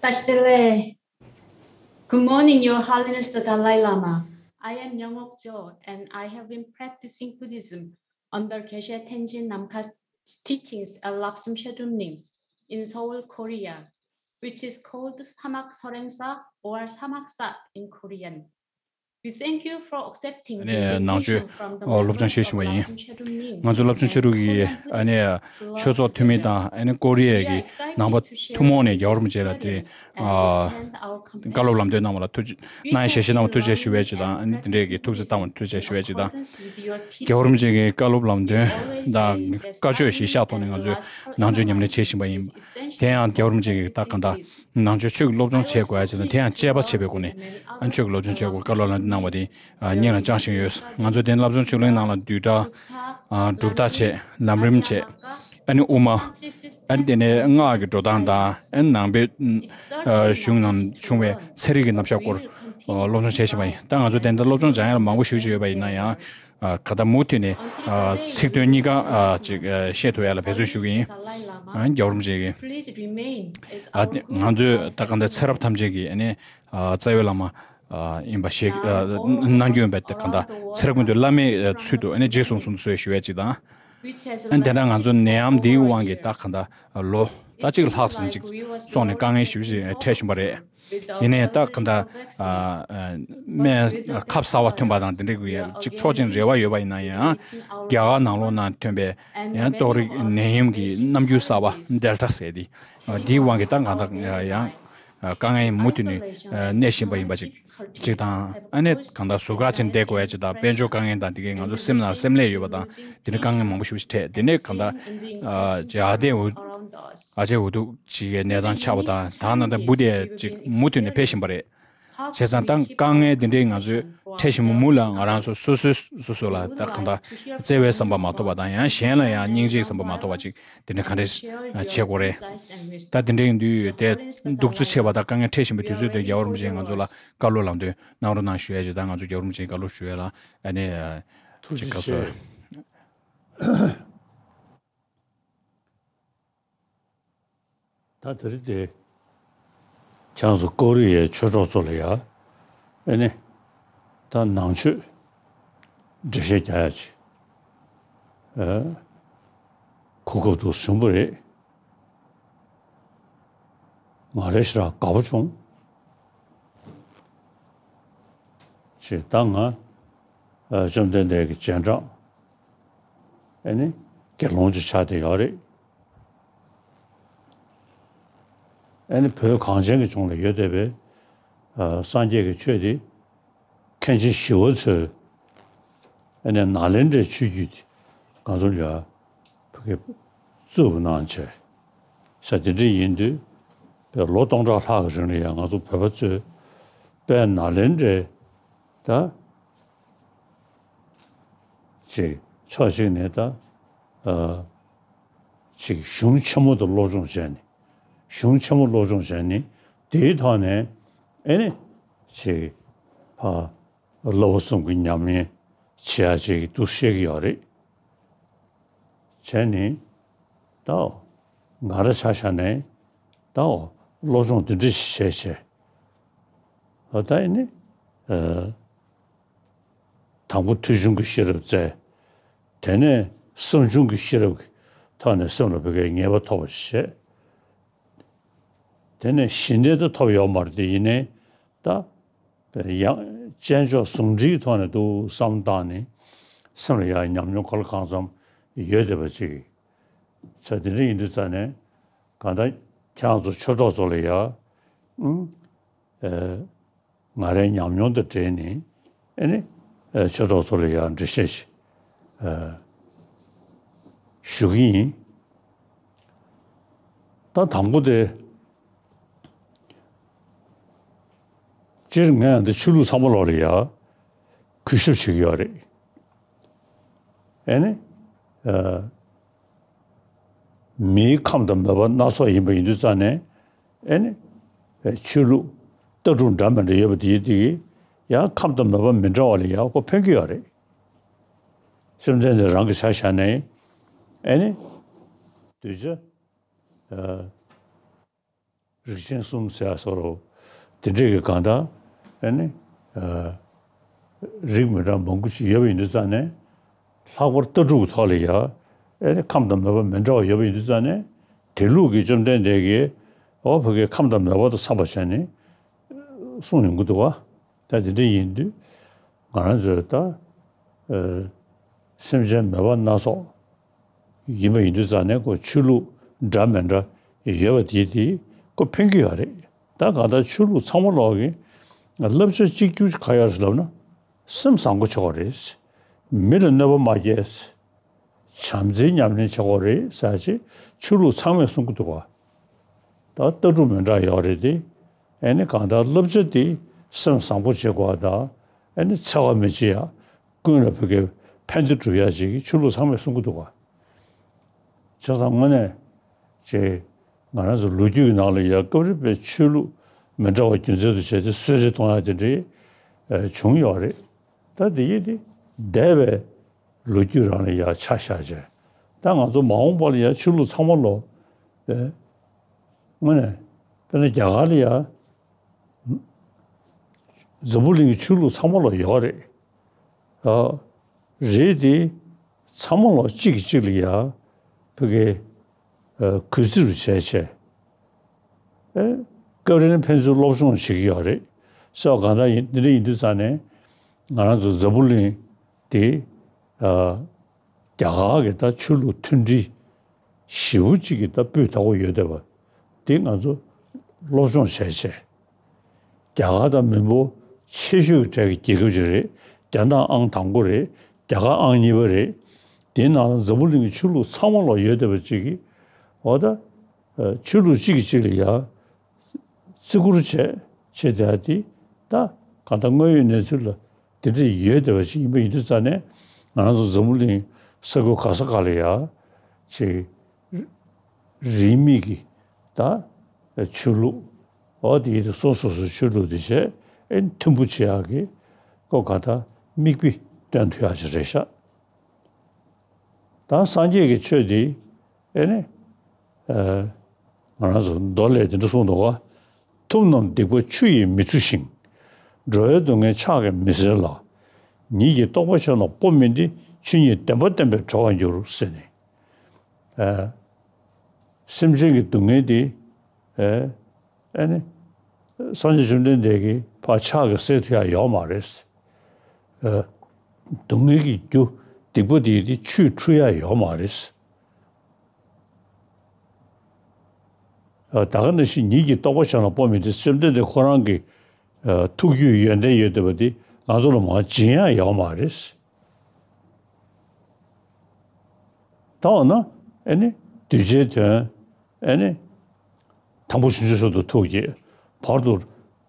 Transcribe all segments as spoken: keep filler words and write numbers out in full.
Tashi Delek. Good morning, Your Holiness the Dalai Lama. I am Nyangok Jo, and I have been practicing Buddhism under Geshe Tenzin Namkha's teachings at Lapsum Shedumnim in Seoul, Korea, which is called Samak Sorengsa or Samaksa in Korean. We thank you for accepting the invitation from the members of Lapsum Shedumnim. ཨ་ནི་ང་ཚོས་སློབ་སྦྱོང་བྱེད་རོགས་གནང་ཞུ་ཞུ་བ་ཡིན། ང་ཚོའི་སློབ་སྦྱོང་བྱེད་རོགས་ཀྱི་ཨ་ནི་ཆོས་ཚོགས་འཐུས་མི་དང་ཨ་ནི་ཀོ་རི་ཡའི་གི་ནང་པ་ཐུན་མོང་ནས་རྒྱལ་བ་རིན་པོ་ཆེ་ལ་དེ་ཨ་བཀའ་སློབ་ལམ་སྟོན་གནང་བ་ལ་ཐུགས་རྗེ་གནང་ཞལ་བཞེས་གནང་བ་ཐུགས་རྗེ་ཆེ་ཞུ་བའི་ཆེད་དང་ཨ་ནི་དེ་འདྲའི་གི་ཐུགས་རྗེ་བཏང་བ་ཐུགས་རྗེ་ཆེ་ཞུ་བའི་ཆེད་དང་། རྒྱལ་བ་རིན་པོ་ཆེ་གི་བཀའ་སློབ་ལམ་སྟོན་དང་བཀའ་ཆོས་གཞིར་བཞག་ཐོག་ནས་ང་ཚོས་ནང་ཆོས་ཉམས་ལེན་བྱེད་བཞིན་པ་ཡིན། དེ་ཡང་རྒྱལ་བ་རིན་པོ་ཆེ་གི་ད་གང་ལྟར་ནང་ཆོས་ཆོས་ཀྱི་སློབ་སྦྱོང་བྱེད་དགོས་ཡ་ཆེད་དང་དེ་ཡང་དཔྱད་པ་བྱེད་པའི་སྒོ་ནས་ཨ་ནི་ཆོས་ཀྱི་སློབ་སྦྱོང་བྱེད་དགོས་བཀའ་སློབ་ལམ་སྟོན་གནང་བ་དེ་སྙིང་ལ་བཅངས་བཞིན་ཡོད། ང་ཚོ་དེ་བསླབ་སྦྱོང་ཆོས་གླིང་ནང་ལ་བསྡུས་གྲྭ་གྲུབ་མཐའ་བྱས་ལམ་རིམ་བྱས། ཨ་ནི་དབུ་མ། ཨ་ནི་དེ་ནས་སྔགས་ཀྱི་འགྲོ་སྟངས་དང་ཨ་ནི་ནང་པའི་ཨ་གཞུང་ནང་བྱུང་བའི་ཚན་རིག་གི་རྣམ་གཞག་སྐོར་སློབ་སྦྱོང་བྱེད་བཞིན་པ་ཡིན། ད་ང་ཚོ་དེ་འདྲ་སློབ་སྦྱོང་སྦྱང་ཡ་ལ་མང་པོ་ཞེ་པོ་ཅིག་ཡོད་པ་ཡིན་ན་ཡང་ག་ད་མུ་མཐུད་ནས་ཚིག་དོན་གཉིས་ཀ་ཅིག་ཤེས་ཐུབ་ཡ་ལ་འབད་བརྩོན་ཞུ་གི་ཡིན། རྒྱལ་བ་རིན་པོ་ཆེ་གིས་ང་ཚོས་ད་ག་འདྲ་ཚེ་རབས་ཐམས་ཅད་ཀྱི་ཨ་ནི་རྩ་བའི་བླ་མ་ཡིན་པ་ཞིག་གནང་རྒྱུ་ཡིན་པའི་ག་ད་ཚེ་རབས་ཀུན་ཏུ་བླ་མའི་ཚུལ་དུ་ཨ་ནི་རྗེས་བཟུང་གསུངས་སོ་ཞུ་ཡ་ཅིག་དང་། ཨ་ནི་དེ་འདྲ་ང་ཚོ་ནད་ཡམས་འདིའི་དབང་གིས་ད་གང་ལྟར་ལོ་ད་གཅིག་ལྷག་ཙམ་ཅིག་སོང་ནས་དཀའ་ངལ་ཞེ་པོ་ཅིག་འཕྲད་བཞིན་པ་རེད། ཡིན་ནའི་ད་གང་ལྟར་སྨན་ཁབ་གསར་བ་ཐོན་པ་དང་དེ་འདྲ་གི་ཅིག་ཆོག་མཆན་རེ་བ་ཡོད་པ་ཡིན་ན་ཡང་རྒྱ་གར་ནང་ལོགས་ནང་ཐོན་པའི་ཡང་ཏོག་རིགས་ནད་ཡམས་ཀྱི་རྣམ་འགྱུར་གསར་བ་ཌེལ་ཊ་ཟེར་དེ་འདིའི་དབང་གིས་ད་གང་ལྟར་ཡང་དཀའ་ངལ་མུ་མཐུད་ནས་གནས་བཞིན་པ་ཡིན་པ་ཅིག་ཅིག་དང་ཨ་ནི་གང་ལྟར་ཟུར་བཀག་བྱས་བསྡད་དགོས་ཡ་ཅིག་དང་དཔལ་འབྱོར་དཀའ་ངལ་དང་དེ་གའི་ང་ཚོ་སེམས་ནང་སེམས་ལས་ཡོད་པ་དང་དེ་འདྲ་དཀའ་ངལ་མང་པོ་ཞེ་པོ་ཞིག་འཕྲད་དེ་ནས་གང་ལྟར་ཨ་ཅེ་ཨ་དེ་འུ་ཨ་ཅེ་འུ་ཐུག་ཅིག་གི་གནས་སྟངས་ཆགས་པ་དང་ད་ནང་ལྟར་འབུ་དེ་ཅིག་མུ་མཐུད་ནས་འཕེལ་བཞིན་པ་རེད། བྱས་ཙང་ད་དཀའ་ངལ་དེ་འདྲའི་ང་ཚོས་འཕྲད་བཞིན་པ་མུ་ལ་ང་རང་ཚོ་སོ་སོས་སོ་སོ་ལ་ད་གང་ལྟར་བརྩེ་བའི་བསམ་པ་མ་ཐོབ་པ་དང་ཡང་གཞན་ལ་ཡང་སྙིང་རྗེའི་བསམ་པ་མ་ཐོབ་པ་ཅིག་དེ་འདྲ་ག་འདྲ་བྱེད་དགོས་རེད། ད་དེ་འདྲ་ཡིན་དུས་དེ་གདུག་རྩུབ་ཆེ་བ་དང་དཀའ་ངལ་འཕྲད་བཞིན་པའི་དུས་ཚོད་དེ་རྒྱལ་བ་རིན་པོ་ཆེས་ང་ཚོ་ལ་བཀའ་སློབ་ལམ་སྟོན་གནང་རོགས་གནང་ཞུ་ཡ་ཅིག་དང་ང་ཚོ་རྒྱལ་བ་རིན་པོ་ཆེའི་བཀའ་སློབ་ཞུ་ཡ་ལ་ཨ་ནི་ཐུགས་ཅིག་རྗེ་ཆེ། ད་དེ་རིང་དེ་ཁྱེད་ཚོ་ཀོ་རི་ཡའི་ཆོས་གྲོགས་ཚོ་ལ་ཡ་ཨེ་ནི་ད་ནང་ཆོས་འགྲེལ་བཤད་རྒྱག་ཡ་ཅིག་ཨེ་གོ་སྐབས་འདུག་བྱུང་བ་རེད། ང་རེ་ཞེ་དྲག་དགའ་པོ་བྱུང་། ཅེས་ད་ང་ཨ་བཅོམ་ལྡན་འདས་ཀྱི་རྗེས་འབྲང་ཨེ་ནི་དགེ་སློང་ཅིག་ཆགས་བསྡད་ཡོད་རེད། ཨེ་ནི་བོད་གངས་ཅན་གྱི་ལྗོངས་ལ་ཡོད་བསྡད་པའི་ཨ་སངས་རྒྱས་ཀྱི་ཆོས་འདི་མཁན་ཆེན་ཞི་བ་འཚོའི་ཨེ་ནི་ནཱ་ལེནྡྲའི་ཆོས་བརྒྱུད་འདི་ང་ཚོ་ལ་ཕ་གི་བཙུགས་གནང་བྱས། ས་དེ་འདྲ་ཡིན་དུས་པའི་ལོ་སྟོང་ཕྲག་ལྷག་གི་རིང་ལ་ཡང་ང་ཚོ་བོད་པ་ཚོས་པའི་ནཱ་ལེནྡྲའི་ད་ཅིག་ཕྱོགས་གཅིག་ནས་ད་ཨ་ཅིག་གཞུང་ཆེན་མོ་དུ་སློབ་སྦྱོང་བྱས་ནས་གཞུང་ཆེན་མོ་སློབ་སྦྱོང་བྱས་ནས་དེའི་ཐོག་ནས་ཨེ་ནི་ཅིག་ཕ་བསླབ་པ་གསུམ་གྱི་ཉམས་ལེན་བྱེད་ཡ་ཅིག་འདུག་བཤད་ཀྱི་ཡོད་རེད། བྱས་ནས་ད་ང་རང་ཆ་བཞག་ནས་ད་སློབ་སྦྱོང་འདི་འདྲ་ཞིག་བྱས་བྱས་ཨ་ད་ཨེ་ནི་ཨ་དང་པོ་ཐོས་བྱུང་གི་ཤེས་རབ་བཙལ། དེ་ནས་བསམ་བྱུང་གི་ཤེས་རབ་ཀྱི་ཐོག་ནས་སེམས་ལ་བོད་སྐད་ངེས་པ་ཐོབ་པ་ཞིག་བྱས། དེ་ནས་གཞི་འདི་ད་ཐོབ་ཡོད་མ་རེད་དེ་ཡིན་ནའི་ད་ཡང་དཔྱད་འཇོག་ཟུང་འབྲེལ་གྱི་ཐོག་ནས་འདུག་བསམ་བཏང་ནས་སེམས་ལ་ཡང་ཉམས་མྱོང་ག་ལ་གང་འཚམ་ཡོད་བསྡད་པ་ཅིག་ཆ་དེ་འདྲ་ཡིན་དུས་ཙང་ནས་གང་ལྟར་ཁྱེད་རང་ཚོ་ཆོས་གྲོགས་ཚོ་ལ་ཡ་ཨུམ་ཨེ། ང་རའི་ཉམས་མྱོང་དང་འབྲེལ་ནས་ཨེ་ནི་ཨེ་ཆོས་གྲོགས་ཚོ་ལ་ཡང་འགྲེལ་བཤད་ཞིག་ཨེ་ཞུ་གི་ཡིན། ད་དང་པོ་དེ་སྤྱིར་ངས་འདི་ཆོས་ལུགས་ཚང་མ་ལོག་ལ་ཡ་གུས་ཞབས་བྱེད་ཀྱི་ཡོད་རེད། ཨེ་ནི་ཨེ། མིའི་ཁམས་དང་མོས་པ་སྣ་ཚོགས་ཡིན་པ་ཡིན་དུས་ཙང་ནས་ཨེ་ནི་ཆོས་ལུགས་ལྟ་གྲུབ་འདྲ་མི་འདྲ་ཡོད་པ་དེ་དེ་གིས་ཡང་ཁམས་དང་མོས་པ་མི་འདྲ་བ་ལ་ཡང་ཁོ་ཕན་གྱི་ཡོད་རེད། བཅོམ་ལྡན་འདས་རང་གི་ཆ་བཞག་ནས་ཨེ་ནི་གདུལ་བྱ་ཨ་ རིགས་ཆེན་གསུམ་ཟེར་ཡ་སོགས་རོ། དེ་འདྲས་ཀྱི་གང་ལྟར་ཨེ་ནི། ཨ། རིགས་མི་འདྲ་མང་པོ་ཞིག་ཡོད་པ་ཡིན་དུས་ཙང་ནས། ལྷག་པར་ལྟ་གྲུབ་ཐོག་ལ་ཡ། ཨེ་ནི་ཁམས་དང་མོས་པ་མི་འདྲ་བ་ཡོད་པ་ཡིན་དུས་ཙང་ནས། དེ་ལུགས་ཀྱི་བཅོམ་ལྡན་འདས་ཀྱིས། འོ་ཕ་གི་ཁམས་དང་མོས་པ་དང་འཚམས་པ་བྱས་ནས། གསུངས་ཡོང་གི་འདུག་བ། ད་དེ་འདྲ་ཡིན་དུས། ང་རང་ཚོས་ད། ཨ། སེམས་ཅན་མོས་པ་སྣ་ཚོགས། ཡིན་པ་ཡིན་དུས་ཙང་ནས་ཁོ་ཆོས་ལུགས་འདྲ་མི་འདྲ་ཡོད་པ་དེ་དེ་ཁོ་ཕན་གྱི་ཡོད་རེད། ད་གང་ལྟར་ཆོས་ལུགས་ཚང་མ་ལོག་གི་བསླབ་བྱ་གཅིག་གྱུར་ག་ཡོད་རེད་ལབ་ན། སེམས་བཟང་པོ་བྱེད་དགོས་རེད། མི་ལ་གནོད་པ་མ་སྐྱེལ། བྱམས་བརྩེའི་ཉམས་ལེན་བྱེད་དགོས་རེད་ཟེར་ཅིག་ཆོས་ལུགས་ཚང་མས་གསུང་གི་འདུག་བ། ད་ལྟ་གྲུབ་མི་འདྲ་ཡོད་རེད་དེ། ཨེ་ནི་གང་ལྟར་བསླབ་བྱ་དེ་སེམས་བཟང་པོ་བྱེད་དགོས་པ་དང་། ཨེ་ནི་འཚེ་བ་མི་བྱེད་ཡ། ཀུན་ལ་ཕ་གི་ཕན་བདེ་སྒྲུབ་ཡ་ཅིག་ཆོས་ལུགས་ཚང་མས་གསུང་གི་འདུག་བ། བྱས་ཙང་དངོས་གནས་ཅིག་ང་རང་ཚོ་ལོ་རྒྱུས་ཀྱི་ནང་ལ་ཡ་སྐབས་རེ་བའི་ཆོས་ལུགས་མི་འདྲ་བ་རྒྱུ་མཚན་དུ་བྱས་ཏེ་གསོད་རེས་གཏོང་ཡ་དེ་འདྲའི་ཨ་བྱུང་ཡོད་རེད། ད་དེ་ཡིན་དེ་འདས་པའི་ལོ་རྒྱུས་རང་ལ་ཡ་ཆ་བཞག་བྱས། ད་ང་ཚོ་མ་འོངས་པ་ལ་ཡ་ཆོས་ལུགས་ཚང་མ་ལོ། ཨེ། དངོས་གནས། དཔེར་ན་རྒྱ་གར་ལ་ཡ། འཛམ་བུ་གླིང་གི་ཆོས་ལུགས་ཚང་མ་ལོ་ཡོད་རེད། ཨ། རེད་དེ། ཚང་མ་ལོ་གཅིག་གིས་གཅིག་ལ་ཡ། ཕ་གི། ཨ། གུས་བརྩི་རུ་བྱས་བྱས། ཨེ། སྐབས་རེ་ནི་ཕན་ཚུན་སློབ་སྦྱོང་བྱེད་ཀྱི་ཡོད་རེད། ཟེར་བ་གང་ལྟར་ཡིན། འདི་འདྲ་ཡིན་དུས་ཙང་ནས། ང་རང་ཚོ་འཛམ་བུ་གླིང་དེ། ཨ། རྒྱ་གར་གྱི་ད་ཆོས་ལུགས་མཐུན་སྒྲིལ་ཞེ་པོ་ཅིག་གི་ད་སྤུས་དག་པོ་ཡོད་བསྡད་པ་དེ་ང་ཚོ་སློབ་སྦྱོང་བྱས་བྱས། རྒྱ་གར་དང་མི་འབོར་ཆེ་ཤོས་ཀྱི་གྲས་ཀྱི་རྒྱལ་ཁབ་ཅིག་རེད། རྒྱ་ནག་ཨང་དང་པོ་རེད། རྒྱ་གར་ཨང་གཉིས་པ་རེད། དེའི་ནང་ལ་འཛམ་བུ་གླིང་གི་ཆོས་ལུགས་ཚང་མ་ལ་ཡོད་བསྡད་པ་ཅིག་གིས། འོ་ད། ཆོས་ལུགས་གཅིག་གིས་གཅིག་ལ་ཡ། བརྩི་བཀུར་བྱས་བྱས་བསྡད་དེ། ད་གང་ལྟར་དངོས་ཡོད་གནས་ཚུལ་ལ་དེ་འདྲ་ཡོད་བསྡད་པ་ཞིག་ཡིན་པ་ཡིན་དུས་ཙང་ནས། ང་རང་ཚོ་འཛམ་བུ་གླིང་ས་ཁུལ་ག་ས་ག་ལ་ཡ་ཅིག་རིས་མེད་ཀྱི་ད་ཆོས་ལུགས། འོ་དེ་ཡིན་དུས་སོ་སོ་སོའི་ཆོས་ལུགས་དེ་བྱས། ཨེ། མཐུན་པོ་བྱེད་ཡག་གི་ཁོ་ག་ད་མིག་དཔེ་སྟོན་ཐུབ་ཡག་ཅིག་རེད་ཤག་ད་སངས་རྒྱས་ཀྱི་ཆོས་འདི། ཨེ་ནི། ཨ། ང་རང་ཚོ་མདོ་ལས་དེ་འདྲ་གསུངས་འདུག་ག། ཐུབ་རྣམས་སྡིག་པ་ཆུ་ཡིས་མི་འཁྲུ་ཞིང་། འགྲོ་བའི་སྡུག་བསྔལ་ཕྱག་གིས་མི་སེལ་ལ། ཉིད་ཀྱི་རྟོགས་པ་ཆེ་རྣམས་སྤོ་མིན་ཏེ། ཆོས་ཉིད་བདེན་པ་བསྟན་པས་གྲོལ་བར་འགྱུར། ཟེར་ནས། ཨ། སེམས་ཅན་གྱི་སྡུག་བསྔལ་འདི། ཨ། ཨེ་ནི། སངས་རྒྱས་བཅོམ་ལྡན་འདས་ཀྱིས་ཕར་ཕྱག་གིས་སེལ་ཐུབ་ཡ་ཡོད་མ་རེད། ཨ། སྡུག་བསྔལ་གྱི་རྒྱུ་སྡིག་པ་དེ་དེ་ཆུས་འཁྲུ་ཡ་ཡོད་མ་རེད། ཨ། ད་ག་ནང་བཞིན་ཉིད་ཀྱི་རྟོགས་པ་ཆེ་རྣམས་སྤོ་མིན་ཏེ། བཅོམ་ལྡན་འདས་ཁོ་རང་གི། ཨ། ཐུགས་རྒྱུད་ཡོན་ཏན་ཡོད་བསྡད་པ་དེ་ང་ཚོ་ལ་མར་སྦྱིན་ཡ་ཡོད་མ་རེད། ད་འོ་ན། ཨེ་ནི། གདུལ་བྱའི་དོན། ཨེ་ནི། དང་པོ་བྱང་ཆུབ་མཆོག་ཏུ་ཐུགས་བསྐྱེད། བར་དུ་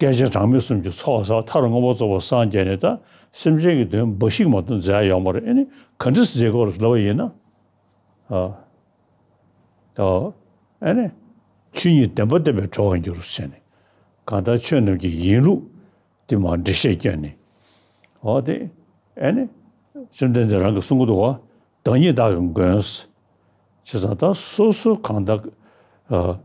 བསྐལ་ཆེན་གྲངས་མེད་གསུམ་གྱི་ཚོགས་བསགས། མཐར་མངོན་པར་རྫོགས་པར་སངས་རྒྱས་ནས། ད་སེམས་ཅན་གྱི་དོན་འབའ་ཞིག་མ་གཏོགས་མཛད་ཡ་ཡོད་མ་རེད། ཨེ་ནི། ག་འདྲས་མཛད་དགོས་རེད་ལབ་པ་ཡིན་ན། ཨ། ཨ། ཨེ་ནི། ཆོས་ཉིད་བདེན་པ་བསྟན་པས་གྲོལ་བར་འགྱུར་ཟེར་ནས། གང་ལྟར་ཆོས་རྣམས་ཀྱི་ཡིན་ལུགས་དེ་མར་འགྲེལ་བཤད་བསྐྱོན་ནས། འོ་དེ། ཨེ་ནི། བཅོམ་ལྡན་འདས་རང་གིས་གསུང་གི་འདུག་ག། བདག་ཉིད་བདག་གི་མགོན། བྱས་ཙང་ད་སོ་སོ་གང་ལྟར། ཨ།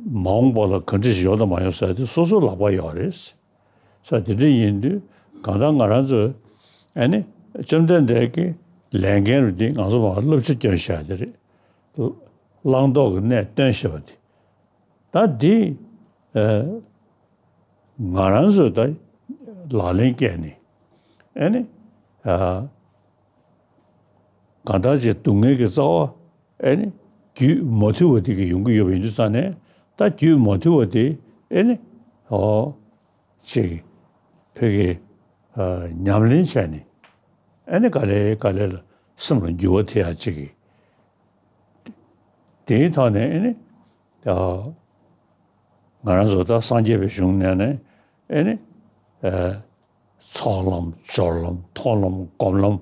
མ་འོངས་པ་ལ་ག་འདྲ་ཞིག་ཡོང་དང་མ་ཡོང་ཟེར་དེ་སོ་སོའི་ལག་པར་ཡོད་རེད། ས་དེ་འདྲ་ཡིན་དུས་གང་ལྟར་ང་རང་ཚོས། ཨེ་ནི། བཅོམ་ལྡན་འདས་ཀྱི་ལས་འགན་རུ་འདི་ང་ཚོ་མར་བསླབ་བྱ་སྐྱོན་བཞག་དེ་རེད། བླང་དོར་གྱི་གནས་སྟོན་ཤེས་པ་དེ། ད་འདི། ཨ། ང་རང་ཚོས་ད་ལག་ལེན་བཀལ་ནས། ཨེ་ནི། ཨ། གང་ལྟར་ཅིག་སྡུག་བསྔལ་གྱི་རྩ་བ། ཨེ་ནི། རྒྱུད་མ་ཐུལ་བ་དེ་གིས་ཡོང་གི་ཡོད་པ་ཡིན་དུས་ཙང་ནས། ད་རྒྱུད་མ་ཐུལ་བ་དེ། ཨེ་ནི། ཨོ། ཅིག་ཕ་གི། ཨ། ཉམས་ལེན་བྱས་ནས། ཨེ་ནི། ག་ལེ་ག་ལེ་ལ་སེམས་ལ་འགྱུར་བ་ཐེབས་ཡ་ཅིག་གི། དེའི་ཐོག་ནས། ཨེ་ནི། ཨ། ང་རང་ཚོ་ད་སངས་རྒྱས་པའི་གཞུང་ནས་ནི། ཨེ་ནི། ཨ། ཚོགས་ལམ། སྦྱོར་ལམ། མཐོང་ལམ། སྒོམ་ལམ།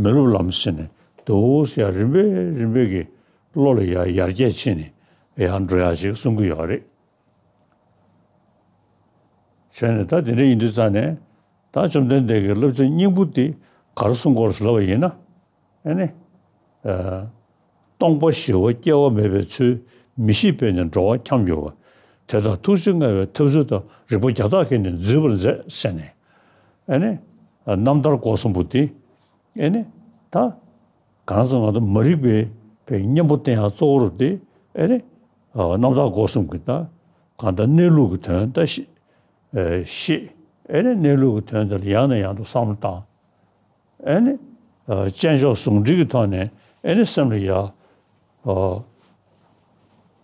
མི་སློབ་ལམ་ཟེར་ནས་འདུག་ཟེར་ཡ་རིམ་པས་རིམ་པས་ཀྱི་བློ་ལ་ཡ་ཡར་རྒྱས་ཕྱིན་ནས་ཡར་འགྲོ་ཡ་ཞིག་གསུང་གི་ཡོད་རེད། བྱས་ནས་ད་དེ་འདྲ་ཡིན་དུས་ཙང་ནས། ད་བཅོམ་ལྡན་འདས་ཀྱི་བསླབ་བྱ་སྙིང་པོ་དེ་ག་རེ་གསུང་གི་ཡོད་རེད་ལབ་པ་ཡིན་ན། ཨེ་ནི། ཨ། སྟོང་པ་ཞི་བ་སྐྱེ་བ་མེད་པའི་ཚུལ། མི་ཤེས་པས་ནི་འགྲོ་བ་འཁྱམས་འགྱུར་བ། དེ་དག་ཐུགས་རྗེ་མངའ་བའི་ཐབས་ཚུལ་དང་། རིག་པ་རྒྱ་སྟག་གིས་ནི་འཛུད་པར་མཛད་ཟེར་ནས། ཨེ་ནི། རྣམ་ཐར་སྒོ་གསུམ་པོ་དེ། ཨེ་ནི། ད། གང་ཟེར་ང་ཚོ་མ་རིག་པའི་པའི་གཉེན་པོ་བསྟེན་ཡག་གཙོ་བོར་དེ། ཨེ་ནི། རྣམ་ཐར་སྒོ་གསུམ་གྱི་ད། གང་ལྟར་གནས་ལུགས་ཀྱི་དོན་ད་ཤེས། ཨེ་ཤེས། ཨེ་ནི་གནས་ལུགས་ཀྱི་དོན་དེ་ལ་ཡང་ནས་ཡང་དུ་བསམ་བློ་བཏང་། ཨེ་ནི། ཨ། དཔྱད་འཇོག་ཟུང་འབྲེལ་གྱི་ཐོག་ནས་ཨེ་ནི་སེམས་ལ་ཡ། ཨ།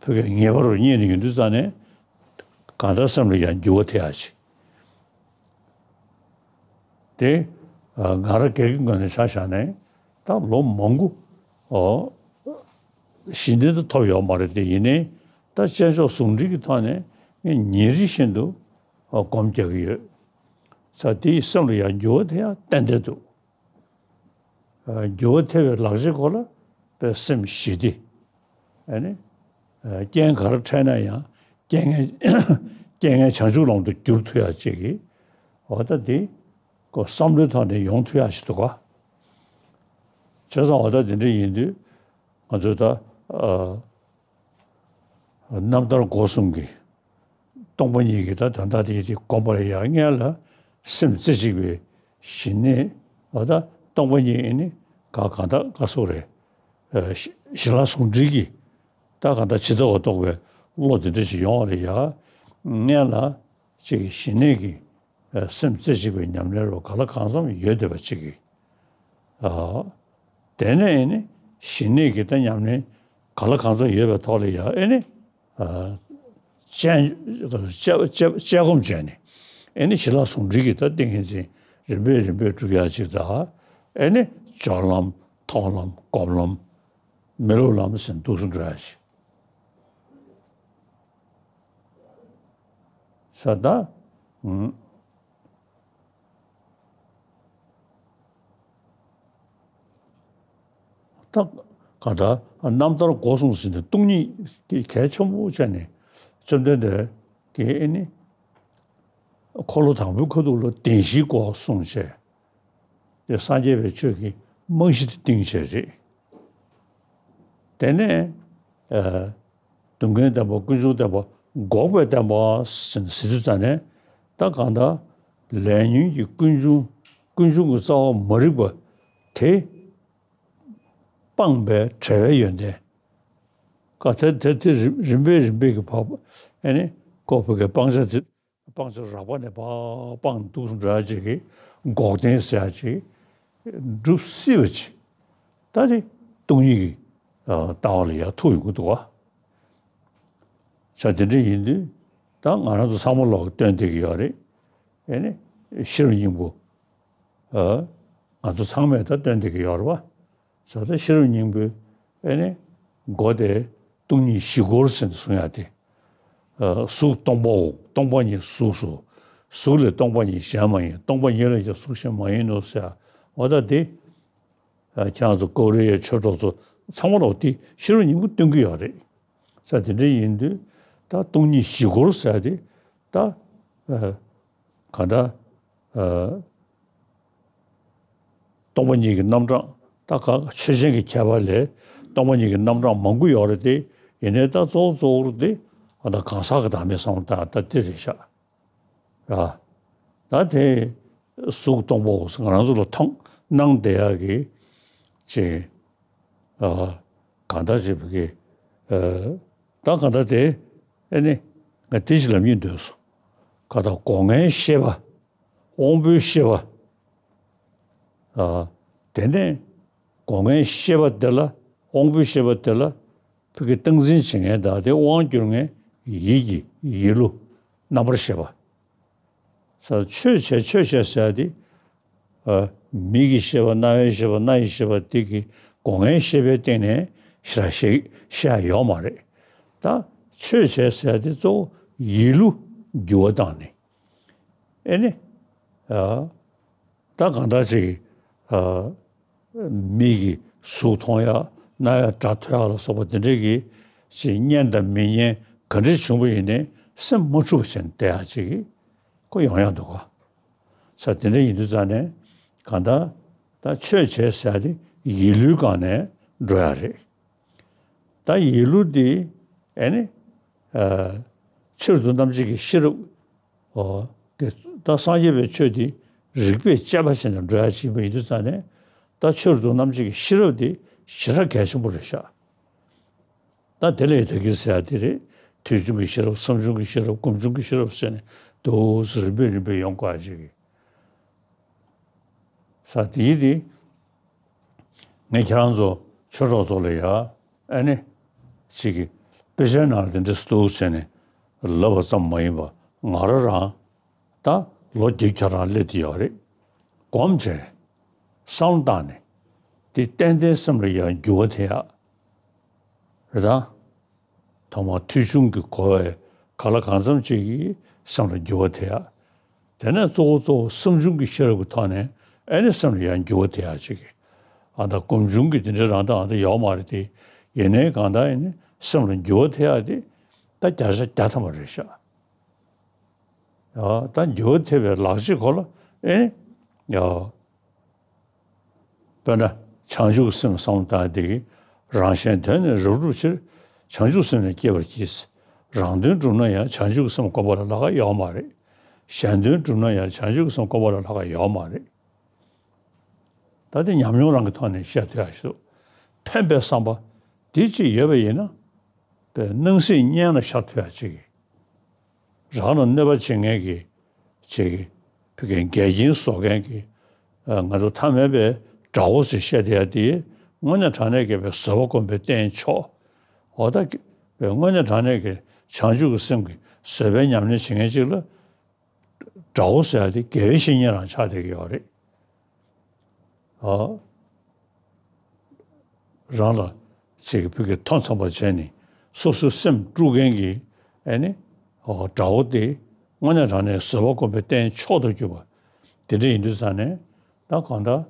ཕ་གིའི་ངེས་པ་རུ་རྙེད་ནས་ཡོང་དུས་ཙ་ནས་གང་ལྟར་སེམས་ལ་ཡ་འགྱུར་བ་ཐེབས་ཡག་ཅིག་དེ། ཨ། ང་རང་སྒེར་གྱི་ངོས་ནས་ཆ་བཞག་ནས་ད་ལོ་མང་པོ། ཨོ། གཞི་རྟེན་དུ་ཐོབ་ཡོད་མ་རེད་དེ། ཡིན་ནའི་ད་དཔྱད་འཇོག་ཟུང་འབྲེལ་གྱི་ཐོག་ནས་ངས་ཉིན་རེ་བཞིན་དུ། ཨ། སྒོམ་རྒྱག་གི་ཡོད། ས་དེའི་སེམས་ལ་ཡང་འགྱུར་བ་དེ་ཡང་ཏན་ཏན་འདུག་ཨ། འགྱུར་བ་ཐེབས་པའི་ལག་ཆ་སྐོར་ལ་དཔེ་སེམས་ཞི་བདེ། ཨ་ནི། ཨ། རྐྱེན་ག་རེ་འཕྲད་ན་ཡང་རྐྱེན་ངན། རྐྱེན་ངན་བྱང་ཆུབ་ལམ་དུ་བསྒྱུར་ཐུབ་ཡག་ཅིག་གི། འོ་ད་དེ་ཁོ་བསམ་བློའི་ཐོག་ནས་ཡོང་ཐུབ་ཡག་ཞིག་འདུག་ག་བྱས་ཙང་འོ་ད་དེ་འདྲ་ཡིན་དུས་ང་ཚོས་ད། ཨ། རྣམ་ཐར་སྒོ་གསུམ་གྱི་སྟོང་པ་ཉིད་ཀྱི་ད་དོན་དག་དེ་དེ་སྒོམ་པ་ལ་ཡང་སྔོན་ལ་སེམས་རྩེ་གཅིག་པའི་ཞི་གནས། འོ་ད་སྟོང་པ་ཉིད་ནི་ག་གང་ལྟར་ག་སོགས་རེད། ཨ། ཞི་ཞི་ལྷག་ཟུང་འབྲེལ་གྱི་ད་གང་ལྟར་ཇི་ལྟ་བ་རྟོགས་པའི་བློ་དེ་འདྲ་ཞིག་ཡོང་བ་ལ་ཡང་སྔོན་ལ་ཅིག་ཞི་གནས་ཀྱི། ཨ། སེམས་རྩེ་གཅིག་པའི་ཉམས་ལེན་རུ་ག་ལ་གང་འཚམ་ཡོད་བསྡད་པ་ཅིག་གིས། ཨ། དེ་ནས་ནི་ཞི་གནས་ཀྱི་ད་ཉམས་ལེན་ག་ལ་གང་འཚམ་ཡོད་པའི་ཐོག་ལ་ཡང་ཨེ་ནི། ཨ། དཔྱད་དཔྱད་དཔྱད་དཔྱད་སྒོམ་བྱས་ནས་ཨེ་ནི་ཞི་ལྷག་ཟུང་འབྲེལ་གྱི་ད་ཏིང་ངེ་འཛིན་རིམ་པས་རིམ་པས་སྒྲུབ་ཡག་ཅིག་དང་། ཨེ་ནི་སྦྱོར་ལམ། མཐོང་ལམ། སྒོམ་ལམ། མི་སློབ་ལམ་ཟེར་འདུག་སེ་འགྲོ་ཡག་ཅིག་ས་ད། ཨུམ། ད་གང་ལྟར་རྣམ་ཐར་སྒོ་གསུམ་ཟེར་ནས་སྟོང་ཉིད་ཀྱི་གལ་ཆེན་པོ་བྱས་ནས་བཅོམ་ལྡན་འདས་ཀྱིས་ཨེ་ནི་འཁོར་ལོ་དང་པོའི་ཁ་ཐུག་ལ་བདེན་བཞིའི་སྐོར་གསུངས་བྱས། དེ་སངས་རྒྱས་པའི་ཆོས་ཀྱི་རྨང་གཞི་དེ་བཏིང་བྱས་རེད། དེ་ནས། ཨ། སྡུག་བསྔལ་བདེན་པ། ཀུན་འབྱུང་བདེན་པ། འགོག་པའི་བདེན་པ་ཟེར་ཟེར་དུས་ཙ་ནས་ད་གང་ལྟར་ལས་ཉོན་གྱི་ཀུན་འབྱུང་། ཀུན་འབྱུང་གི་རྩ་བ་མ་རིག་པ་དེ་སྤངས་པའི་བྲལ་བའི་ཡོན་ཏན། ཀ་དེ་དེ་དེ་རིམ་རིམ་པས་རིམ་པས་ཀྱི་བག་ཨེ་ནི་ཀོ་བོད་ཀྱི་སྤང་བྱ་དེ། སྤང་བྱ་རགས་པ་ནས་ཕར་སྤངས་འདུག་སེ་འགྲོ་ཡག་ཅིག་གི་འགོག་བདེན་ཟེར་ཡག་ཅིག་སྒྲུབ་སྲིད་པ་ཅིག་ད་དེ་སྟོང་ཉིད་ཀྱི། ཨ། ལྟ་བ་ལ་ཡང་ཐུག་ཡོང་གི་འདུག་ག་བྱས་དེ་འདྲ་ཡིན་དུས་ད་ང་རང་ཚོ་ཚང་མ་ལོག་སྟོན་བསྡད་ཀྱི་ཡོད་རེད། ཨེ་ནི་ཤེས་རབ་སྙིང་པོ། ཨ། ང་ཚོ་ཚང་མས་ད་སྟོན་བསྡད་ཀྱི་ཡོད་རེད་པ། ད་ལྟ་ཤེས་རབ་སྙིང་པོའི་ཨེ་ནི་སྒོ་དེ་སྟོང་ཉིད་བཞི་སྐོར་ཟེར་ནས་གསུང་ཡག་དེ། ཨ། གཟུགས་སྟོང་པའོ། སྟོང་པ་ཉིད་གཟུགས་སོ། གཟུགས་ལས་སྟོང་པ་ཉིད་གཞན་མ་ཡིན། སྟོང་པ་ཉིད་ལས་ཀྱང་གཟུགས་གཞན་མ་ཡིན་ནོ་ཟེར་ཡག་འོ་ད་དེ། ཨ། ཁྱེད་རང་ཚོ་ཀོ་རི་ཡའི་ཆོས་གྲོགས་ཚོ་ཚང་མ་ལོག་དེ་ཤེས་རབ་སྙིང་པོ་སྟོན་གྱི་ཡོད་རེད། ས་དེ་འདྲ་ཡིན་དུས་ད་སྟོང་ཉིད་བཞི་སྐོར་ཟེར་ཡག་དེ་ད། ཨ། གང་ལྟར། ཨ། སྟོང་པ་ཉིད་ཀྱི་རྣམ་གྲངས་ད་ག་ཆོས་ཅན་གྱི་ཁྱད་པར་ལས་སྟོང་པ་ཉིད་ཀྱི་རྣམ་གྲངས་མང་པོ་ཡོད་རེད་དེ། ཡིན་ནའི་ད་གཙོ་བོ་གཙོ་བོར་དེ་ཨ་ད་གང་ཟག་གི་བདག་མེད་བསམ་བློ་བཏང་ད་དེ་རེད་ཤག་ཨ། ད་དེ་གཟུགས་སྟོང་པའོ་ཟེར་ང་རང་ཚོ་ལ་མཐོང་གནང་བསྡད་ཡག་གི་ཅིག་ཨ། གང་ལྟར་ཅིག་ཕ་གི། ཨ། ད་གང་ལྟར་དེ་ཨེ་ནི་ང་དེ་ཅིག་ལབ་སྙིང་འདོད་སོང་། གང་ལྟར་སྒོ་ལྔའི་ཤེས་པ། དབང་པོའི་ཤེས་པ། ཨ། དེ་ནས་སྒོ་ལྔའི་ཤེས་པ་དེ་ལ་དབང་པོའི་ཤེས་པ་དེ་ལ་ཕ་གི་སྟངས་འཛིན་བྱེད་མཁན་དང་དེ་དབང་སྒྱུར་མཁན་ཡིད་ཀྱི་ཡིད་བློ་རྣམ་པར་ཤེས་པ། ས་ཆོས་བྱས་ཆོས་བྱས་ཟེར་ཡག་དེ། ཨ། མིག་གི་ཤེས་པ། རྣ་བའི་ཤེས་པ། སྣ་ཡི་ཤེས་པ་དེ་གི་སྒོ་ལྔའི་ཤེས་པའི་སྟེང་ནས་ཞེ་དྲག་ཤེས་ཤེས་ཡག་ཡོད་མ་རེད། ད་ཆོས་བྱས་ཟེར་ཡག་དེ་གཙོ་བོ་ཡིད་བློ་འགྱུར་བ་བཏང་ནས། ཨེ་ནི། ཨ། ད་གང་ལྟར་ཅིག་ཨ། མིག་གིས་གཟུགས་མཐོང་ཡག་རྣ་བས་སྒྲ་ཐོས་ཡག་ལ་སོགས་པ་དེ་འདྲའི་གི་ཅིག་སྙན་དང་མི་སྙན་ག་འདྲ་བྱུང་བ་ཡིན་ནའི་སེམས་མ་འཁྲུགས་པ་བྱས་ནས་བསྡད་ཡག་ཅིག་གི་ཁོ་ཡོང་ཡག་འདུག་ག་ས་དེ་འདྲ་ཡིན་དུས་ཙང་ནས་གང་ལྟར་ད་ཆོས་བྱས་ཟེར་ཡག་དེ་ཡིད་བློའི་སྒང་ནས་འགྲོ་ཡག་རེད། ད་ཡིད་བློ་འདི་ཨེ་ནི། ཨ། ཕྱིར་དུ་རྣམ་འབྱེད་ཀྱི་ཤེས་རབ། ཨོ། དེ་ད་སངས་རྒྱས་པའི་ཆོས་དེ་རིགས་པས་དཔྱད་པ་བྱས་ནས་འགྲོ་ཡ་ཅིག་ཡིན་པ་ཡིན་དུས་ཙང་ནས། ད་ཕྱིར་དུ་རྣམ་འབྱེད་ཀྱི་ཤེས་རབ་དེ་ཞེ་དྲག་གལ་ཆེན་པོ་རེད་ཤག་ད་དེ་ལས་ད་གིན་ཟེར་ཡ་དེ་རེད། ཐོས་བྱུང་གི་ཤེས་རབ། བསམ་བྱུང་གི་ཤེས་རབ། སྒོམ་བྱུང་གི་ཤེས་རབ་ཟེར་ནས་འདུག་སེ་རིམ་པས་རིམ་པས་ཡོང་དགོས་ཡ་ཅིག་གི་ས་དེའི་དེ། ངས་ཁྱེད་རང་ཚོ་ཆོས་གྲོགས་ཚོ་ལ་ཡ། ཨ་ནི། ཅིག་གི་དཔེ་ཆའི་ནང་ལ་དེ་འདྲ་སུ་འདུག་བྱས་ནས་ལབ་པ་ཙམ་མ་ཡིན་པ། ང་རང་རང་ད་ལོ་བརྒྱད་ཅུ་རང་སླེབས་བསྡད་ཡོད་རེད། སྒོམ་བྱས། བསམ་བློ་བཏང་ནས། དེ་ཏན་ཏན་སེམས་ལ་ཡང་འགྱུར་བ་ཐེབས་ཡ། རེད་དང་། ཐོག་མར་ཐོས་བྱུང་གི་གོ་བས་གང་ལ་གང་འཚམ་ཅིག་གིས་སེམས་ལ་འགྱུར་བ་ཐེབས་ཡ། དེ་ནས་གཙོ་བོ་གཙོ་བོ་བསམ་བྱུང་གི་ཤེས་རབ་ཀྱི་ཐོག་ནས་ཨེ་ནི་སེམས་ལ་ཡང་འགྱུར་བ་ཐེབས་ཡ་ཅིག་གི་ཨ་ད་སྒོམ་བྱུང་གི་དེ་འདྲའི་རང་ད་ཨ་ད་ཡོད་མ་རེད་དེ། ཡིན་ནའི་གང་ལྟར་ཨེ་ནི་སེམས་ལ་འགྱུར་བ་ཐེབས་ཡ་དེ་ད་བརྒྱ་ཆ་བརྒྱ་ཐམ་པ་རེད་ཤག་ཡ། ད་འགྱུར་བ་ཐེབས་པའི་ལག་ཆ་གོ་ལ་ཨེ་ནི། ཡ། དཔེར་ན། བྱང་ཆུབ་ཀྱི་སེམས་བསམ་བློ་བཏང་དེ་གིས་རང་གཞན་དོན་ནི་རབ་བསྒྲུབ་ཕྱིར། བྱང་ཆུབ་སེམས་ནི་བསྐྱེད་པར་གྱིས། རང་དོན་བསྒྲུབ་ན་ཡང་བྱང་ཆུབ་ཀྱི་སེམས་བསྒོམ་པ་ལས་ལྷག་པ་ཡོད་མ་རེད། གཞན་དོན་བསྒྲུབ་ན་ཡང་བྱང་ཆུབ་ཀྱི་སེམས་བསྒོམ་པ་ལས་ལྷག་པ་ཡོད་མ་རེད། ད་དེ་ཉམས་མྱོང་རང་གི་ཐོག་ནས་བཤད་ཐུབ་ཡ་ཞིག་འདུག་ཕན་པའི་བསམ་པ་དེ་གཅིག་ཡོད་པ་ཡིན་ན། དཔེ་སྣང་སྲིད་གཉེན་ལ་ཤར་ཐུབ་ཡ་གཅིག་གི་རང་ལ་གནོད་པ་བྱེད་མཁན་གྱི་ཅིག་གི་ཕ་གིའི་འགལ་རྐྱེན་བཟོ་མཁན་གྱི་ཨ་ང་ཚོ་ཐ་མལ་པའི་དགྲ་བོ་ཟེར་བཤད་བསྡད་ཡ་དེ་དངོས་གནས་དྲང་གནས་ཀྱི་བའི་བཟོད་པ་སྒོམ་པའི་རྟེན་མཆོག་འོ་ད་གི་བའི་དངོས་གནས་དྲང་གནས་ཀྱི་བྱང་ཆུབ་ཀྱི་སེམས་ཀྱི་བཟོད་པའི་ཉམས་ལེན་བྱེད་མཁན་ཅིག་ལ་དགྲ་བོ་ཟེར་ཡ་དེ་དགེ་བའི་བཤེས་གཉེན་རང་ཆགས་བསྡད་ཀྱི་ཡོད་རེད། ཨ། རང་ལ་ཅིག་ཕ་གི་མཐོ་འཚམ་པ་བྱས་ནས་སོ་སོའི་སེམས་དཀྲུག་མཁན་གྱི་ཨེ་ནི། ཨོ་དགྲ་བོ་དེ་དངོས་གནས་དྲང་གནས་བཟོད་པ་སྒོམ་པའི་རྟེན་མཆོག་ཏུ་གྱུར་པ། དེ་འདྲ་ཡིན་དུས་ཙང་ནས་ད་གང་ལྟར་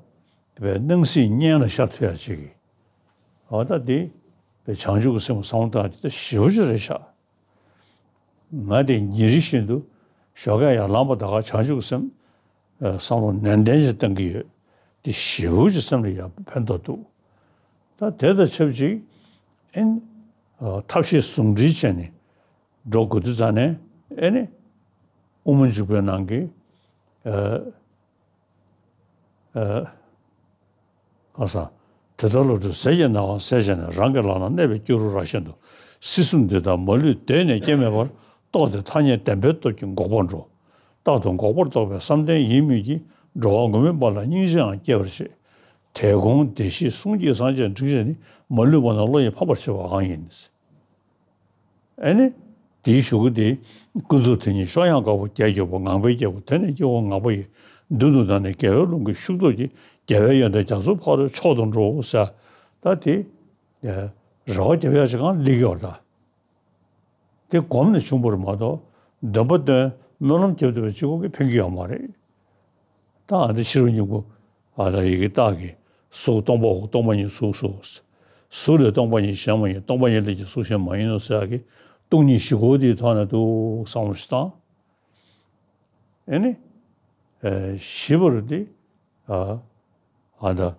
དེ་བས་སྣང་སྲིད་གཉེན་ལ་ཤར་ཐུབ་ཡ་ཅིག་གི་ཨོ་ད་དེ་བས་བྱང་ཆུབ་ཀྱི་སེམས་བསམ་བློ་བཏང་དེ་ད་ཞེ་པོ་ཅིག་རེད་ཤག་ང་དེ་ཉིན་རེ་བཞིན་དུ་ཞོགས་ཀས་ཡར་ལངས་པ་ད་ག་བྱང་ཆུབ་སེམས། ཨ། བསམ་བློ་ནན་ཏན་ཞིག་བཏང་གི་ཡོད། དེ་ཞེ་པོ་ཅིག་སེམས་ལ་ཡག་པོ་ཕན་ཐོགས་འདུག་ད་དེ་དང་ཆབས་ཅིག་ཨེ་ནི། ཨ། ཐབས་ཤེས་ཟུང་འབྲེལ་བྱས་ནས་འགྲོ་དགོས་དུས་ཙང་ནས་ཨེ་ནི། དབུ་མ་འཇུག་པའི་ནང་གི་ཨ། ཨ། ཁ་སང་། དེ་ལྟར་བློ་གྲོས་ཟས་ཀྱི་སྣ་ཁང་ཟད་བྱས་ནས། རང་གི་ལག་ན་གནས་པའི་སྐྱུ་རུ་ར་བཞིན་དུ། སྲིད་གསུམ་འདི་དག་མ་ལུས་གདོད་ནས་སྐྱེ་མེད་པར། རྟོགས་ཏེ་ཐ་སྙད་བདེན་པའི་སྟོབས་ཀྱིས་འགོག་པར་འགྲོ། རྟག་ཏུ་འགོག་པར་རྟོགས་པའི་བསམ་གཏན་ཡིན་མོད་ཀྱི། འགྲོ་བ་མགོན་མེད་པ་ལ་སྙིང་རྗེའང་སྐྱེ་བར་བྱེད། དེ་དགོངས་བདེ་གཤེགས་གསུང་གི་སངས་རྒྱས་འབྲིང་ཆེན་ནི། མ་ལུས་པ་རྣམས་བློ་ཡིས་ཕམ་པར་བྱེད་པའང་ཡིན། ཨེ་ནི། དེའི་གཞུག་གུ་དེ། ཀུན་རྫོབ་དེ་ཉིད་གཤོག་ཡངས་དཀར་པོ་བརྒྱད་གྱུར་པ། ངང་པའི་རྒྱལ་པོ་དེ་ནི་སྐྱེ་བོ་ངང་པ་ཡི། མདུན་དུ་བདར་ནས་རྒྱལ་བའི་ཀླུང་གི་ཤུགས་སྟོབས་ཀྱིས། རྒྱལ་བའི་ཡོན་ཏན་རྒྱ་མཚོ་ཕ་རོལ་མཆོག་ཏུ་འགྲོ་ཟེར། ད་དེ། རེ་བ་རྒྱབ་ཡག་ཅིག་གང་སླེབས་ཀྱི་ཡོད་རེད་ད། དེ་སྒོམ་ནས་བྱུང་བ་རེད་མ་གཏོགས། འདོན་པ་བཏོན་སྨོན་ལམ་རྒྱབ་བསྡད་པ་གཅིག་པོ་གིས་ཕན་གྱི་ཡོད་མ་རེད། ད་ཨ་འདི་ཕྱི་རུ་སྙིང་པོ། ཨ་ད་ཡི་གེ་རྟགས་ཀྱིས་གཟུགས་སྟོང་པའོ། སྟོང་པ་ཉིད་གཟུགས་སོ། གཟུགས་ལས་སྟོང་པ་ཉིད་གཞན་མ་ཡིན། སྟོང་པ་ཉིད་ལས་ཀྱང་གཟུགས་གཞན་མ་ཡིན་ནོ་ཟེར་ཡག་གི་སྟོང་ཉིད་བཞི་སྐོར་དེའི་ཐོག་ནས་འདུག་བསམ་བློ་ཞིག་བཏང་། ཨེ་ནི། ཨེ། བཞི་པ་རུ་དེ། ཨ། ཨ་ད།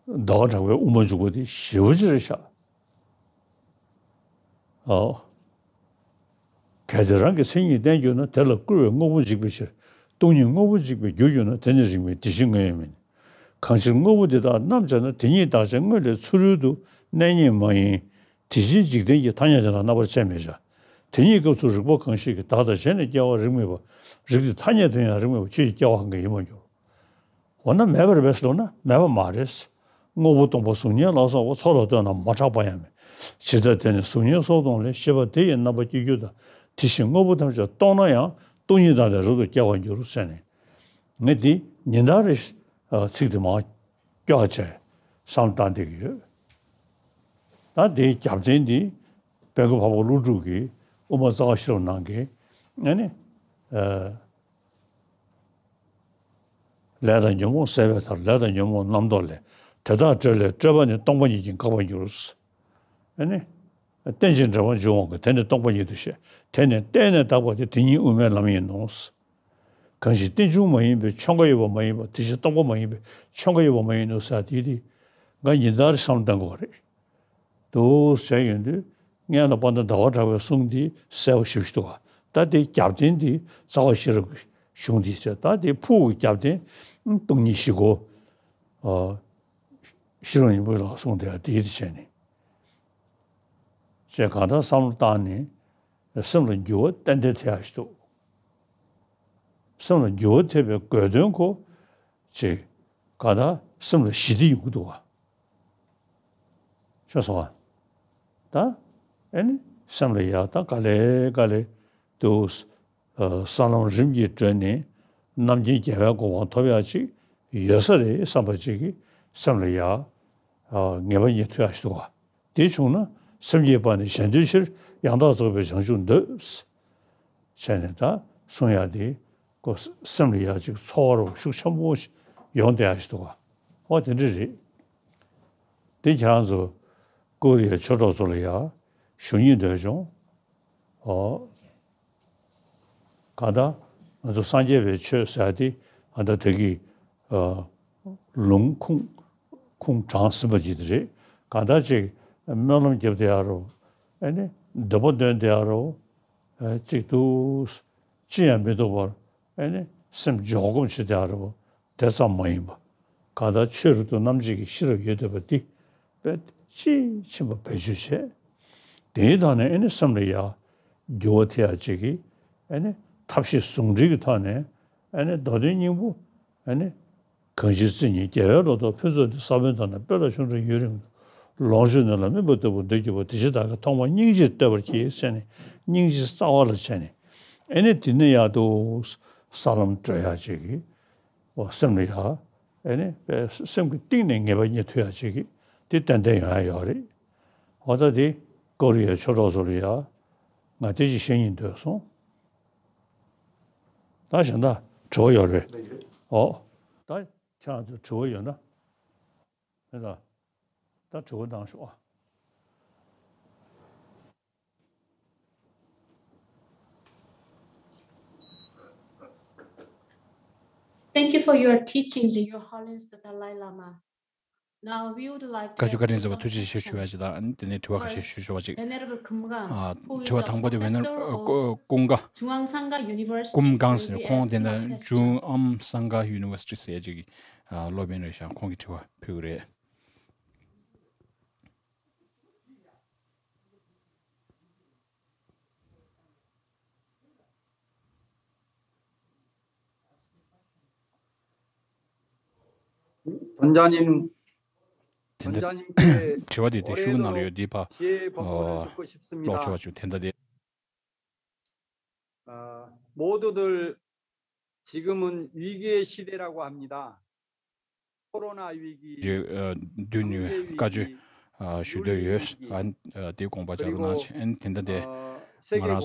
ཟླ་བ་གྲགས་པའི་དབུ་མ་འཇུག་པ་དེ་ཞེ་པོ་ཅིག་རེད་ཤག་ཨོ། གལ་ཏེ་རང་གི་མཚན་ཉིད་བསྟན་གྱུར་ན། དེ་ལ་བསྐུལ་བས་དངོས་པོ་འཇིག་པའི་ཕྱིར། སྟོང་ཉིད་དངོས་པོ་འཇིག་པའི་རྒྱུར་གྱུར་ན། དེ་ནི་རིགས་མིན་དེ་བཞིན་དངོས་ཡོད་མིན། གང་ཕྱིར་དངོས་པོ་འདི་དག་རྣམ་སྦྱར་ན། དེ་ཉིད་བདག་ཅན་དངོས་ལས་ཚུ་རོལ་དུ། གནས་རྙེད་མ་ཡིན་དེ་བཞིན་འཇིག་རྟེན་གྱི། ཐ་སྙད་དེ་དག་རྣམ་པར་ཕྱེ་མི་བྱ། དེ་ཉིད་སྐབས་སུ་རིགས་པ་གང་ཞིག་གིས། བདག་དང་གཞན་ལས་སྐྱེ་བ་རིགས་མེད་པ། རིགས་དེ་ཐ་སྙད་དུ་ཡང་རིགས་མེད་པ། ཆོས་ཀྱི་སྐྱེ་བ་གང་གིས་ཡིན་པར་འགྱུར། འོ་ན་མེད་པ་རེད་པས་ཟེར་ན་མེད་པ་མ་རེད། དངོས་པོ་སྟོང་པ་གཟུགས་བརྙན་ལ་སོགས་པ། ཚོགས་ལ་ལྟོས་ན་མ་གྲགས་པ་ཡང་མེད། ཇི་ལྟར་དེ་ནི་གཟུགས་བརྙན་སོགས་སྟོང་ལས། ཤེས་པ་དེ་ཡི་རྣམ་པ་སྐྱེ་འགྱུར་ལྟར། དེ་བཞིན་དངོས་པོ་ཐམས་ཅད་སྟོང་ན་ཡང་། སྟོང་ཉིད་དག་ལས་རབ་ཏུ་སྐྱེ་བར་འགྱུར་ཟེར་ནས། ངས་འདི་ཉིན་ལྟར་རེ་ཚིག་དེ་མར་སྐྱོར་བྱས་བསམ་བཏང་བསྡད་ཀྱི་ཡོད། ད་དེའི་རྒྱབ་རྟེན་འདི་དཔལ་མགོན་འཕགས་པ་ཀླུ་སྒྲུབ་ཀྱིས་དབུ་མ་རྩ་བ་ཤེས་རབ་ནང་གི་ཨ་ནི། ལས་དང་ཉོན་མོངས་ཟད་པའི་མཐར། ལས་དང་ཉོན་མོངས་རྣམ་རྟོག་ལས། དེ་དག་བསྐྲད་ལས་བསྐྲད་པ་ནི། སྟོང་པ་ཉིད་ཀྱིས་འགག་པར་འགྱུར། ཨ་ནི། རྟེན་ཅིང་འབྲེལ་བར་འབྱུང་བ་ཀུན། དེ་ནི་སྟོང་པ་ཉིད་དུ་ཤེས། དེ་ནི་གཏན་ནས་དག་པ་སྟེ། དེ་ཉིད་དབུ་མའི་ལམ་ཡིན་ནོ། གང་ཞིག་རྟེན་འབྱུང་མ་ཡིན་པའི། ཆོས་འགའ་ཡོད་པ་མ་ཡིན་པ། དེ་བཞིན་སྟོང་པ་མ་ཡིན་པའི། ཆོས་འགའ་ཡོད་པ་མ་ཡིན་ནོ་ཟེར་དེ་དེ་ང་ཉིན་ལྟར་བསམ་བློ་གཏང་དགོས་རེད། འདུག་ཟེར་ཡོང་དུས། སྔོན་ལ་དཔལ་ལྡན་ཟླ་བ་གྲགས་པའི་གསུང་འདི་གསལ་པོ་ཞེ་པོ་ཞིག་འདུག་ག་ད་དེའི་རྒྱབ་རྟེན་འདི་རྩ་བ་ཤེས་རབ་ཀྱི་གཞུང་འདི་བྱས། ད་དེའི་ཕུགས་ཀྱི་རྒྱབ་རྟེན་སྟོང་ཉིད་བཞི་སྒོ། ཨ། ཤེས་རབ་སྙིང་པོ་ལ་གསུངས་དེ་ཡང་དེའི་དེ་བྱས་ནས། ཅེས་གང་ལྟར་བསམ་བློ་བཏང་ནས་སེམས་ལ་འགྱུར་བ་ཏན་ཏན་ཐེབས་ཡག་ཞིག་འདུག་སེམས་ལ་འགྱུར་བ་ཐེབས་པའི་དགོས་དོན་ཁོ། ཅེས་གང་ལྟར་སེམས་ལ་ཞི་བདེ་ཡོང་གི་འདུག་ག་ཤེས་སོང་ང་། ད་ཨེ་ནི་སེམས་ལ་ཡག་ད་ག་ལེ་ག་ལེ་འདུག་ཨ། ས་ལམ་རིམ་གྱིས་བགྲོད་ནས་རྣམ་མཁྱེན་རྒྱལ་བའི་གོ་འཕང་ཐོབ་ཡག་ཅིག་ཡོད་ས་རེད་བསམ་པ་ཅིག་གིས་སེམས་ལ་ཡག་ཨ། ངེས་པ་རྙེད་ཐུབ་ཡག་ཞིག་འདུག་ག་དེ་བྱུང་ན་སེམས་བསྐྱེད་པ་ནི་གཞན་དོན་ཕྱིར། ཡང་དག་རྫོགས་པའི་བྱང་ཆུབ་འདོད། བྱས་ནས་ད་གསུང་ཡག་དེ་ཁོ་སེམས་ལ་ཡག་ཅིག་ཚོར་བ་ཤུགས་ཆེན་པོ་ཞིག་ཡོང་བསྡད་ཡག་ཞིག་འདུག་ག་ཨོ་དེ་འདྲ་རེད། དེ་ཁྱེད་རང་ཚོ་ཀོ་རི་ཡའི་ཆོས་གྲོགས་ཚོ་ལ་ཡག་ཞུ་སྙིང་འདོད་བྱུང་། ཨོ། གང་ལྟར་ང་ཚོ་སངས་རྒྱས་པའི་ཆོས་ཟེར་ཡག་དེ་གང་ལྟར་དེ་གི་ཨ། ལུང་ཁུངས་ཁུངས་དྲངས་ཟིན་པ་ཅིག་དེ་རེད། གང་ལྟར་ཅིག་སྨོན་ལམ་རྒྱབ་བསྡད་ཡག་རོ། ཨེ་ནི་འདོད་པ་འདོན་བསྡད་ཡག་རོ། ཨེ་ཅིག་ཏུ་ཅི་ཡང་མི་འདུག་པར་ཨེ་ནི་སེམས་འཇོག་སྒོམ་བྱེད་བསྡད་ཡག་རོ། དེ་ཙམ་མ་ཡིན་པ། གང་ལྟར་ཆོས་རབ་ཏུ་རྣམ་འབྱེད་ཀྱི་ཤེས་རབ་ཡོད་བསྡད་པ་འདི་དཔེ་དཔྱིས་ཕྱིན་པ་བེད་སྤྱོད་བྱས། དེའི་ཐོག་ནས་ཨེ་ནི་སེམས་ལ་ཡག་འགྱུར་བ་ཐེབས་ཡག་ཅིག་གིས་ཨེ་ནི་ཐབས་ཤེས་ཟུང་འབྲེལ་གྱི་ཐོག་ནས་ཨེ་ནི་མདོ་དོན་སྙིང་པོ་ཨེ་ནི་གང་ཞིག་རྩེ་ཉིད་རྒྱལ་བའི་ལོ་ཏོག་ཕུན་ཚོགས་འདི་ས་བོན་ལྟར་ན་སྤེལ་ལ་ཆུང་འབྲིང་ཡུན་རིང་དུ། ལོངས་སྤྱོད་རྣམས་ལ་སྨིན་པར་འདོད་པའི་འདོད་རྒྱུ་བ། དེ་ཕྱིར་བདག་གིས་ཐོག་མར་སྙིང་རྗེར་བསྟོད་པར་བགྱི་ཟེར་ནས་སྙིང་རྗེ་རྩ་བ་ལ་བྱས་ནས་ཨེ་ནི་དེ་ནས་ཡག་ཏུ་ས་ལམ་བགྲོད་ཡག་ཅིག་གིས། འོ་སེམས་ལ་ཡག་ཨེ་ནི་དཔེ་སེམས་ཀྱི་གཏིང་ནས་ངེས་པ་རྙེད་ཐུབ་ཡག་ཅིག་གིས་དེ་ཏན་ཏན་ཡོང་ཡག་ཡོད་རེད། འོ་ད་དེ་ཀོ་རི་ཡའི་ཆོས་གྲོགས་ཚོ་ལ་ཡག་ང་དེ་ཅིག་བཤད་སྙིང་འདོད་སོང་། ད་གཞན་དག་དྲི་བ་ཡོད་རེད། ཨོ། ད་ཁྱེད་རང་ཚོ་དྲི་བ་ཡོད་ན། མེད་ད། ད་དྲི་བ་གནང་ཤོག་ཨ། Thank you for your teachings, Your Holiness the Dalai Lama. Now we would like to བཀའ་ཞུ་བཀའ་དྲིན་གསོལ་བ། ཐུགས་རྗེ་ཆེ་ཞུ་བ་ཞིག་དང་། དེ་ནས་དྲི་བ་ཁ་ཤས་ཞུ་ཆོག་པ་ཅིག་ཨ། དྲི་བ་དང་པོ་དེ་ཝེ་ནེར་ཀུང་ག་ཀུམ་གང་ཟེར། ཁོང་དེ་ནས་ཇུང་ཨམ་སང་ག་ཡུ་ནི་ཝར་སི་ཊི་ཟེར་ཡ་ཅིག་གི་སློབ་དཔོན་རེད་ཤག་ཁོང་གིས་དྲི་བ་ཕུལ་གི་རེད། 원장님, དྲི་བ་དེ་དེ་ཤུགས་ནང་ལ་ཡོད། འདི་ཕ་ཀློག་ཆོག་པ་བྱུང་། དེ་འདྲ་དེ། 어, 모두들 지금은 위기의 시대라고 합니다. 코로나 위기, ཇི་ཨ་དུས་ནི་བཀའ་ཆོས་ཨ་ཞུ་འདོད་ཡོད། ཨ་དེའི་དགོངས་པ་འཇགས་རོགས་གནང་། ཨ་ནི་དེ་འདྲ་དེ་ང་རང་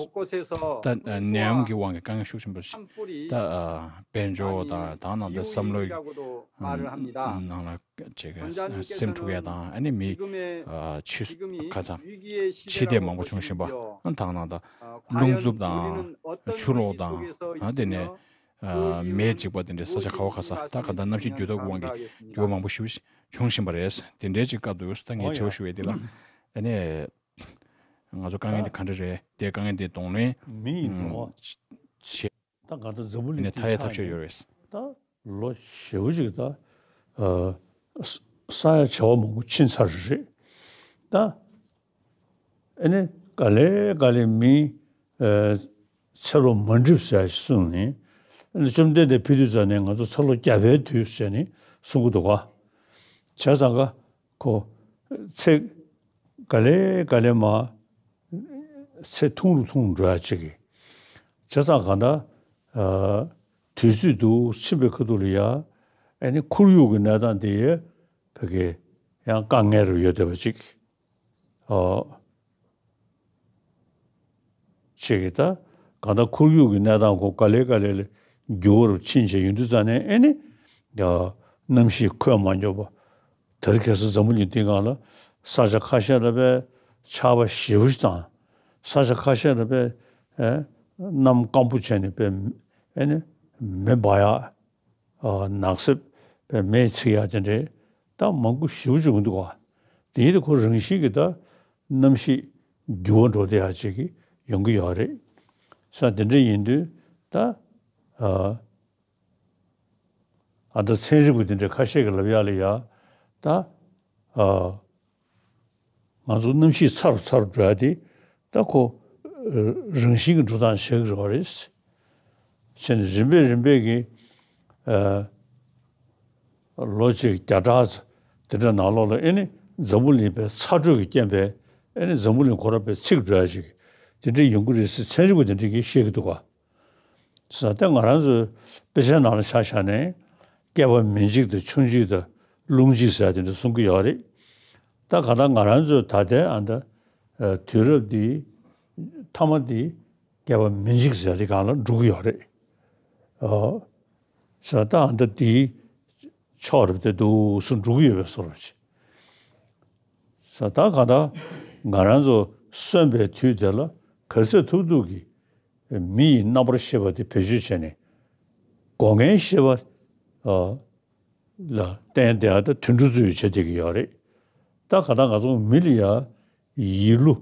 ད་ནད་ཡམས་ཀྱི་དབང་གིས་དཀའ་ངལ་ཤུགས་ཆེན་པོ་ཞིག་ད་ཨ་དཔལ་འབྱོར་དང་དང་ནང་དུ་བསམ་བློའི་ནང་ལ་བྱེད་ཀྱི་སེམས་འཁྲུག་ཡ་དང་། ཨ་ནི་མི་ཨ་ཕྱི་ཕྱི་ལྟས་མང་པོ་བྱུང་བཞིན་པ། ཨ་དང་ནང་ད་རླུང་འཚུབ་དང་ཆུ་ལོག་དང་། ཨ་དེ་ནས། ཨ་མེ་འཇིགས་པ་དེ་འདྲའི་ས་ཆ་ག་བ་ག་ས་ད་ག་ད་གནམ་གཤིས་འགྱུར་ལྡོག་གི་དབང་གིས་འགྱུར་བ་མང་པོ་ཞེ་པོ་བྱུང་བཞིན་པ་རེད། དེ་འདྲའི་ཅིག་སྐབས་དུ་ད་ངས་དྲི་བ་ཞུ་བའི་དེ་ལ། ཨ་ནི་ང་ཚོ་དཀའ་ངལ་འདི་ག་འདྲ་རེད། དེ་དཀའ་ངལ་འདི་གདོང་ལེན་མི་ཡི་འགྲོ་བ་བྱེད། ད་ག་ད་འཛམ་བུ་གླིང་ཨ་ནི་མཐའ་ཡས་ཐབས་ཤེས་ཡོད་རེད། ད་ལོ་ཞེ་པོ་ཅིག་ད་ཨ་ས་ཡ་བྱེ་བ་མང་པོ་ཕྱིན་ཚར་རེད། ད། ཨ་ནི་ག་ལེ་ག་ལེ་མི་ཨ་ཚེ་ལོ་མ་འགྲིབ་ཟེར་ཞིག་གསུངས་ནས། ཨ་ནི་བཅོམ་ལྡན་འདས་ཕེབས་དུས་ཙམ་ནས་ང་ཚོ་ཚེ་ལོ་བརྒྱ་པའི་དུས་ཟེར་ནས་གསུང་གི་འདུག་ག་བྱས་ཙང་ཀ་ཁོ་ཚེ་ག་ལེ་ག་ལེ་མ་ཚེ་ཐུང་རུ་ཐུང་རུ་འགྲོ་ཡ་ཅིག་གི། བྱས་ཙང་གང་ལྟར་ཨ་དུས་ཚོད་དུ་ཕྱིན་པའི་ཁ་ཐུག་ལ་ཡ། ཨ་ནི་ཁོར་ཡུག་གི་གནས་སྟངས་དེ་ཡ་ཕ་གི་ཡང་དཀའ་ངལ་རུ་ཡོད་བསྡད་པ་ཅིག་ཨོ། ཅིག་གིས་ད་གང་ལྟར་ཁོར་ཡུག་གི་གནས་སྟངས་ཁོ་ག་ལེ་ག་ལེ་ལ་འགྱུར་བ་རུ་ཕྱིན་བྱས་ཡོང་དུས་ཙམ་ནས། ཨེ་ནི་ཡ་གནམ་གཤིས་ཁོད་མ་འཇོག་པ། དེ་རིང་ཁ་སང་འཛམ་བུ་གླིང་འདིའི་སྒང་ལ་ས་ཆ་ཁ་ཤས་ལ་དཔེ་ཆར་པ་ཞེ་པོ་ཞིག་དང་། ས་ཆ་ཁ་ཤས་ལ་དཔེ་ཨེ་གནམ་སྐམ་པོ་བྱས་ནས་དཔེ་ཨེ་ནི་མེ་འབར་ཡག་ཨ་ནགས་གསེབ་པའི་མེས་ཚིག་ཡག་དེ་འདྲའི་ད་མང་པོ་ཞེ་པོ་བྱུང་འདུག་ག་དེའི་དེ་ཁོ་རང་བཞིན་གྱིས་ད་གནམ་གཤིས་ འགྱུར་བ་འགྲོ་བསྡད་ཡ་ཅིག་གི་ཡོང་གི་ཡོད་རེད། ས་དེ་འདྲ་ཡིན་དུས་ད་ཨ་ཨ་ད་ཚན་རིག་པ་དེ་འདྲ་ཁ་ཤས་ཀྱིས་ལབ་ཡ་ལ་ཡ་ད་ཨ་ང་ཚོ་གནམ་གཤིས་ཚ་རུ་ཚ་རུ་འགྲོ་ཡ་དེ་ད་ཁོ་ཨ་རང་བཞིན་གྱི་འགྲོ་སྟངས་ཆགས་ཀྱི་རེད་པ་རེད། བྱས་ནས་རིམ་པས་རིམ་པས་ཀྱི་ཨ་ལོ་གཅིག་བརྒྱ་ཕྲག་དེ་འདྲ་ནང་ལོགས་ལ་ཨེ་ནི་འཛམ་བུ་གླིང་པའི་ཚ་དྲོད་ཀྱི་རྐྱེན་པས་ཨེ་ནི་འཛམ་བུ་གླིང་ཁོ་རང་པའི་ཚིག་འགྲོ་ཡ་ཅིག་དེ་འདྲ་ཡོང་གི་རེད་ཟེར་ཚན་རིག་པ་དེ་འདྲ་གིས་བཤད་ཀྱི་འདུག་ག་ས་དེ་ང་རང་ཚོའི་དཔེ་ཆའི་ནང་ལ་ཆ་བཞག་ནས་བསྐལ་པ་མིང་གཅིག་དང་ཆུང་གཅིག་དང་རླུང་གཅིག་ཟེར་དེ་འདྲ་གསུང་གི་ཡོད་རེད། ད་ག་ད་ང་རང་ཚོའི་ད་ལྟའི་ཨ་ད་ཨ་དུས་རབས་འདི་མཐའ་མ་འདི་བསྐལ་པ་མིང་གཅིག་ཟེར་དེ་སྒང་ལ་འགྲོ་གི་ཡོད་རེད། ཨོ། ས་ད་ཨ་ད་དེའི་ཕྱོགས་རེད་དེ་འདུག་སེ་འགྲོ་གི་ཡོད་པའི་བཟོ་འདྲ་ཅིག་ས་ད་ག་ད་ང་རང་ཚོ་གསོན་པའི་དུས་དེ་ལ་ག་ཚོད་ཐུབ་ཐུབ་ཀྱིས་མི་ཡི་རྣམ་པར་ཤེས་པ་དེ་བེད་སྤྱོད་བྱས་ནས་སྒོ་ལྔའི་ཤེས་པ་ཨ་ལ་བརྟེན་བསྡད་ཡ་ད་དུད་འགྲོ་ཚོས་བྱེད་བསྡད་ཀྱི་ཡོད་རེད། ད་ག་ད་ང་ཚོ་མི་ལ་ཡ་ཡིད་བློ།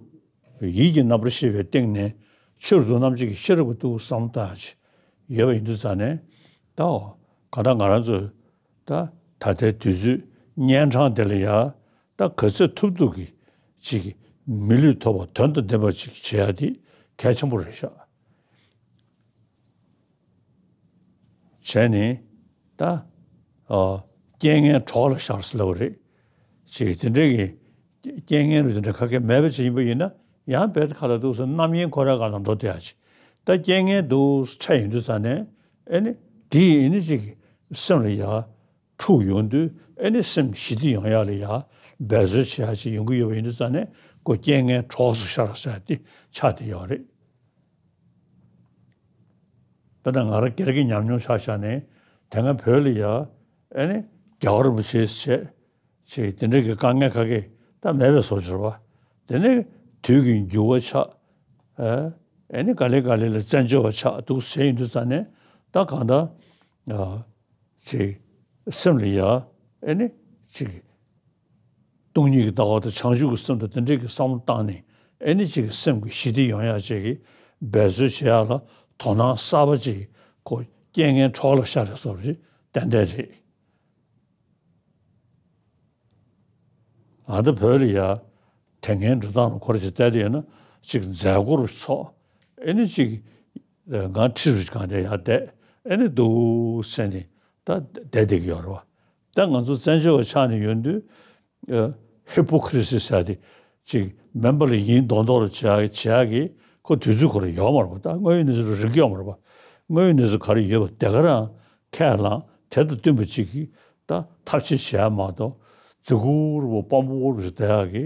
ཡིད་ཀྱི་རྣམ་པར་ཤེས་པའི་སྟེང་ནས་ཕྱིར་དུ་རྣམ་འབྱེད་ཀྱི་ཤེས་རབ་ཀྱི་ཏུ་བསམ་བློ་བཏང་ཡ་ཅིག་ཡོད་པ་ཡིན་དུས་ཙང་ནས་ད་ག་ད་ང་རང་ཚོས་ད་ད་ལྟའི་དུས་ཚོད་གཉན་འཕྲང་དེ་ལ་ཡ་ད་ག་ཚོད་ཐུབ་ཐུབ་ཀྱིས་ཅིག་མི་ལུས་ཐོབ་པ་དོན་དང་ལྡན་པ་ཅིག་བྱེད་ཡ་དེ་གལ་ཆེན་པོ་རེད་ཤག་བྱས་ནས་ད་ཨ་རྐྱེན་ངན་གྲོགས་ལ་ཤར་ཟེར་ལབ་པ་རེད། ཅིག་དེ་འདྲའི་གི་རྐྱེན་ངན་རུ་དེ་འདྲ་ག་གེ་མེད་པ་ཅིག་ཡིན་པ་ཡིན་ན་ཡང་རྦད་དེ་ཁ་ལ་འདུག་སེ་རྣམ་གཡེང་ཁོ་རའི་སྒང་ལ་འགྲོ་བསྡད་ཡ་ཅིག་ད་རྐྱེན་ངན་འདུག་སེ་འཕྲད་ཡོང་དུས་ཙང་ནས་ཨེ་ནི་དེ་ཡིན་ནི་ཅིག་སེམས་ལ་ཡ་འཁྲུག་ཡོང་དུས་ཨེ་ནི་སེམས་ཞི་བདེ་ཡོང་ཡ་ལ་ཡ་འབད་རྩོལ་བྱེད་ཡ་ཅིག་ཡོང་གི་ཡོད་པ་ཡིན་དུས་ཙང་ནས་ཁོ་རྐྱེན་ངན་གྲོགས་སུ་ཤར་ཟེར་ཡ་དེ་ཆགས་བསྡད་ཡོད་རེད། དཔེར་ན་ང་རང་སྒེར་གྱི་ཉམས་མྱོང་ཆ་བཞག་ནས་དེ་སྔ་བོད་ལ་ཡ་ཨེ་ནི་རྒྱལ་བ་རིན་པོ་ཆེ་བྱས་ཅིག་དེ་འདྲ་གི་དཀའ་ངལ་ག་གེ་ད་མེད་པའི་བཟོ་བྱས་པ། དེ་ནས་དུས་ཀྱི་འགྱུར་བ་ཆགས། ཨེ་ཨེ་ནི་ག་ལེ་ག་ལེ་ལ་བཙན་བྱོལ་བ་ཆགས་འདུག་ཟེར་ཡིན་དུས་ཙང་ནས་ད་གང་ལྟར་ཨ་ཅིག་སེམས་ལ་ཡ་ཨེ་ནི་ཅིག་སྟོང་ཉིད་ཀྱི་ལྟ་བ་དང་བྱང་ཆུབ་ཀྱི་སེམས་དང་དེ་འདྲའི་གི་བསམ་བློ་བཏང་ནས་ཨེ་ནི་ཅིག་སེམས་ཀྱི་ཞི་བདེ་ཡོང་ཡ་ཅིག་གི་འབད་རྩོལ་བྱེད་ཡ་ལ་དོ་སྣང་གསར་པ་ཅིག་ཁོ་རྐྱེན་ངན་གྲོགས་ལ་ཤར་བའི་བཟོ་འདྲ་ཅིག་ཏན་ཏན་རེད། ཨ་ད་བོད་ལ་ཡ་དེ་སྔའི་འགྲོ་སྟངས་ལ་ཁོ་ར་ཅིག་བལྟས་ཏེ་ཡོད་ན་ཅིག་མཛད་སྒོ་རུ་ཚོགས་ཨེ་ནི་ཅིག་ང་ཁྲི་རུ་གང་དེ་ཡ་བསྡད་ཨེ་ནི་འདུག་སེ་ནི་ད་བསྡད་བསྡད་ཀྱི་ཡོད་རེད་བ། ད་ང་ཚོ་བཙན་བྱོལ་བ་ཆགས་ནས་ཡོད་དུས། ཨ་ཧི་པོ་ཀི་རི་སི་ཟེར་ཏེ་ཅིག་མིན་པ་ལ་ཡིན་མདོག་མདོག་ལ་བྱེད་ཡག་བྱེད་ཡག་གི་ཁོ་དུས་ཚོད་ཁོ་རང་ཡོད་མ་རེད་པ། ད་དངོས་ཡོད་གནས་ཚུལ་རིག་གི་ཡོད་མ་རེད་པ། དངོས་ཡོད་གནས་ཚུལ་ག་རེ་ཡོད་པ་དེ་ག་རང་ཁས་བླངས་དེ་དང་བསྟུན་པ་ཅིག་གིས་ད་ཐབས་ཤེས་བྱེད་ཡག་མ་གཏོགས་རྫི་གུར་པོ་སྤམ་པོ་རུ་བསྡད་ཡག་གི་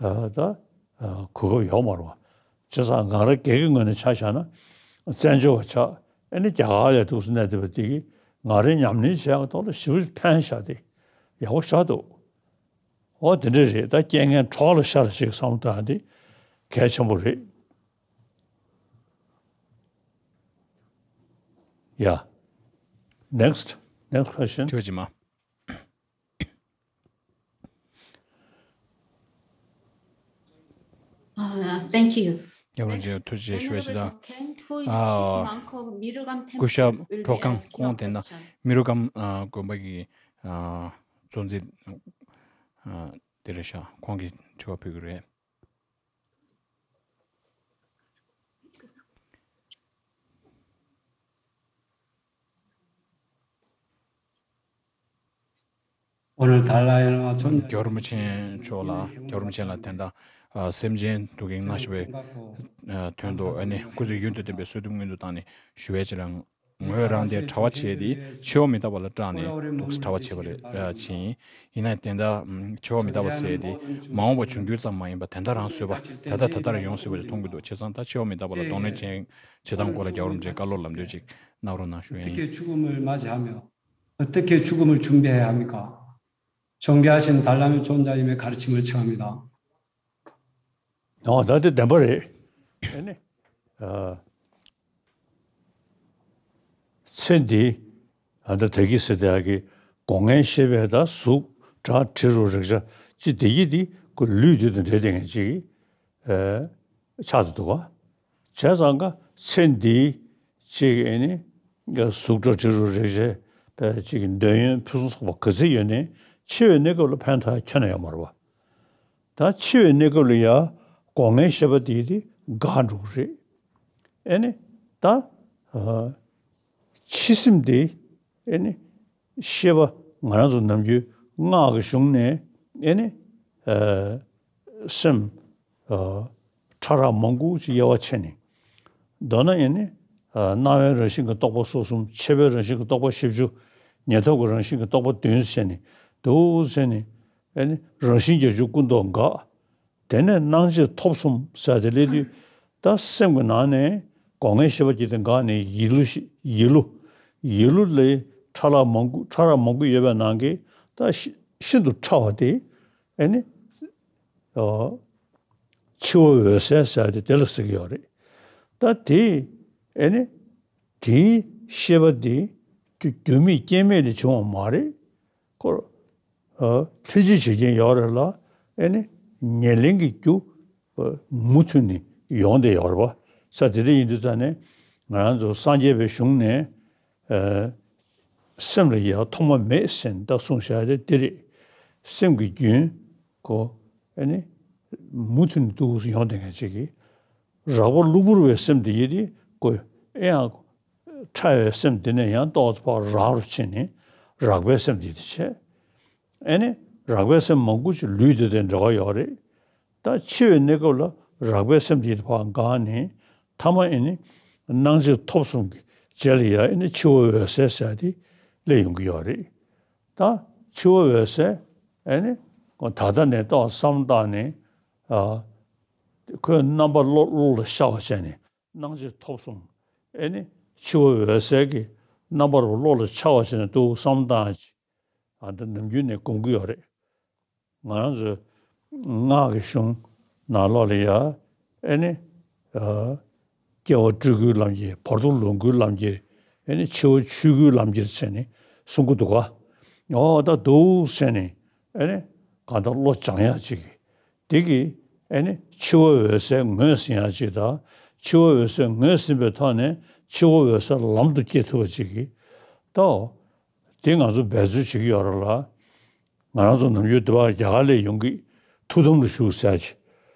ཨ་ད་ཨ་གོ་སྐབས་ཡོད་མ་རེད་པ། བྱས་ཙང་ང་རང་སྒེར་གྱི་ངོས་ནས་ཆ་བཞག་ན་བཙན་བྱོལ་བ་ཆགས་ཨ་ནི་རྒྱ་གར་ལ་འདུག་སེ་གནས་བསྡད་པ་དེ་གིས་ང་རའི་ཉམས་ལེན་བྱེད་ཡག་ཐོག་ལ་ཞེ་པོ་ཕན་བཞག་སྟེ་ཡག་པོ་ཞེ་དྲག་འདུག་འོ་དེ་འདྲ་རེད། ད་རྐྱེན་ངན་གྲོགས་ལ་ཤར་ཅིག་བསམ་བློ་བཏང་དེ་གལ་ཆེན་པོ་རེད། Yeah. Next. Next question. དྲི་བ་ཇི་མ། ཨ། Thank you. རྒྱལ་བ་རིན་པོ་ཆེ་ཐུགས་རྗེ་ཆེ་ཞུ་བ་ཞིག་དང་། ཨ། སྐུ་ཞབས་གྲོགས་ཁང་ཁོང་དེ་ན་མི་རུ་ཀམ་ཨ་དགོན་པ་གི་ཨ་གཙོ་འཛིན་ཨ་དེ་རེད་ཤག་ཁོང་གིས་དྲི་བ་ཕུལ་གི་རེད། རྒྱལ་བ་རིན་པོ་ཆེ་མཆོག་ལ། རྒྱལ་བ་རིན་པོ་ཆེ་ལ་དེ་འདྲ་ཨ་སེམས་ཅན་སྡུག་བསྔལ་མྱོང་བཞིན་པའི་ཨ་དོན་དུ་ཨ་ནི་སྐུ་ཚེ་ཡུན་དུ་བརྟན་པའི་གསོལ་འདེབས་སྔོན་དུ་བཏང་ནས་ཞུ་བའི་ཕྱིར་རང་། ངོས་རང་དེ་གྲྭ་པ་བྱས་ཏེ་འཆི་བ་མི་རྟག་པ་ལ་སྐྲག་ནས་འདུག་གྲྭ་པ་བྱས་པ་རེད་ཨ་ཕྱིན། ཡིན་ན་དེ་འདྲ་འཆི་བ་མི་རྟག་པ་ཟེར་དེ་མ་འོངས་པ་འབྱུང་འགྱུར་ཙམ་མ་ཡིན་པར་དེ་འདྲ་རང་བཟོས་པ་ད་ལྟ་ད་ལྟར་ཡོང་སྲིད་པ་ཞིག་མཐོང་གི་འདུག་བྱས་ཙང་ད་འཆི་བ་མི་རྟག་པ་ལ་གདོང་ལེན་བྱེད་བྱེད་སྟངས་སྐོར་ལ་རྒྱལ་བ་རིན་པོ་ཆེས་བཀའ་སློབ་ལམ་སྟོན་ཅིག་གནང་རོགས་གནང་ཞུ་ཡ་ཡིན། 어떻게 죽음을 맞이하며 어떻게 죽음을 준비해야 합니까? 존귀하신 달라미 총장님의 가르침을 체합니다. ཨོ་ད་དེ་བདེན་པ་རེད། ཨ་ནི། ཨ། ཚེ་འདི་ཨ་ད་ད་གི་སེ་དེ་ཨ་གི་སྒོ་ལྔའི་ཤེས་པས་ད་གཟུགས་སྒྲ་དྲི་རོ་རེག་བྱ་ཅི་དེ་གི་དེ་ཁོ་ལུས་འདི་དང་འབྲེལ་ཏེ་ངེས་ཅིག་ཨེ་ཆགས་བསྡད་འདུག་ག་བྱས་ཙང་ཀ་ཚེ་འདིའི་ཅིག་ཨེ་ནི་གཟུགས་སྒྲ་དྲི་རོ་རེག་བྱའི་ཅིག་འདོད་ཡོན་ཕུན་སུམ་ཚོགས་པ་ག་ཚོད་ཡོད་ནའི་འཆི་བའི་གནས་སྐབས་ལ་ཕན་ཐོགས་ཁྱོན་ནས་ཡོད་མ་རེད་པ། ད་འཆི་བའི་གནས་སྐབས་ལ་ཡ་སྒོ་ལྔའི་ཤེས་པ་དེ་དེ་འགག་འགྲོ་གི་རེད། ཨེ་ནི་ད་ཨ་འཆི་སེམས་དེ་ཨེ་ནི་ཤེས་པ་ང་རང་ཚོ་ནམ་རྒྱུན་སྔགས་ཀྱི་གཞུང་ནས་ཨེ་ནི་ཨ་སེམས་ཨ་ཕྲ་རགས་མང་པོ་ཅིག་དབྱེ་བ་ཕྱེ་ནས། མདོར་ན་ཨེ་ནི་ཨ་སྣང་བའི་རང་བཞིན་གྱི་རྟོག་པ་སོ་གསུམ། ཤེས་པའི་རང་བཞིན་གྱི་རྟོག་པ་བཞི་བཅུ། ཉེར་ཐོབ་ཀྱི་རང་བཞིན་གྱི་རྟོག་པ་བདུན་ཟེར་ནས་འདུག་ཟེར་ནས་ཨེ་ནི་རང་བཞིན་བརྒྱད་ཅུ་ཀུན་རྟོག་འགག་དེ་ནས་སྣང་མཆེད་ཐོབ་གསུམ་ཟེར་དེ་སླེབས་དུས། ད་སེམས་ཀྱི་ནང་ནས་སྒོ་ལྔའི་ཤེས་པ་གྱིས་དེ་འགག་ནས་ཡིད་བསླུ་ཞིག་ཡིད་བསླུ། ཡིད་བསླུ་ལས་ཕྲ་རགས་མང་པོ་ཕྲ་རགས་མང་པོ་ཡོད་པའི་ནང་གི་ད་ཤི་ཤིན་ཏུ་ཕྲ་བ་དེ་ཨེ་ནི་ཨ་འཆི་བ་འོད་གསལ་ཟེར་དེ་དེ་ལ་ཟེར་གྱི་ཡོད་རེད། ད་དེ་ཨེ་ནི་དེའི་ཤེས་པ་དེ་རྒྱུ་རྒྱུ་མེད་རྐྱེན་མེད་ལས་བྱུང་བ་མ་རེད། ཁོ་ཨ་ལྷན་ཅིག་བྱེད་རྐྱེན་ཡོད་རེད་ལ། ཨེ་ནི་ཉེར་ལེན་གྱི་རྒྱུ་ཨ་མུ་མཐུད་ནས་ཡོང་བསྡད་ཡོད་རེད་པ། ས་དེ་འདྲ་ཡིན་དུས་ཙང་ནས་ང་རང་ཚོ་སངས་རྒྱས་པའི་གཞུང་ནས་ཨ་སེམས་ལ་ཡང་ཐོག་མ་མེད་ཟེར་ནས་ད་གསུངས་བཞག་དེ་འདི་རེད། སེམས་ཀྱི་རྒྱུན་ཁོ་ཨེ་ནི་མུ་མཐུད་ནས་འདུག་སེ་ཡོང་བསྡད་མཁན་ཅིག་གིས། རགས་པ་གློ་བུར་བའི་སེམས་དེ་ཡིན་ཏེ་ཀོ། ཨེ་ཡང་ཕྲ་བའི་སེམས་དེ་ནས་ཡང་ཏོག་ཙམ་ཕར་རགས་རུ་ཕྱིན་ནས་རགས་པའི་སེམས་དེ་དེ་བྱས། ཨེ་ནི་རགས་པའི་སེམས་མང་པོ་ཅིག་ལུས་དེ་དེ་འབྲེལ་བ་ཡོད་རེད། ད་འཆི་བའི་གནས་སྐབས་ལ་རགས་པའི་སེམས་དེ་ཕར་འགག་ནས་ཐ་མ་ཨེ་ནི་སྣང་མཆེད་ཐོབ་གསུམ་གྱི་རྗེས་ལ་ཡང་ཨེ་ནི་འཆི་བ་འོད་གསལ་ཟེར་དེ་སླེབས་ཡོང་གི་ཡོད་རེད། ད་འཆི་བ་འོད་གསལ་ཨེ་ནི་ད་ལྟ་ནས་ཏོག་བསམ་བཏང་ནས་ཨ། ཁོའི་རྣམ་པ་བློ་བློ་ལ་ཤར་བ་བྱས་ནས་སྣང་མཆེད་ཐོབ་གསུམ། ཨེ་ནི་འཆི་བ་འོད་གསལ་གྱི་རྣམ་པ་རུ་བློ་ལ་འཆར་བ་བྱས་ནས་འདུག་བསམ་བཏང་ཅིག་ཨ་ད་ནམ་རྒྱུན་ནས་དགོངས་ཀྱི་ཡོད་རེད། ང་རང་ཚོའི་སྔགས་ཀྱི་གཞུང་ནང་ལོགས་ལ་ཡ་ཨེ་ནི་ཨ་སྐྱེ་བ་སྤྲུལ་སྐུའི་ལམ་གྱིས་བར་དོ་ལོངས་སྐུའི་ལམ་གྱིས། ཨེ་ནི་འཆི་བ་ཆོས་སྐུའི་ལམ་གྱིས་བྱས་ནས་གསུང་གི་འདུག་ག་འོ་ད་འདུག་བྱས་ནས་ཨེ་ནི་གང་ལྟར་བློ་སྦྱང་ཡག་ཅིག་དེ་གིས་ཨེ་ནི་འཆི་བ་འོད་གསལ་ངོས་ཟིན་ཡག་ཅིག་དང་། འཆི་བ་འོད་གསལ་ངོས་ཟིན་པའི་ཐོག་ནས་འཆི་བ་འོད་གསལ་ལམ་དུ་སྐྱེ་ཐུབ་པ་ཅིག་གིས་ད། དེ་ང་ཚོ་འབད་རྩོལ་བྱེད་ཀྱི་ཡོད་རེད་ལ། ང་རང་ཚོ་ནམ་རྒྱུན་འདི་བར་རྒྱ་གར་ལ་ཡོང་གི་ཐུགས་དམ་ལ་བཞུགས་ཟེར་ཅིག་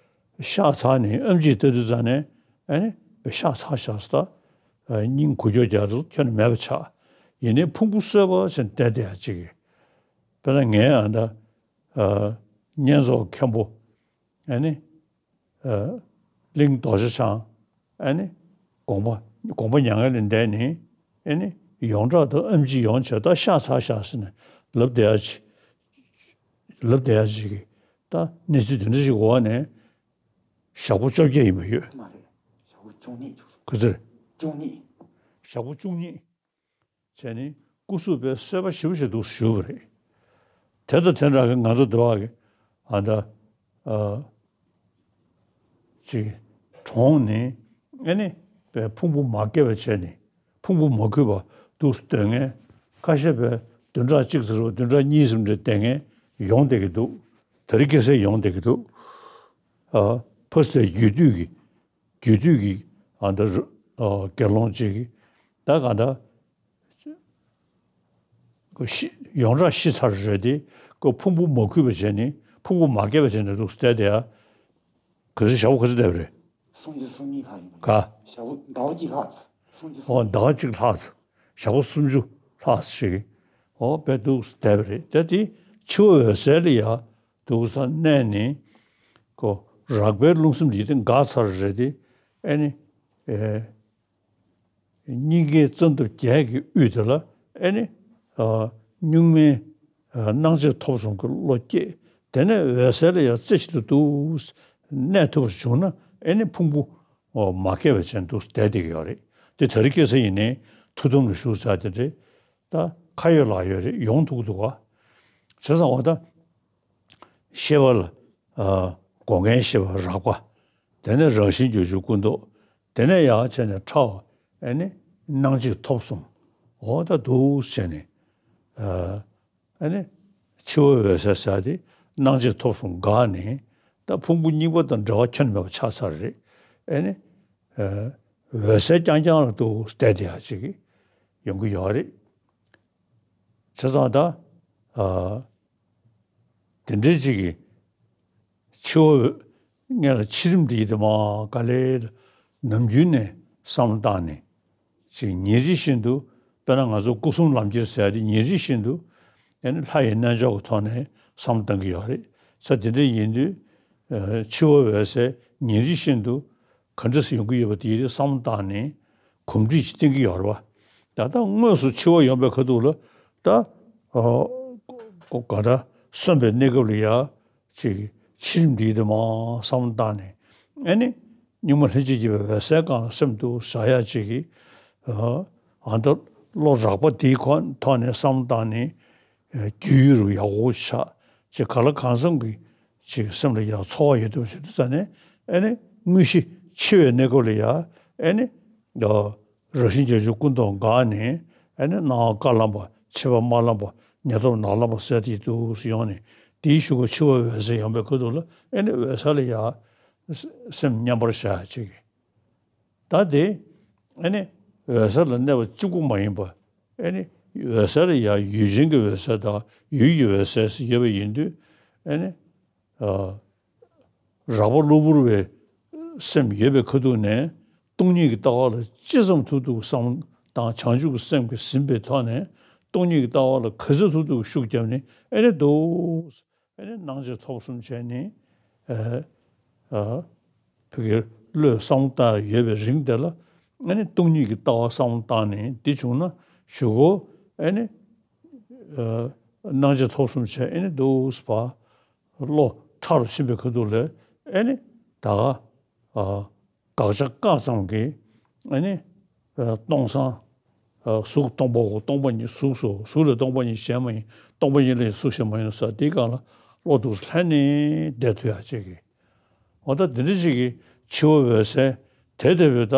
ཤག་ཚར་ནས་ཨེམ་ཆི་ལྟ་དུས་ཙང་ནས་ཨེ་ནི་ཤག་ཚར་བཞག་ཟེར། ད་སྙིང་གུ་ཀྱོག་རྒྱག་དུས་ཁྱོན་ནས་མེད་པ་ཆགས། ཡིན་ནའི་ཕུང་པོ་གསོས་པ་ཟེར་བསྡད་བསྡད་ཡག་ཅིག་དཔེར་ན་ངའི་ཨ་ད་ཨ་བསྙེན་རྫོགས་མཁན་པོ་ཨེ་ནི་ཨ་གླིང་རྡོ་རྗེ་འཆང་ཨེ་ནི་དགོངས་པ་དགོངས་པ་མྱ་ངན་ལས་འདས་ནས་ཨེ་ནི་ཡོངས་གྲགས་དང་ཨེམ་ཆི་ཡོང་བྱས་ད་ཤག་ཚར་བཞག་ཟེར་ནས་ལབ་བསྡད་ཡག་ཅིག་ལབ་བསྡད་ཡག་ཅིག་གི་ད་གནས་ཚུལ་དེ་འདྲ་ཞིག་འོག་ནས་ཞག་པོ་བཅོ་བརྒྱད་ཡིན་པ་ཡོད། མ་རེད། ཞག་པོ་བཅུ་གཉིས་བཅུ་གསུམ། ག་ཚོད་རེད། བཅུ་གཉིས། ཞག་པོ་བཅུ་གཉིས་བྱས་ནས་སྐུ་གཟུགས་དཔེ་གསོས་པ་ཞེ་པོ་ཞིག་འདུག་ཞུས་པ་རེད། དེ་དང་དེ་འདྲ་གི་ང་ཚོ་འདི་བ་གི་ཨ་ད་ཨ་ཅིག་གྲོངས་ནས་ཨེ་ནི་དཔེ་ཕུང་པོ་མ་སྐྱེས་པ་བྱས་ནས་ཕུང་པོ་མ་གོས་པ་འདུག་སྡོད་མཁན་ཁ་ཤས་དཔེ་བདུན་ཕྲག་གཅིག་ཙམ་རེད་བ། བདུན་ཕྲག་གཉིས་ཙམ་རེ་བསྡད་མཁན་ཡོང་བསྡད་ཀྱི་འདུག་དེ་རིང་ཁ་སང་ཡོང་བསྡད་ཀྱི་འདུག་ཨ་ཕ་སི་ལྟའི་རྒྱུད་སྟོད་ཀྱི་རྒྱུད་སྟོད་ཀྱི་ཨ་ད་རུ་ཨ་དགེ་སློང་ཅིག་གིས་ད་གང་ལྟར་ཁོ་ཤི་ཡོངས་གྲགས་ཤི་ཚར་རེད་དེ། ཁོ་ཕུང་པོ་མ་གོས་པ་བྱས་ནས་ཕུང་པོ་མ་སྐྱེས་པ་བྱས་ནས་འདུག་སེ་བསྡད་དེ་ཡ། ག་ཚོད་ཞག་པོ་ག་ཚོད་བསྡད་པ་རེད། སུམ་ཅུ་སོ་གཉིས་ལྷག་ཡིན་པ་ག་རེད། ཞག་པོ་ཟླ་བ་གཅིག་ལྷག་ཙམ། སུམ་ཅུ་སོ་ཨོ་གཉིས། ཟླ་བ་གཅིག་ལྷག་ཙམ། ཞག་པོ་སུམ་ཅུ་ལྷག་ཙམ་ཞིག་ཨོ་དཔེ་འདུག་སེ་བསྡད་པ་རེད། ད་དེ་འཆི་བ་འོད་གསལ་ལ་ཡ་འདུག་སེ་གནས་ནས་ཁོ་རགས་པའི་རླུང་སེམས་འདི་དེ་འགག་ཚར་རེད་དེ། ཨེ་ནི་ཨེ། སྙིང་གའི་རྩ་འདབ་བརྒྱད་ཀྱི་དབུས་དེ་ལ་ཨེ་ནི་ཨ་གཉུག་མའི་ཨ་སྣང་མཆེད་ཐོབ་གསུམ་གྱི་བློ་སྐྱེས། དེ་ནས་འོད་གསལ་ལ་ཡང་རྩེ་གཅིག་ཏུ་འདུག་གནས་ཐུབ་པ་བྱུང་ན་ཨེ་ནི་ཕུང་པོ་ཨོ་མ་སྐྱེས་པ་ཅན་འདུག་བསྡད་བསྡད་ཀྱི་ཡོད་རེད། དེ་དེ་རིང་ཁ་སང་ཡིན་ནའི་ཐུགས་དམ་ལ་བཞུགས་ཚར་དེ་འདྲ་ད་ཁ་ཡོད་ལག་ཡོད་རེད། ཡོང་ཐུབ་ཀྱི་འདུག་ག་བྱས་ཙང་འོ་ད་ཤེས་པ་ལ་ཨ་སྒོ་ལྔའི་ཤེས་པ་རགས་པ། དེ་ནས་རང་བཞིན་བརྒྱད་ཅུ་ཀུན་རྟོག་དེ་ནས་ཡར་བྱས་ནས་ཕྲ་བ་ཨེ་ནི་སྣང་མཆེད་ཐོབ་གསུམ། འོ་ད་འདུག་སེ་བྱས་ནས་ཨ་ཨེ་ནི་འཆི་བ་འོད་གསལ་ཟེར་དེ་སྣང་མཆེད་ཐོབ་གསུམ་འགག་ནས་ ད་ཕུང་པོ་གཉིས་པ་དང་འབྲེལ་བ་ཁྱོན་ནས་མེད་པ་ཆགས་ཚར་རེད། ཨེ་ནི། ཨ། འོད་གསལ་རྐྱང་རྐྱང་ལ་འདུག་བསྡད་བསྡད་ཡ་ཅིག་ཡོང་གི་ཡོད་རེད། བྱས་ཙང་ད། ཨ། དེ་འདྲའི་ཅིག་གི་འཆི་བ་སྔོན་ལ་འཆི་རིམ་འདི་ཡིན་དེ་མ་ག་ལེ་ནམ་རྒྱུན་ནས་བསམ་བློ་བཏང་ནས་ཅིག་ཉིན་རེ་བཞིན་དུ། དཔེར་ན་ང་ཚོ་སྐུ་གསུམ་ལམ་ཁྱེར་ཟེར་ཡ་དེ་ཉིན་རེ་བཞིན་དུ་ཨེ་ནི་ལྷ་ཡི་རྣལ་འབྱོར་གྱི་ཐོག་ནས་བསམ་བློ་བཏང་གི་ཡོད་རེད། ས་དེ་འདྲ་ཡིན་དུས། ཨ། འཆི་བ་འོད་གསལ་ཉིན་རེ་བཞིན་དུ་ག་འདྲ་སེ་ཡོང་གི་ཡོད་པ་དེ་རེད་བསམ་བློ་བཏང་ནས་གོམས་འདྲིས་ཤིག་བསྟེན་གྱི་ཡོད་རེད་བ། ད་ལྟ་དངོས་སུ་འཆི་བ་ཡོང་པའི་ཁ་ཐུག་ལ་ད། ཨ། ག་ད་གསོན་པའི་གནས་སྐབས་ལ་ཡ་ཅིག་འཆི་རིམ་འདི་དེ་མ་བསམ་བློ་བཏང་ནས། ཨེ་ནི། སྙིགས་མ་ལྷན་ཅིག་སྐྱེས་པའི་འོད་གསལ་སྒང་ལ་སེམས་གཏུགས་བཞག་ཡ་ཅིག་གི། ཨ། ཨ། ད་བློ་རགས་པ་དེའི་ཁོ་ཐོག་ནས་བསམ་བློ་བཏང་ནས། ཨ། རྒྱུས་ཡོད་རུ་ཡག་པོ་ཆགས། ཅིག་གང་ལ་གང་འཚམ་གྱི་ཅིག་སེམས་ལ་ཡ་ཚོར་བ་ཡོད་ཐུབ་ཞུ་དུས་ཙ་ནས། ཨེ་ནི་དངོས་གཞི་འཆི་བའི་གནས་སྐབས་ལ་ཡ། ཨེ་ནི། ཨ། རང་བཞིན་བྱང་ཆུབ་ཀུན་ཏུ་འགག་ནས། ཨེ་ནི་སྣང་བ་དཀར་ལམ་པ་ཕྱི་པ་དམར་ལམ་པ་ཉེ་ཐོབ་ནག་ལམ་པ་ཟེར་དེ་འདུག་སེ་ཡོང་ནས། དེའི་གཞུག་གུ་འཆི་བ་འོད་གསལ་ཡོང་པའི་ཁ་ཐུག་ལ། ཨེ་ནི་འོད་གསལ་ལ་ཡ་སེམས་མཉམ་པར་བཞག་ཅིག་ད་དེ། ཨེ་ནི་འོད་གསལ་ལ་གནས་པ་གཅིག་པུ་མ་ཡིན་པ། ཨེ་ནི་འོད་གསལ་ལ་ཡང་ཡུལ་ཅན་གྱི་འོད་གསལ་དང་ཡུལ་གྱི་འོད་གསལ་ཟེར་ཡོད་པ་ཡིན་དུས། ཨེ་ནི། ཨ། རགས་པ་གློ་བུར་བའི་སེམས་ཡོད་པའི་ཁ་ཐུག་ནས་སྟོང་ཉིད་ཀྱི་ལྟ་བ་ལ་ཅི་ཙམ་ཐུབ་ཐུབ་བསམ་དང་བྱང་ཆུབ་ཀྱི་སེམས་ཀྱིས་ཟིན་པའི་ཐོག་ནས་སྟོང་ཉིད་ཀྱི་ལྟ་བ་ལ་ག་ཚོད་ཐུབ་ཐུབ་ཤུགས་བརྒྱབ་ནས། ཨེ་ནི་འདུག་ཨེ་ནི་སྣང་མཆེད་ཐོབ་གསུམ་བྱས་ནས། ཨ། ཨ། ཕ་གིར་བློས་བསམ་བློ་བཏང་ཡོད་པའི་རིང་དེ་ལ། ཨེ་ནི་སྟོང་ཉིད་ཀྱི་ལྟ་བ་བསམ་བློ་བཏང་ནས་འདི་བྱུང་ན་གཞུག་གུ། ཨེ་ནི། ཨ། སྣང་མཆེད་ཐོབ་གསུམ་བྱས། ཨེ་ནི་འདུག་སེ་བློ་ཕྲ་རུ་ཕྱིན་པའི་ཁ་ཐུག་ལ། ཨེ་ནི་ད་ག་ཨ། དགག་བྱ་བཀག་ཙམ་གྱིས། ཨེ་ནི། ཨ། སྟོང་སང་། ཨ། གཟུགས་སྟོང་པའོ། སྟོང་པ་ཉིད་གཟུགས་སོ། གཟུགས་ལས་སྟོང་པ་ཉིད་གཞན་མ་ཡིན། སྟོང་པ་ཉིད་ལས་གཟུགས་གཞན་མ་ཡིན་ཟེར་དེའི་སྒང་ལ་བློ་འདུག་སེ་ལྷན་ནེ་བསྡད་ཐུབ་ཡ་ཅིག་གི། འོ་ད་དེ་འདྲ་ཅིག་གི་འཆི་བ་འོད་གསལ་དེ་ལྟ་བུའི་ད།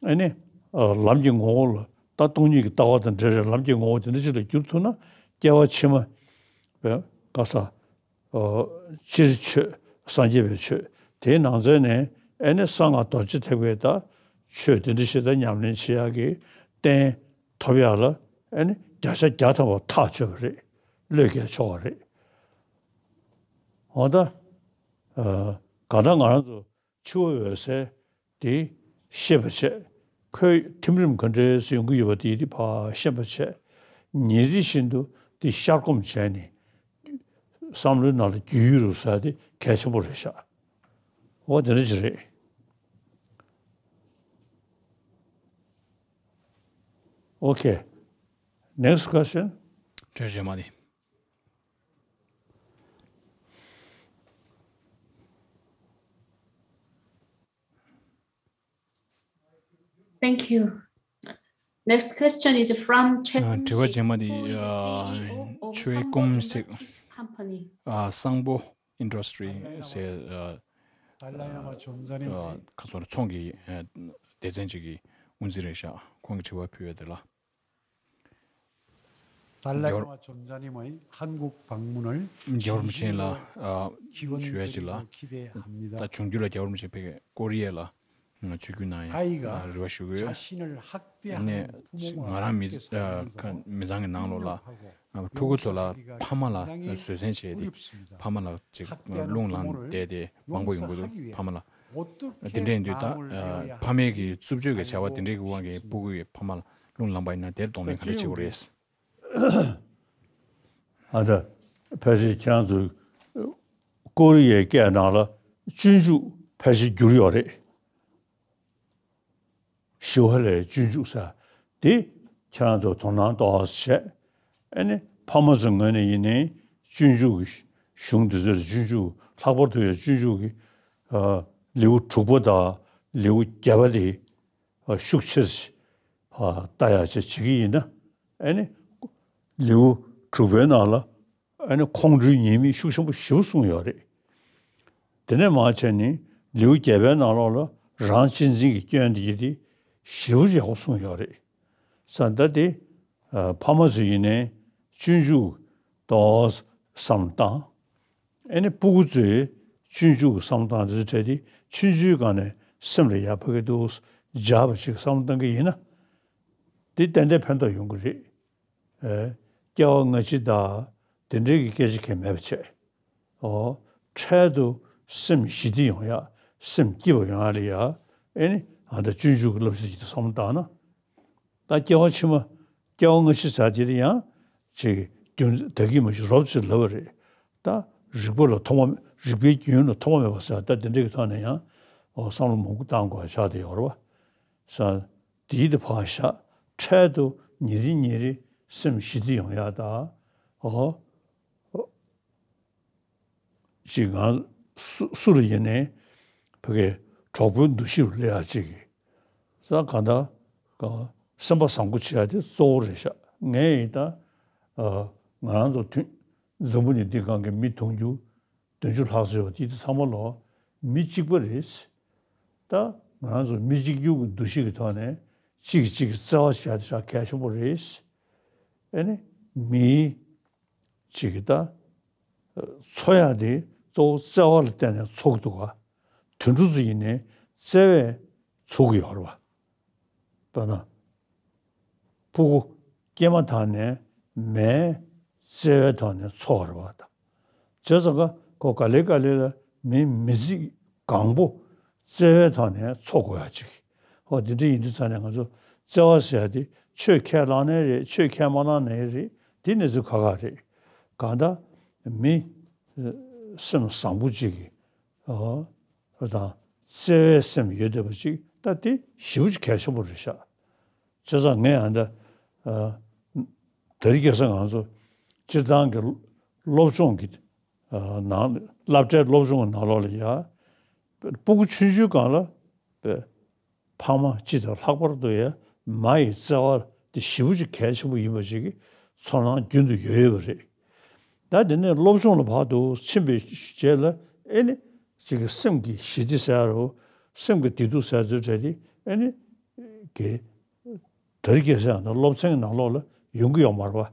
ཨེ་ནི། ཨ། ལམ་གྱི་ངོ་བོ་ལ་ད་སྟོང་ཉིད་ཀྱི་ལྟ་བ་དང་འབྲེལ་བའི་ལམ་གྱི་ངོ་བོ་དེ་འདྲ་ཅིག་ལ་འགྱུར་ཐུབ་ན། སྐྱེ་བ་ཕྱི་མ་བའི་ག་ས། ཨ། སྤྱིར་ཆོས་སངས་རྒྱས་པའི་ཆོས་དེའི་ནང་ཚན་ནས། ཨེ་ནི་གསང་སྔགས་རྡོ་རྗེ་ཐེག་པའི་ད་ཆོས་དེ་འདྲ་ཞིག་ད་ཉམས་ལེན་བྱེད་ཡག་གི་རྟེན་ཐོབ་ཡག་ལ། ཨེ་ནི་བརྒྱ་ཆ་བརྒྱ་ཐམ་པ་ཐག་ཆོད་པ་རེད། བློས་འགེལ་ཆོག་པ་རེད། འོ་ད། ཨ། གང་ལྟར་ང་རང་ཚོ་འཆི་བ་འོད་གསལ་དེ་ཤེས་པ་བྱས། ཁོའི་ཐིམ་རིམ་ག་འདྲས་སུ་ཡོང་གི་ཡོད་པ་དེ་དེ་ཕར་ཤེས་པ་བྱས། ཉིན་རེ་བཞིན་དུ་དེ་བཤར་སྒོམ་བྱས་ནས་བསམ་བློའི་ནང་ལ་རྒྱུས་ཡོད་རུ་ཟེར་དེ་གལ་ཆེན་པོ་རེད་ཤག་འོ་དེ་འདྲ་ཅིག་རེད། Okay. Next question. དྲི་བ་རྗེས་མ་དེ། Thank you. Next question is from ཨ། དྲི་བ་རྗེས་མ་དེ། ཨ། ཆོས་ཀུམ་སིག་ཨ། སང་པོ་ཨིན་ཌ་སི་ཊི་རི་ཟེར། ཨ། ཨ། ཁ་སང་ཚོང་གི། ཨ། སྡེ་ཚན་ཅིག་གི་དབུ་འཛིན་རེད་ཤག་ཁོང་གིས་དྲི་བ་ཕུལ་ཡོད་དེ་ལ། རྒྱལ་བ་རིན་པོ་ཆེ་ལ། ཨ། ཞུ་ཡ་ཅིག་ལ། ད་འབྱུང་འགྱུར་ལ་རྒྱལ་བ་རིན་པོ་ཆེ་ཕ་གིར་ཀོ་རི་ཡ་ལ་ཆིབས་བསྒྱུར་གནང་ཡ་རེ་བ་ཞུ་གི་ཡོད། ནས་ང་རང་མི་ཨ། མི་ཚང་གི་ནང་ལོགས་ལ། ཕྲུ་གུ་ཚོ་ལ་ཕ་མ་ལ་བཟོད་བསྲན་བྱས་ཏེ། ཕ་མ་ལ་ཅིག་རླུང་ལངས་བསྡད་དེ་མང་པོ་ཡོང་གི་འདུག་ཕ་མ་ལ། དེ་འདྲ་ཡིན་དུས་ད་ཕ་མའི་གི་རྩུབ་སྤྱོད་ཀྱི་བྱ་བ་དེ་འདྲའི་གི་དབང་གིས་སྤུ་གུ་ཡི་ཕ་མ་ལ་རླུང་ལངས་པ་ཡིན་ན། དེར་གདོང་ལེན་ག་འདྲ་བྱེད་དགོས་རེད། ཨ། ད་ཕལ་ཆེར་ཁྱེད་རང་ཚོ་ཀོ་རི་ཡའི་སྐད་ནང་ལ་སྤྱོད་འཇུག་ཕལ་ཆེར་བསྒྱུར་ཡོད་རེད། ཞི་བ་ལྷའི་སྤྱོད་འཇུག་ཟེར་དེ་ཁྱེད་རང་ཚོ་དོ་སྣང་ཏོག་ཙམ་བྱས། ཨ་ནི་ཕ་མ་ཚོའི་ངོས་ནས་ཡིན་ནའི་སྤྱོད་འཇུག་གི་གཞུང་དེ་ཚོར། སྤྱོད་འཇུག་ལྷག་པར་དུ་ཡང་སྤྱོད་འཇུག་གི། ཨ། ལེའུ་དྲུག་པ་དང་ལེའུ་བརྒྱད་པ་དེ། ཨ། ཤུགས་ཆེ་ཙམ་ལྟ་ཡག་ཅིག་བྱེད་ཀྱི་ཡིན་ན། ཨ་ནི་ལེའུ་དྲུག་པའི་ནང་ལ། ཨ་ནི་ཁོང་ཁྲོའི་ཉེས་དམིགས་ཤུགས་ཆེན་པོ་ཞེ་པོ་གསུངས་ཡོད་རེད། དེ་ནས་མར་བྱས་ནས་ལེའུ་བརྒྱད་པའི་ནང་ལོགས་ལ་རང་གཅེས་འཛིན་གྱི་སྐྱོན་དེ་དེ་ཞེ་པོ་ཡག་པོ་གསུངས་ཡོད་རེད། ས་ད་དེ། ཨ། ཕ་མ་ཚོ་ཡིན་ནའི་སྤྱོད་འཇུག་ཏོག་ཙམ་བསམ་བཏང་། ཨ་ནི་སྤུ་གུ་ཚོས་ སྤྱོད་འཇུག་གི་བསམ་བློ་བཏང་དེ་ཚོ་གྲས་དེ་སྤྱོད་འཇུག་སྒང་ནས་སེམས་ལ་ཡར་ཕ་གི་འདུག་སྦྱར་བ་ཅིག་བསམ་བློ་བཏང་གི་ཡིན་ན། དེ་ཏན་ཏན་ཕན་ཐོགས་ཡོང་གི་རེད། ཨེ། སྐྱེ་བ་སྔ་ཕྱི་དང་དེ་འདྲའི་གི་སྐད་ཆ་གང་མེད་པ་བྱས། ཨོ། འཕྲལ་དུ་སེམས་ཞི་བདེ་ཡོང་ཡ། སེམས་སྐྱིད་པ་ཡོང་ཡ་ལ་ཡ། ཨེ་ནི་ཨ་ད་སྤྱོད་འཇུག་གི་བསླབ་བྱ་ཞིག་ཏུ་བསམ་བློ་བཏང་ན། ད་སྐྱེ་བ་ཕྱི་མ། སྐྱེ་བ་སྔ་ཕྱི་ཟེར་དེ་ཡང་ཅིག་རྒྱུ་མཚན་ད་གིན་མ་ཞིག་རོབ་ཅིག་ལབ་པ་རེད། ད་རིག་པ་ལ་ཐོག་མ། རིག་པའི་རྒྱུན་ལ་ཐོག་མ་མེད་པ་ཟེར། ད་དེ་འདྲ་གི་ཐོག་ནས་ཡང་ཨོ་བསམ་བློ་མང་པོ་བཏང་དགོས་ཆགས་བསྡད་ཡོད་རེད་བ། ས། དེའི་དེ་ཕར་བཞག་འཕྲལ་དུ་ཉིན་རེ་ཉིན་རེ་སེམས་ཞི་བདེ་ཡོང་ཡ་ད། ཨོ། ཅིག་ང་སུ་སུ་ལ་ཡིན་ནའི་ཕ་གི་གྲོགས་པོའི་འདུ་ཤེས་སླེབས་ཡ་ཅིག་གི། ས་གང་ལྟར་ག་སེམས་པ་བཟང་པོ་བྱེད་ཡ་དེ་གཙོ་བོ་རེད་ཤག་ངས་ཡིན་ད། ཨ། ང་རང་ཚོ་ཐུན། འཛམ་བུ་གླིང་འདི་སྒང་གི་མི་དུང་ཕྱུར་བདུན་ཅུ་ལྷག་ཙམ་ཡོད་དེ་དེ་ཚང་མ་ལོ་མི་གཅིག་པ་རེད། ད་ང་རང་ཚོ་མི་གཅིག་གྱུར་གྱི་འདུ་ཤེས་ཀྱི་ཐོག་ནས་གཅིག་གིས་གཅིག་གི་བརྩེ་བ་བྱེད་ཡ་དེ་ཤག་གལ་ཆེན་པོ་རེད། ཨེ་ནི་མིའི་ཅིག་གི་ད། འཚོ་ཡ་དེ་གཙོ་བོ་བརྩེ་བ་ལ་བརྟེན་ནས་འཚོ་གི་འདུག་ག་དུད་འགྲོ་ཚོ་ཡིན་ནའི་བརྩེ་བས་འཚོ་གི་ཡོད་རེད་བ། དཔེར་ན། ཕྲུ་གུ་སྐྱེས་མ་ཐག་ནས་མའི་བརྩེ་བའི་ཐོག་ནས་འཚོ་བ་རེད་བ་ད། བྱས་ཙང་ཀ་ཁོ་ག་ལེ་ག་ལེ་ལ་མི་མི་ཚེ་གང་པོ་བརྩེ་བའི་ཐོག་ནས་འཚོ་དགོས་ཡ་ཅིག་ཧོ། འདི་འདྲ་ཡིན་དུས་ཙང་ནས་ང་ཚོ་བརྩེ་བ་ཟེར་ཡ་དེ་ཆོས་ཁས་བླངས་ནའི་རེད། ཆོས་ཁས་མ་བླངས་ནའི་རེད། དེ་གནས་ཚུལ་ཁག་ཁག་རེད། གང་ལྟར་མི་སེམས་བཟང་པོ་ཅིག་གིས། ཨོ། དང་བརྩེ་བའི་སེམས་ཡོད་བསྡད་པ་ཅིག་ད་དེ་ཞེ་པོ་ཅིག་གལ་ཆེན་པོ་རེད་ཤག་བྱས་ཙང་ངས་ཨ་འདྲ། ཨ། དེ་རིང་ཁ་སང་ང་ཚོ་སྤྱིར་བཏང་གི་སློབ་སྦྱོང་གི། ཨ། ནང་སློབ་གྲྭའི་སློབ་སྦྱོང་གི་ནང་ལོགས་ལ་ཡ། སྤུ་གུ་ཆུང་ཆུང་སྒང་ལ། ཕ་མ་སྤྱི་དང་ལྷག་པར་དུ་ཡང་མ་ཡི་བརྩེ་བ་དེ་ཞེ་པོ་ཅིག་གལ་ཆེན་པོ་ཡིན་པ་ཞིག་གི་ཚོར་སྣང་རྒྱུན་དུ་ཡོད་ཡོད་པ་རེད། ད་དེ་ནས་སློབ་སྦྱོང་ལ་བར་དུ་ཕྱིན་པའི་རྗེས་ལ་ཨེ་ནི་ཅིག་གི་སེམས་ཀྱི་ཞི་བདེ་ཟེར་རོ། སེམས་ཀྱི་བདེ་སྡུག་ཟེར་ཚུལ་བྲལ་ཏེ་ཨེ་ནི་གི་དེ་རིང་ཁ་སང་ཡང་ད་སློབ་ཚན་གྱི་ནང་ལོགས་ལ་ཡོང་གི་ཡོད་མ་རེད་པ།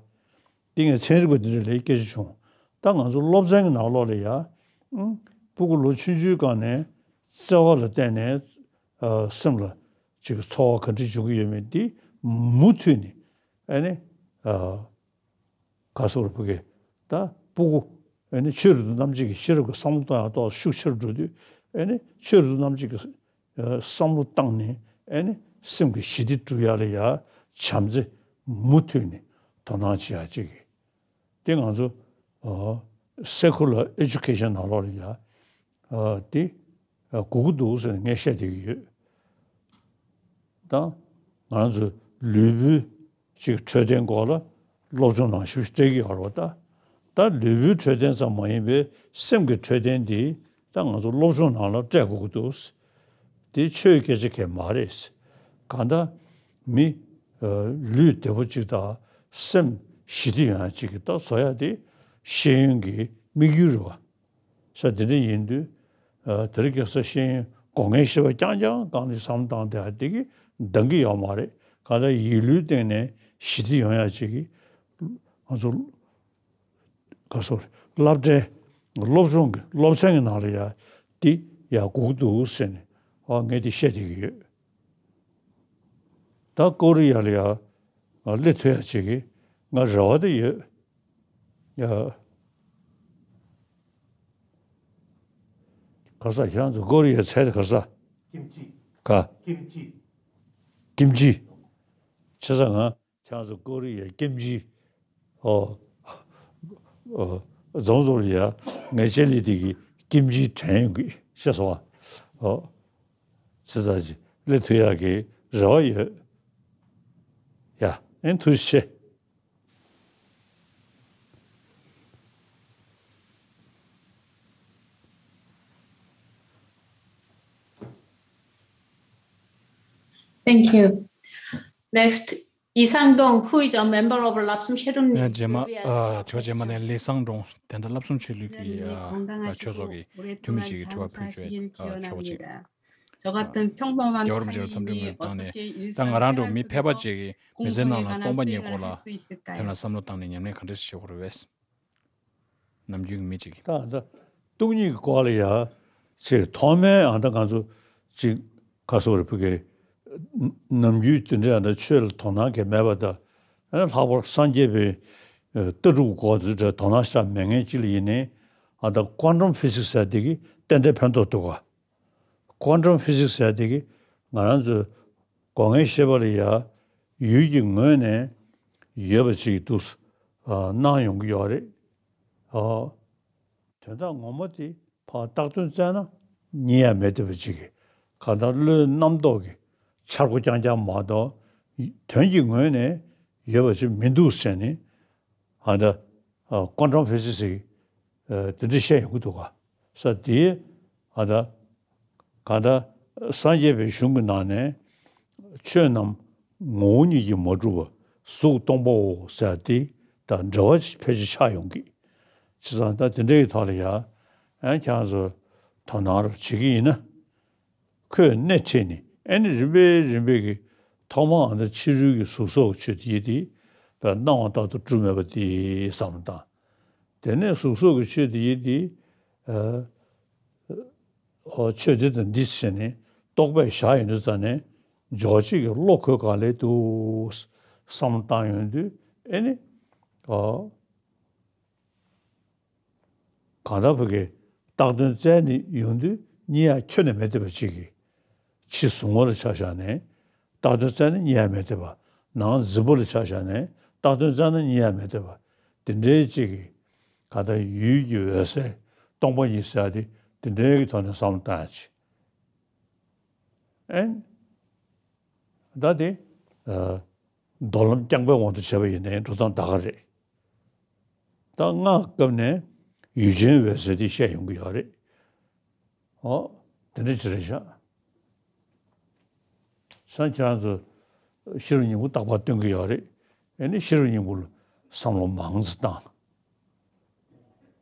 དེ་ངས་ཚན་རིག་པ་འདི་འདྲ་ལ་སྐད་ཆ་བྱུང་། ད་ང་ཚོ་སློབ་ཚན་གྱི་ནང་ལོགས་ལ་ཡ། ཨང་། སྤུ་གུ་ལོ་ཆུང་ཆུང་སྒང་ནས་བརྩེ་བ་ལ་བརྟེན་ནས། ཨ། སེམས་ལ་ཅིག་ཚོར་བ་ག་འདྲ་འབྱུང་གི་ཡོད་མེད་འདི་མུ་མཐུད་ནས་ཨ་ནི། ཨ། ག་སོགས་ཕ་གི་ད་སྤུ་གུ་ཨ་ནི་ཆོས་རབ་ཏུ་རྣམ་འབྱེད་ཀྱི་ཤེས་རབ་ཀྱི་བསམ་བློ་གཏོང་ཡག་ཏོག་ཤུགས་ཆེར་འགྲོ་དུས་ཨ་ནི་ཆོས་རབ་ཏུ་རྣམ་འབྱེད་ཀྱི་བསམ་བློ་བཏང་ནས་ཨ་ནི་སེམས་ཀྱི་ཞི་བདེ་སྒྲུབ་ཡག་ལ་ཡ་བྱམས་བརྩེ་མུ་མཐུད་ནས་དོ་སྣང་བྱེད་ཡག་ཅིག་གི། དེ་ང་ཚོ་ཨ་སེ་ཁུ་ལར་ཨེ་ཇུ་ཀེ་ཤན་ནང་ལོགས་ལ་ཡ། ཨ། དེ་ཨ་དགོས་ཀྱི་འདུག་ཟེར་ནས་ངས་བཤད་བསྡད་ཀྱི་ཡོད། ད་ང་རང་ཚོ་ལུས་པོའི་ཅིག་འཕྲོད་བསྟེན་སྐོར་ལ་སློབ་སྦྱོང་ནང་ཞིབ་སྤྲད་ཀྱི་ཡོད་རེད་པ། ད་ད་ལུས་པོའི་འཕྲོད་བསྟེན་ཙམ་མ་ཡིན་པའི་སེམས་ཀྱི་འཕྲོད་བསྟེན་དེ་ད་ང་ཚོ་སློབ་སྦྱོང་ནང་ལ་སྤྲད་དགོས་ཀྱི་འདུག་དེ་ཆོས་སྐད་ཆ་གང་མ་རེད། གང་ལྟར་མི་ཨ་ལུས་བདེ་པོ་ཅིག་དང་སེམས་ཞི་བདེ་ཡོང་ཡག་ཅིག་གི་ད་བཟོ་ཡག་དེ་ཤེས་ཡོན་གྱི་དམིགས་ཡུལ་རེད་པ། ས་དེ་འདྲ་ཡིན་དུས། ཨ། དེ་རིང་ཁ་སང་ཤེས་ཡོན་སྒོ་ལྔའི་བཤད་པ་རྐྱང་རྐྱང་སྒང་ནས་བསམ་བློ་བཏང་བསྡད་ཡག་དེ་གིས་འདང་གི་ཡོད་མ་རེད། གང་ལྟར་ཡིད་བློའི་སྟེང་ནས་ཞི་བདེ་ཡོང་ཡག་ཅིག་གི་ང་ཚོ་ག་སོ་སློབ་གྲྭའི་སློབ་སྦྱོང་གི་སློབ་ཚན་གྱི་ནང་ལ་ཡ་འདི་ཡ་དགོས་ཀྱི་འདུག་ཟེར་ནས་ཨ་ངས་འདི་བཤད་བསྡད་ཀྱི་ཡོད། ད་ཀོ་རི་ཡ་ལ་ཡ་སླེབས་ཐུབ་ཡག་ཅིག་གི་ང་རེ་བ་དེ་ཡོད། ཡ། ག་ས་ཁྱེད་རང་ཚོ་ཀོ་རི་ཡའི་ཚལ་དེ་ག་ས། ཀིམ་ཅི། ག་ཀིམ་ཅི། ཀིམ་ཅི། བྱས་ཙང་ང་ཁྱེད་རང་ཚོ་ཀོ་རི་ཡའི་ཀིམ་ཅི། ཨོ། ཨོ། རྫོང་བཟོ་ལ་ཡ་ངའི་ལྕེ་ལི་དེ་གི་ཀིམ་ཅི་དྲན་ཡོང་གི་ཤེས་སོང་ཨ། ཨོ། བྱས་ཙང་ཅི་སླེབས་ཐུབ་ཡག་གི་རེ་བ་ཡོད། ཡ། ཨེ་ཐུགས་རྗེ་ཆེ། Thank you. Next, Yi Sang Dong, who is a member of Lapsum Shedrum རྗེས་མ། ཨ། ཆོས་རྗེས་མ་ནས་ལི་སང་ཀྲོང་དེ་འདྲ་བསླབ་གསུམ་ཆོས་ལུགས་ཀྱི་ཨ་ཆོས་ཚོགས་ཀྱི་འཐུས་མི་ཞིག་གིས་དྲི་བ་ཕུལ་ཆོག་ཨ་ཆོག་པ་ཅིག་རྒྱལ་བ་རིན་པོ་ཆེ་ལ་འཚམས་འདྲི་ངོས་བཏང་ནས། ད་ང་རང་འདྲ་བོ་མི་ཕལ་པ་ཅིག་གིས་མི་ཚེ་ནང་ལ་སྟོང་པ་ཉིད་སྐོར་ལ་དོན་ལ་བསམ་བློ་བཏང་ནས་ཉམས་ལེན་ག་འདྲ་ཞིག་བྱེད་དགོས་རེད་པས། ནམ་རྒྱུན་གྱི་མི་གཅིག་གིས། ད་ད་ སྟོང་ཉིད་ཀྱི་སྐོར་ལ་ཡ་ཅིག་ཐོག་མའི་ཨ་ད་ང་ཚོ་ཅིག་ག་སོག་རེ་ཕུ་གེ་ནམ་རྒྱུན་དེ་འདྲའི་ཨ་ད་ཆོས་ལ་དོ་སྣང་གི་མེད་པ་དང་། ཨ་ནི་ལྷག་པར་སངས་རྒྱས་པའི་ལྟ་གྲུབ་སྐོར་ཚོའི་གྲས་དོ་སྣང་ཞེ་དྲག་མེད་མཁན་ཅིག་ལ་ཡིན་ནའི་ཨ་ད་ཀོན་ཊམ་ཕི་སིག་ཟེར་དེ་གི་ཏན་ཏན་ཕན་ཐོགས་འདུག་ག། ཀོན་ཊམ་ཕི་སིག་ཟེར་དེ་གི་ང་རང་ཚོའི་སྒོ་ལྔའི་ཤེས་པ་ལ་ཡ་ཡུལ་གྱི་ངོས་ནས་ཡོད་པ་ཅིག་འདུག་སྣང་ཡོང་གི་ཡོད་རེད། དོན་དག་ངོ་མ་དེ་ཕར་བཏགས་དོན་བཙལ་ན་རྙེད་ཡ་མེད་བསྡད་པ་ཅིག་གི་གང་ལྟར་བློའི་རྣམ་རྟོག་གི་འཆར་སྒོ་རྐྱང་རྐྱང་མ་གཏོགས་དོན་གྱི་ངོས་ནས་ཡོད་པ་ཅིག་མི་འདུག་ཟེར་ནས་ཨ་ད་ཀོན་ཊམ་ཕི་སིག་སི་གི་དེ་འདྲ་བཤད་ཡོང་གི་འདུག་ག། ས་དེ་ཨ་ད་གང་ལྟར་སངས་རྒྱས་པའི་གཞུང་གི་ནང་ནས་ཆོས་རྣམས་ངོ་བོ་ཉིད་ཀྱིས་མ་གྲུབ་པ་གཟུགས་སྟོང་པའོ་ཟེར་དེ་དང་འབྲེལ་བ་ཕལ་ཆེར་ཆགས་ཡོང་གི། བྱས་ཙང་ད་དེ་འདྲའི་ཐོག་ལ་ཡ་ཨ་ཁྱེད་རང་ཚོ་དོ་སྣང་རོགས་བྱེད་ཀྱི་ཡིན་ན། ཁོས་སྣེ་ཁྲིད་ནས་ཨ་ནི་རིམ་པས་རིམ་པས་ཀྱི་ཐོག་མ་ཨ་ནི་ཕྱི་རོལ་གྱི་གཟུགས་སོགས་ཆོས་དེ་ཡི་དེ་པའི་སྣང་བ་ལྟར་དུ་གྲུབ་མེད་པ་དེ་བསམ་བློ་བཏང་། དེ་ནས་གཟུགས་སོགས་ཀྱི་ཆོས་དེ་ཡི་དེ་ཨ་ཨོ་ཆོས་དེ་དང་འདི་ཟེར་ནས་རྟོག་པས་བཞག་ཡོང་དུས་ཙ་ནས་འཇོག་བྱེད་ཀྱི་བློ་ཁོ་ག་ལས་འདུག་བསམ་བློ་བཏང་ཡོང་དུས་ཨ་ནི་ཨོ། གང་ལྟར་བོད་ཀྱི་བཏགས་དོན་བཙལ་ནས་ཡོང་དུས་རྙེད་ཡ་ཁྱོན་ནས་མེད་བསྡད་པ་ཅིག་གིས། ཕྱི་གཟུང་བ་ལ་ཆ་བཞག་ནས་བཏགས་དོན་བཙལ་ན་རྙེད་ཡ་མེད་བསྡད་པ། ནང་འཛིན་པ་ལ་ཆ་བཞག་ནས་བཏགས་དོན་བཙལ་ན་རྙེད་ཡ་མེད་བསྡད་པ། དེ་འདྲའི་ཅིག་གིས་གང་ལྟར་ཡུལ་གྱི་འོད་གསལ་སྟོང་པ་ཉིད་ཟེར་ཡ་དེ་དེ་འདྲའི་གི་ཐོག་ནས་བསམ་བློ་བཏང་ཡ་ཅིག་ཨེན། ད་དེ་ཨ་མདོ་ལམ་རྐྱང་པའི་དབང་དུ་བྱས་པ་ཡིན་ནའི་འགྲོ་སྟངས་ད་ག་རེད། ད་སྔགས་སྐབས་ནས་ཡུལ་ཅན་འོད་གསལ་དེ་བཤད་ཡོང་གི་ཡོད་རེད། ཨོ། དེ་འདྲ་ཅིག་རེད་ཤག་སང་ཁྱེད་རང་ཚོ་ཤེས་རབ་སྙིང་པོ་རྟག་པར་སྟོན་གྱི་ཡོད་རེད། ཨེ་ནི་ཤེས་རབ་སྙིང་པོ་ལ་བསམ་བློ་མང་ཙམ་བཏང་།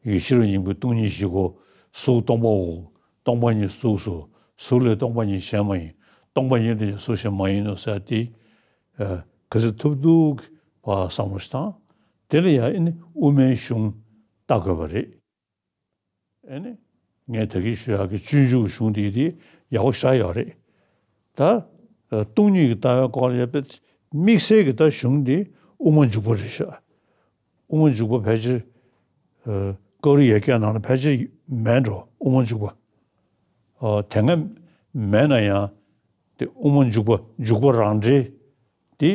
ཡེ་ཤེས་རབ་སྙིང་པོའི་སྟོང་ཉིད་བཞི་པོ། གཟུགས་སྟོང་པའོ། སྟོང་པ་ཉིད་གཟུགས་སོ། གཟུགས་ལས་སྟོང་པ་ཉིད་གཞན་མ་ཡིན། སྟོང་པ་ཉིད་ལས་གཟུགས་གཞན་མ་ཡིན་ནོ་ཟེར་ཏེ། ཨ་ག་ཚོད་ཐུབ་ཐུབ་ཀྱིས་བསམ་བློ་ཞིག་བཏང་། དེ་ལ་ཡང་ཨེ་ནི་དབུ་མའི་གཞུང་ལྟ་དགོས་པ་རེད། ཨེ་ནི་ངས་ད་གིན་ཞུ་ཡག་གི་སྤྱོད་འཇུག་གཞུང་དེ་དེ་ཡག་པོ་ཞེ་དྲག་ཡོད་རེད། ད་ཨ་སྟོང་ཉིད་ཀྱི་ལྟ་བའི་སྐོར་ལ་ཡོད་པའི་དམིགས་བསལ་གྱི་ད་གཞུང་དེ་དབུ་མ་འཇུག་པ་རེད་ཤག་དབུ་མ་འཇུག་པ་ཕལ་ཆེར་ཨ་ཀ་རུ་ཡ་སྐད་ནང་ལ་ཕལ་ཆེར་མེད་འགྲོ། དབུ་མ་འཇུག་པ་ཨ་དེ་སྔ་མེད་ན་ཡང་དེ་དབུ་མ་འཇུག་པ་འཇུག་པ་རང་འགྲེལ་དེ་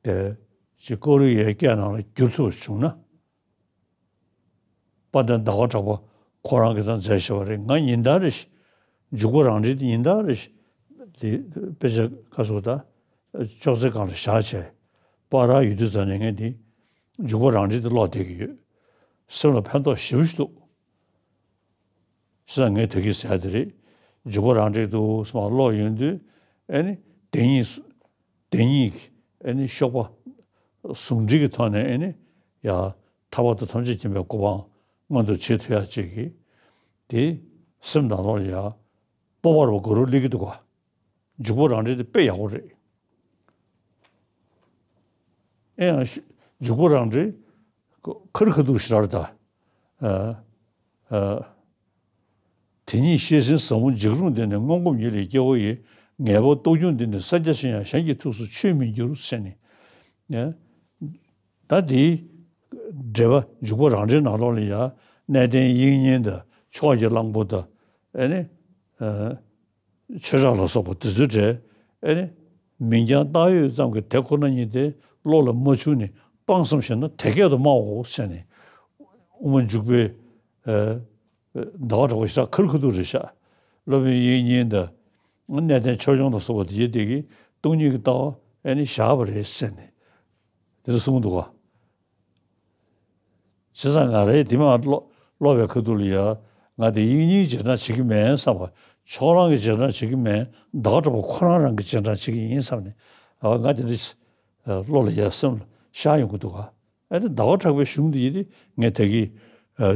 དེ་ཅིག་ཀ་རུ་ཡ་སྐད་ནང་ལ་བསྒྱུར་ཐུབ་པ་བྱུང་ན། དཔལ་ལྡན་ཟླ་བ་གྲགས་པ་ཁོ་རང་གིས་ད་མཛད་བཞག་པ་རེད། ང་ཉིན་ལྟར་རེ་བཞིན་འཇུག་པ་རང་འགྲེལ་དེ་ཉིན་ལྟར་རེ་བཞིན་དེ་དཔེ་ཆ་ཁ་སོ་ད་ཅོག་ཙེ་སྒང་ལ་བཞག་བྱས་པར་ར་ཡོད་དུས་ཙ་ནས་ངས་དེ་འཇུག་པ་རང་འགྲེལ་དེ་ཀློག་བསྡད་ཀྱི་ཡོད། སེམས་ལ་ཕན་ཐོགས་ཞེ་པོ་ཞིག་འདུག་བྱས་ཙང་ངས་ད་གིན་ཟེར་ཡ་དེ་རེད། འཇུག་པ་རང་འགྲེལ་འདུག་སེ་མར་ཀློག་ཡོང་དུས་ཨེ་ནི་བདེན་གཉིས་སུ་བདེན་གཉིས་ཀྱི་ཨེ་ནི་གཤེགས་པ་ཟུང་འབྲེལ་གྱི་ཐོག་ནས་ཨེ་ནི་ཡ་ཐར་པ་དང་ཐམས་ཅད་མཁྱེན་པའི་གོ་འཕང་མངོན་དུ་བྱེད་ཐུབ་ཡ་ཅིག་གི་དེ་སེམས་ནང་ལོགས་ལ་ཡ་སྤོབས་པ་རུ་ག་རུ་སླེབས་ཀྱི་འདུག་ག། འཇུག་པ་རང་འགྲེལ་དེ་དཔེ་ཡག་པོ་རེད། ཨེ་ཡང་ཤ་འཇུག་པ་རང་འགྲེལ་ཁ་རི་ཁ་ཐུག་ཞེ་དྲག་རེད་ད། ཨ་ཨ་དེ་ཉིད་བཤད་ཟིན་ཟབ་མོ་འཇིགས་རུང་དེ་ནི་སྔོན་གོམས་ཉིད་ལས་སྐྱེ་བོ་ཡི། ངེས་པ་རྟོགས་བྱུང་འདི་ནི་ས་སྐྱ་ཆེན་ཡང་གཞན་གྱི་ཐུགས་སུ་ཆུད་མི་འགྱུར་ཟེར་ནས། ཨ་ད་དེའི་འགྲེལ་པ་འཇུག་པ་རང་འགྲེལ་ནང་ལོགས་ལ་ཡང་གནས་བརྟན་དབྱིག་གཉེན་དང་ཕྱོགས་ཀྱི་གླང་པོ་དང་ཨ་ནི་ཨ་ཆོས་གྲགས་ལ་སོགས་པ་དེ་ཚོའི་གྲས་ཨེ་ནི་མིང་རྐྱང་བཏགས་ཡོད་ཙམ་གྱི་དེ་ཁོ་ན་ཉིད་དེ་བློ་ལ་མ་བཅུག་ནས་སྤངས་བསམ་བཞེས་ན་དེ་སྐད་དུ་སྨྲའོ་ཟེར་ནས་དབུ་མ་འཇུག་པའི་ཨ་ཟླ་བ་གྲགས་པ་ཞེ་དྲག་ཁ་རི་ཁ་ཐུག་རེད་ཤག་སློབ་དཔོན་དབྱིག་གཉེན་དང་གནས་བརྟན་ཆོས་སྐྱོང་ལ་སོགས་པ་དེ་ཡི་དེ་གིས་སྟོང་ཉིད་ཀྱི་ལྟ་བ་ཨེ་ནི་བཞག་པ་རེད་ཟེར་ནས་དེ་འདྲ་གསུངས་འདུག་ག། བྱས་ཙང་ང་རའི་དེ་མ་ཀློག་ཀློག་པའི་ཁ་ཐུག་ལ་ཡ་ང་དེ་དབྱིག་གཉེན་རྗེས་འབྲང་བྱེད་ཀྱི་མེད་བསམ་པ། ཕྱོགས་གླང་གི་རྗེས་འབྲང་བྱེད་ཀྱི་མེད། ཟླ་བ་གྲགས་པ་ཁོ་རང་རང་གི་རྗེས་འབྲང་བྱེད་ཀྱི་ཡིན་བསམ་ནས་ཨ་ང་དེ་འདྲ་བློ་ལ་ཡ་སེམས་ལ་ཤར་ཡོང་གི་འདུག་ག། ཨ་ནི་ཟླ་བ་གྲགས་པའི་གཞུང་འདི་ཡིན་ཏེ་ངས་ད་གིན་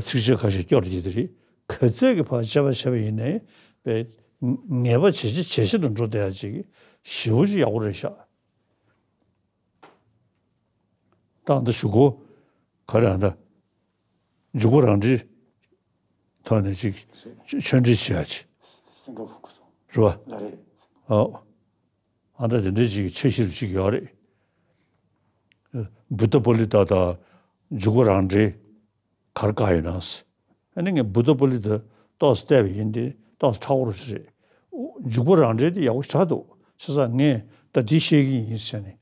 ཚིགས་བཅད་ཁ་ཤས་སྐྱོར་ཡོད་དེ་རེད། ག་ཚད་ཀྱི་ཕར་དཔྱད་པ་བྱས་པ་ཡིན་ནའི་པའི་ངེས་པ་ཇེ་ཆེ་ཇེ་ཆེ་ལ་འགྲོ་བསྡད་ཡ་ཅིག་ཞེ་པོ་ཅིག་ཡག་པོ་རེད་ཤག། ད་ཨ་ད་ཞུ་གོ། ག་རེ་ཨ་ད། འཇུག་པ་རང་འགྲེལ། ཐོག་ནས་ཅིག་ཆོས་འབྲེལ་བྱེད་ཡ་ཅིག་སིང་ག་ཕུར་གོ་སོང་། རེད་བ། ལ་རེད། ཨོ། ཨ་འདྲ་དེ་འདྲའི་ཅིག་འཆར་གཞི་རུ་ཅིག་ཡོད་རེད། བུ་ཏ་པ་ལི་ཏ་དང་འཇུག་པ་རང་འགྲེལ་གར་བཀག་ཡོད་ན། ཨ་ནི་ངས་བུ་ཏ་པ་ལི་ཏ་ཏོག་ཙམ་བལྟས་པ་ཡིན་ཏེ་ཏོག་ཙམ་ཁྲ་བོ་རུ་ཞིག་རེད། འཇུག་པ་རང་འགྲེལ་དེ་ཡག་པོ་ཞེ་དྲག་འདུག་བྱས་ཙང་ངས་ད་འདི་བཤད་ཀྱི་ཡིན་ཟེར་ནས་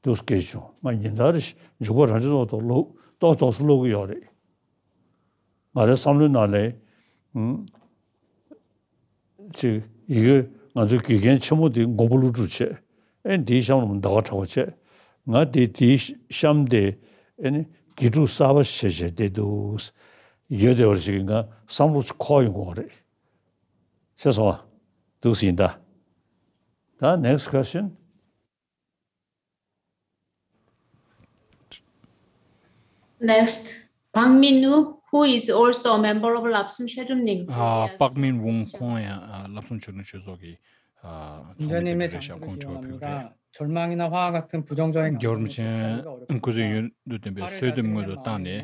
འདུག་སྐད་བྱུང་། ང་ཉིན་ལྟར་འཇུག་པ་རང་འགྲེལ་ཏོག་ཏོག་ཀློག་ཏོག་ཏོག་ཙམ་ཀློག་གི་ཡོད་རེད། ང་རའི་བསམ་བློའི་ནང་ལ་ཨུམ། ཅིག་ཡི་གེ་ང་ཚོའི་དགེ་རྒན་ཆེན་མོ་དེ་མགོན་པོ་ཀླུ་སྒྲུབ་བྱས། ཨེ་འདིའི་གཤམ་ལ་ཟླ་བ་གྲགས་པ་བྱས། ང་དེ་དེའི་གཤམ་དེ་ཨེ་ནི་དགེ་ཕྲུག་གསར་པ་བྱས་བྱས་བསྡད་འདུག་ཡོད་བསྡད་པ་ཞིག་ང་བསམ་བློ་ཅིག་འཁོར་ཡོང་གི་ཡོད་རེད། ཤེས་སོང་ང་། འདུག་སེ་ཡིན་ད། ད་next question. Next, Pang Min-woo, who is also a member of Lapsung Chödromnim. ཨ། པག་མིན་ཝུང་ཁོང་ཡང་ཨ་བསླབ་གསུམ་ཆོས་ལྡན་ཆོས་ཚོགས་ཀྱི་ཨ་ཚོགས་མི་དེ་འདྲ་རེད་ཤག་ཁོང་དྲི་བ་ཕུལ་གི་རེད། 절망이나 화와 같은 부정적인 རྒྱལ་བ་རིན་པོ་ཆེ་སྐུ་ཚེ་ཡུན་དུ་བརྟན་པའི་གསོལ་འདེབས་སྔོན་དུ་བཏང་ནས།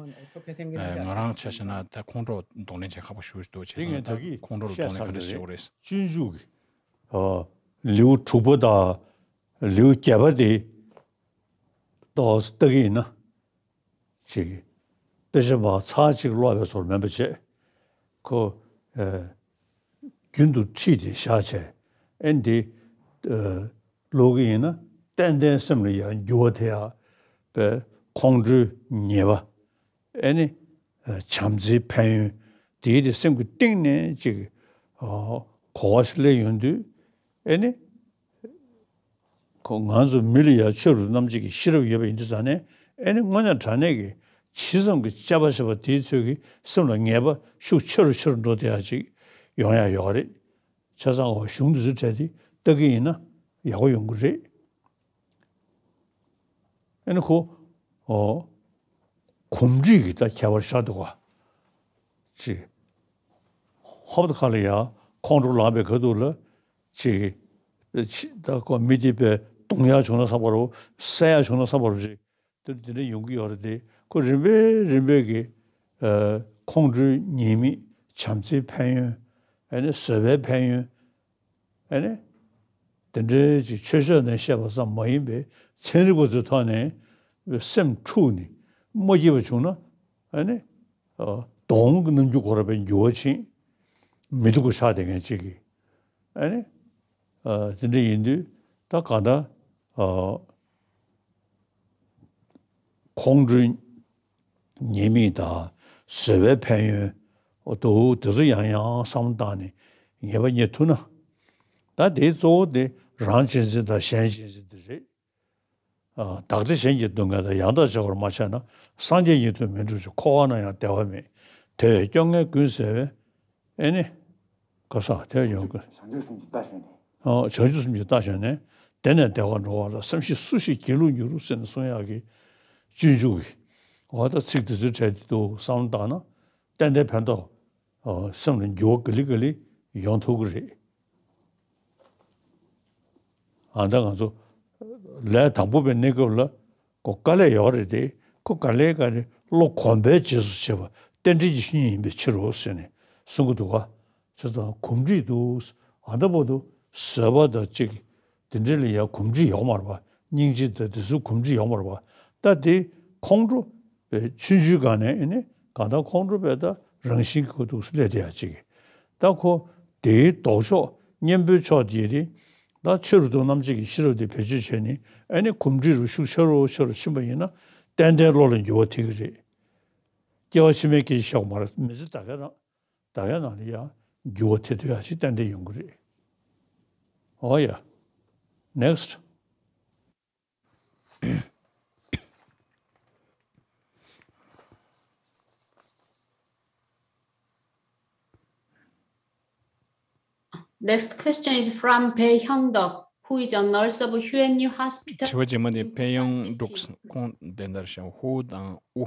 ཨ། ང་རང་ཆ་བཞག་ན་ད་ཁོང་ཁྲོ་གདོང་ལེན་བྱེད་ཁག་པོ་ཞེ་པོ་ཞིག་འདུག་བྱས་ཙང་ད་ཁོང་ཁྲོ་ལ་གདོང་ལེན་ག་འདྲ་བྱེད་དགོས་རེད། སྤྱོད་འཇུག་གི་ཨ་ལེའུ་དྲུག་པ་དང་ལེའུ་བརྒྱད་པ་དེ་ཏོག་ཙམ་ལྟ་གི་ཡིན་ན། ཅིག་དཔེ་ཆ་མར་ཚར་གཅིག་ཀློག་པའི་བཟོ་འདྲ་མིན་པ་བྱས། ཁོ་ཨ་རྒྱུན་དུ་ཁྲིད་དེ་བཞག་བྱས། ཨེ་འདི་ཨ་ཀློག་གི་ཡིན་ན་ཏན་ཏན་སེམས་ལ་ཡང་འགྱུར་བ་ཐེབས་ཡག་པའི་ཁོང་ཁྲོའི་ཉེས་པ། ཨེ་ནི་ཨ་བྱམས་བརྩེའི་ཕན་ཡོན་དེའི་དེ་སེམས་ཀྱི་གཏིང་ནས་ཅིག་ཨ་གོ་བ་ཞིག་སླེབས་ཡོང་དུས། ཨེ་ནི་ཁོ་ང་ཚོ་མི་ལ་ཡང་ཆོས་རབ་ཏུ་རྣམ་འབྱེད་ཀྱི་ཤེས་རབ་ཡོད་པ་ཡིན་དུས་ཙང་ནས། ཨེ་ནི་དངོས་གནས་དྲང་གནས་ཀྱི་ཇི་ཙམ་གྱི་དཔྱད་པ་ཞེས་པ་དེའི་ཚོད་ཀྱིས་སེམས་ལ་ངེས་པ་ཤུགས་ཆེ་རུ་ཆེ་རུ་འགྲོ་བསྡད་ཡག་ཅིག་ཡོང་ཡག་ཡོད་རེད། བྱས་ཙང་འོ་གཞུང་འདི་ཚོའི་གྲས་དེ་ལྟ་གི་ཡིན་ན་ཡག་པོ་ཡོང་གི་རེད། ཨེ་ནི་ཁོ་ཨོ་གོམས་འདྲིས་ཀྱི་ད་ཁྱད་པར་ཤར་འདུག་ག་ཅིག་ཧོབ་ཏེ་ཁ་ལ་ཡ་ཁོང་ཁྲོ་ལངས་པའི་ཁ་ཐུག་ལ་ཅིག་ཅིག་ད་ཁོ་མི་དེ་དཔེ་གདུང་ཡག་བྱུང་ན་བསམ་པ་རེད། བསད་ཡག་བྱུང་ན་བསམ་པ་རེད། ཅིག་དེ་དེ་འདྲ་ཡོང་གི་ཡོད་རེད་དེ། ཁོ་རིམ་པས་རིམ་པས་ཀྱི་ཨ་ཁོང་ཁྲོའི་ཉེས་དམིགས། བྱམས་བརྩེའི་ཕན་ཡོན། ཨ་ནི་བཟོད་པའི་ཕན་ཡོན། ཨ་ནི་དེ་འདྲའི་ཅིག་ཆོས་ཕྱོགས་ནས་བཤད་པ་ཙམ་མ་ཡིན་པའི་ཚན་རིག་པ་ཚོའི་ཐོག་ནས་སེམས་འཁྲུགས་ནས་མ་སྐྱིད་པ་བྱུང་ན། ཨ་ནི་ཨ་གདོང་གི་རྣམ་འགྱུར་ཁོ་རང་དཔེ་འགྱུར་བ་ཕྱིན། མི་སྡུག་པ་ཆགས་བསྡད་མཁན་ཅིག་གིས། ཨ་ནི་ཨ་དེ་འདྲ་ཡིན་དུས་ད་གང་ལྟར་ཨ་ཁོང་ཁྲོའི་ཉེས་དམིགས་དང་བཟོད་པའི་ཕན་ཡོན། འོ་དོ་དེ་ཚོ་ཡང་ཡང་བསམ་བློ་བཏང་ནས་ངེས་པ་རྙེད་ཐུབ་ན། ད་དེའི་གཙོ་བོ་དེ་རང་གཅེས་འཛིན་དང་གཞན་གཅེས་འཛིན་དེ་རེད། ཨ་བདག་བདེ་གཞན་གྱི་སྡུག་བསྔལ་དང་། ཡང་དག་བྱ་བར་མ་བྱས་ན། སངས་རྒྱས་ཉིད་དུ་མི་འགྲུབ་ཅིང་། འཁོར་བ་ན་ཡང་བདེ་བ་མེད། དེ་བས་སྐྱོ་ངལ་ཀུན་བསལ་བའི། ཨེ་ནི། ག་ས་དེ་ཡོང་གི། བྱང་ཆུབ་སེམས་ཀྱི་རྟ་ཞོན་ནས། ཨོ་བྱང་ཆུབ་སེམས་ཀྱི་རྟ་ཞོན་ནས། བདེ་ནས་བདེ་བར་འགྲོ་བ་ལ། སེམས་ཤེས་སུ་ཞིག་སྒྱིད་ལུག་འགྱུར། ཟེར་ནས་གསུང་ཡག་གི་སྤྱོད་འཇུག་གི། འོ་ད་ཚིག་དེ་ཚོའི་གྲས་དེ་འདུག་བསམ་བློ་བཏང་ན་ཏན་ཏན་ཕན་ཐོགས། ཨོ་སེམས་ལ་འགྱུར་བ་ག་ལེ་ག་ལེ་ཡོང་ཐུབ་ཀྱི་རེད། ཨ་ད་ང་ཚོ་ལས་དང་པོ་པའི་གནས་སྐབས་ལ། ཁོ་དཀའ་ལས་ཡོད་རེད་དེ། ཁོ་དཀའ་ལས་དཀའ་ལས་བློ་གོམས་པས་རྗེས་སུ་བྱེད་པ་རྟེན་འབྲེལ་གྱི་བཤེས་གཉེན་ཡིན་པའི་ཕྱིར་རོ་ཟེར་ནས་གསུང་གི་འདུག་ག་བྱས་ཙང་གོམས་འདྲིས་འདུག་ཨ་ད་བར་དུ་བཟོད་པ་དང་གཅིག་དེ་འདྲ་ལ་ཡང་གོམས་འདྲིས་ཡོད་མ་རེད་པ། སྙིང་རྗེ་དང་དེ་ཚོའི་གོམས་འདྲིས་ཡོད་མ་རེད་པ། ད་དེ་ཁོང་ཁྲོ་བའི་ཆུང་ཆུང་སྒང་ནས་ཨེ་ནི་གང་ལྟར་ཁོང་ཁྲོ་བའི་ད་རང་བཞིན་གྱི་ཁོ་འདུག་སེ་སླེབས་བསྡད་ཡ་གཅིག་ད་ཁོ་དེའི་ལྡོག་ཕྱོགས་གཉེན་པོའི་ཕྱོགས་དེ་རེད། ད་ཆོས་རབ་ཏུ་རྣམ་འབྱེད་ཀྱི་ཤེས་རབ་དེ་བེད་སྤྱོད་བྱས་ནས། ཨེ་ནི་གོམས་འདྲིས་རུ་ཤུགས་ཆེ་རུ་ཆེ་རུ་ཕྱིན་པ་ཡིན་ན། ཏན་ཏན་བློ་ལ་འགྱུར་བ་ཐེབས་ཀྱི་རེད། སྐྱེ་བ་ཕྱི་མའི་སྐད་ཆ་བཤད་དགོས་མ་རེད། མི་ཚེ་ད་གའི་རང་ད་གའི་ནང་ལ་ཡང་འགྱུར་བ་ཐེབས་ཐུབ་ཡ་ཞིག་ཏན་ཏན་ཡོང་གི་རེད། ཨོ་ཡ། Next. Next question is from Bae Hyung-duk, who is a nurse of Hugh Eng-eul Hospital. དྲི་བ་རྗེས་མ་དེ་ཕེ་ཡོང་ཌུག་ཁོང་བདེན་དར་ཤང་ཧུའུ་དང་ཨུ་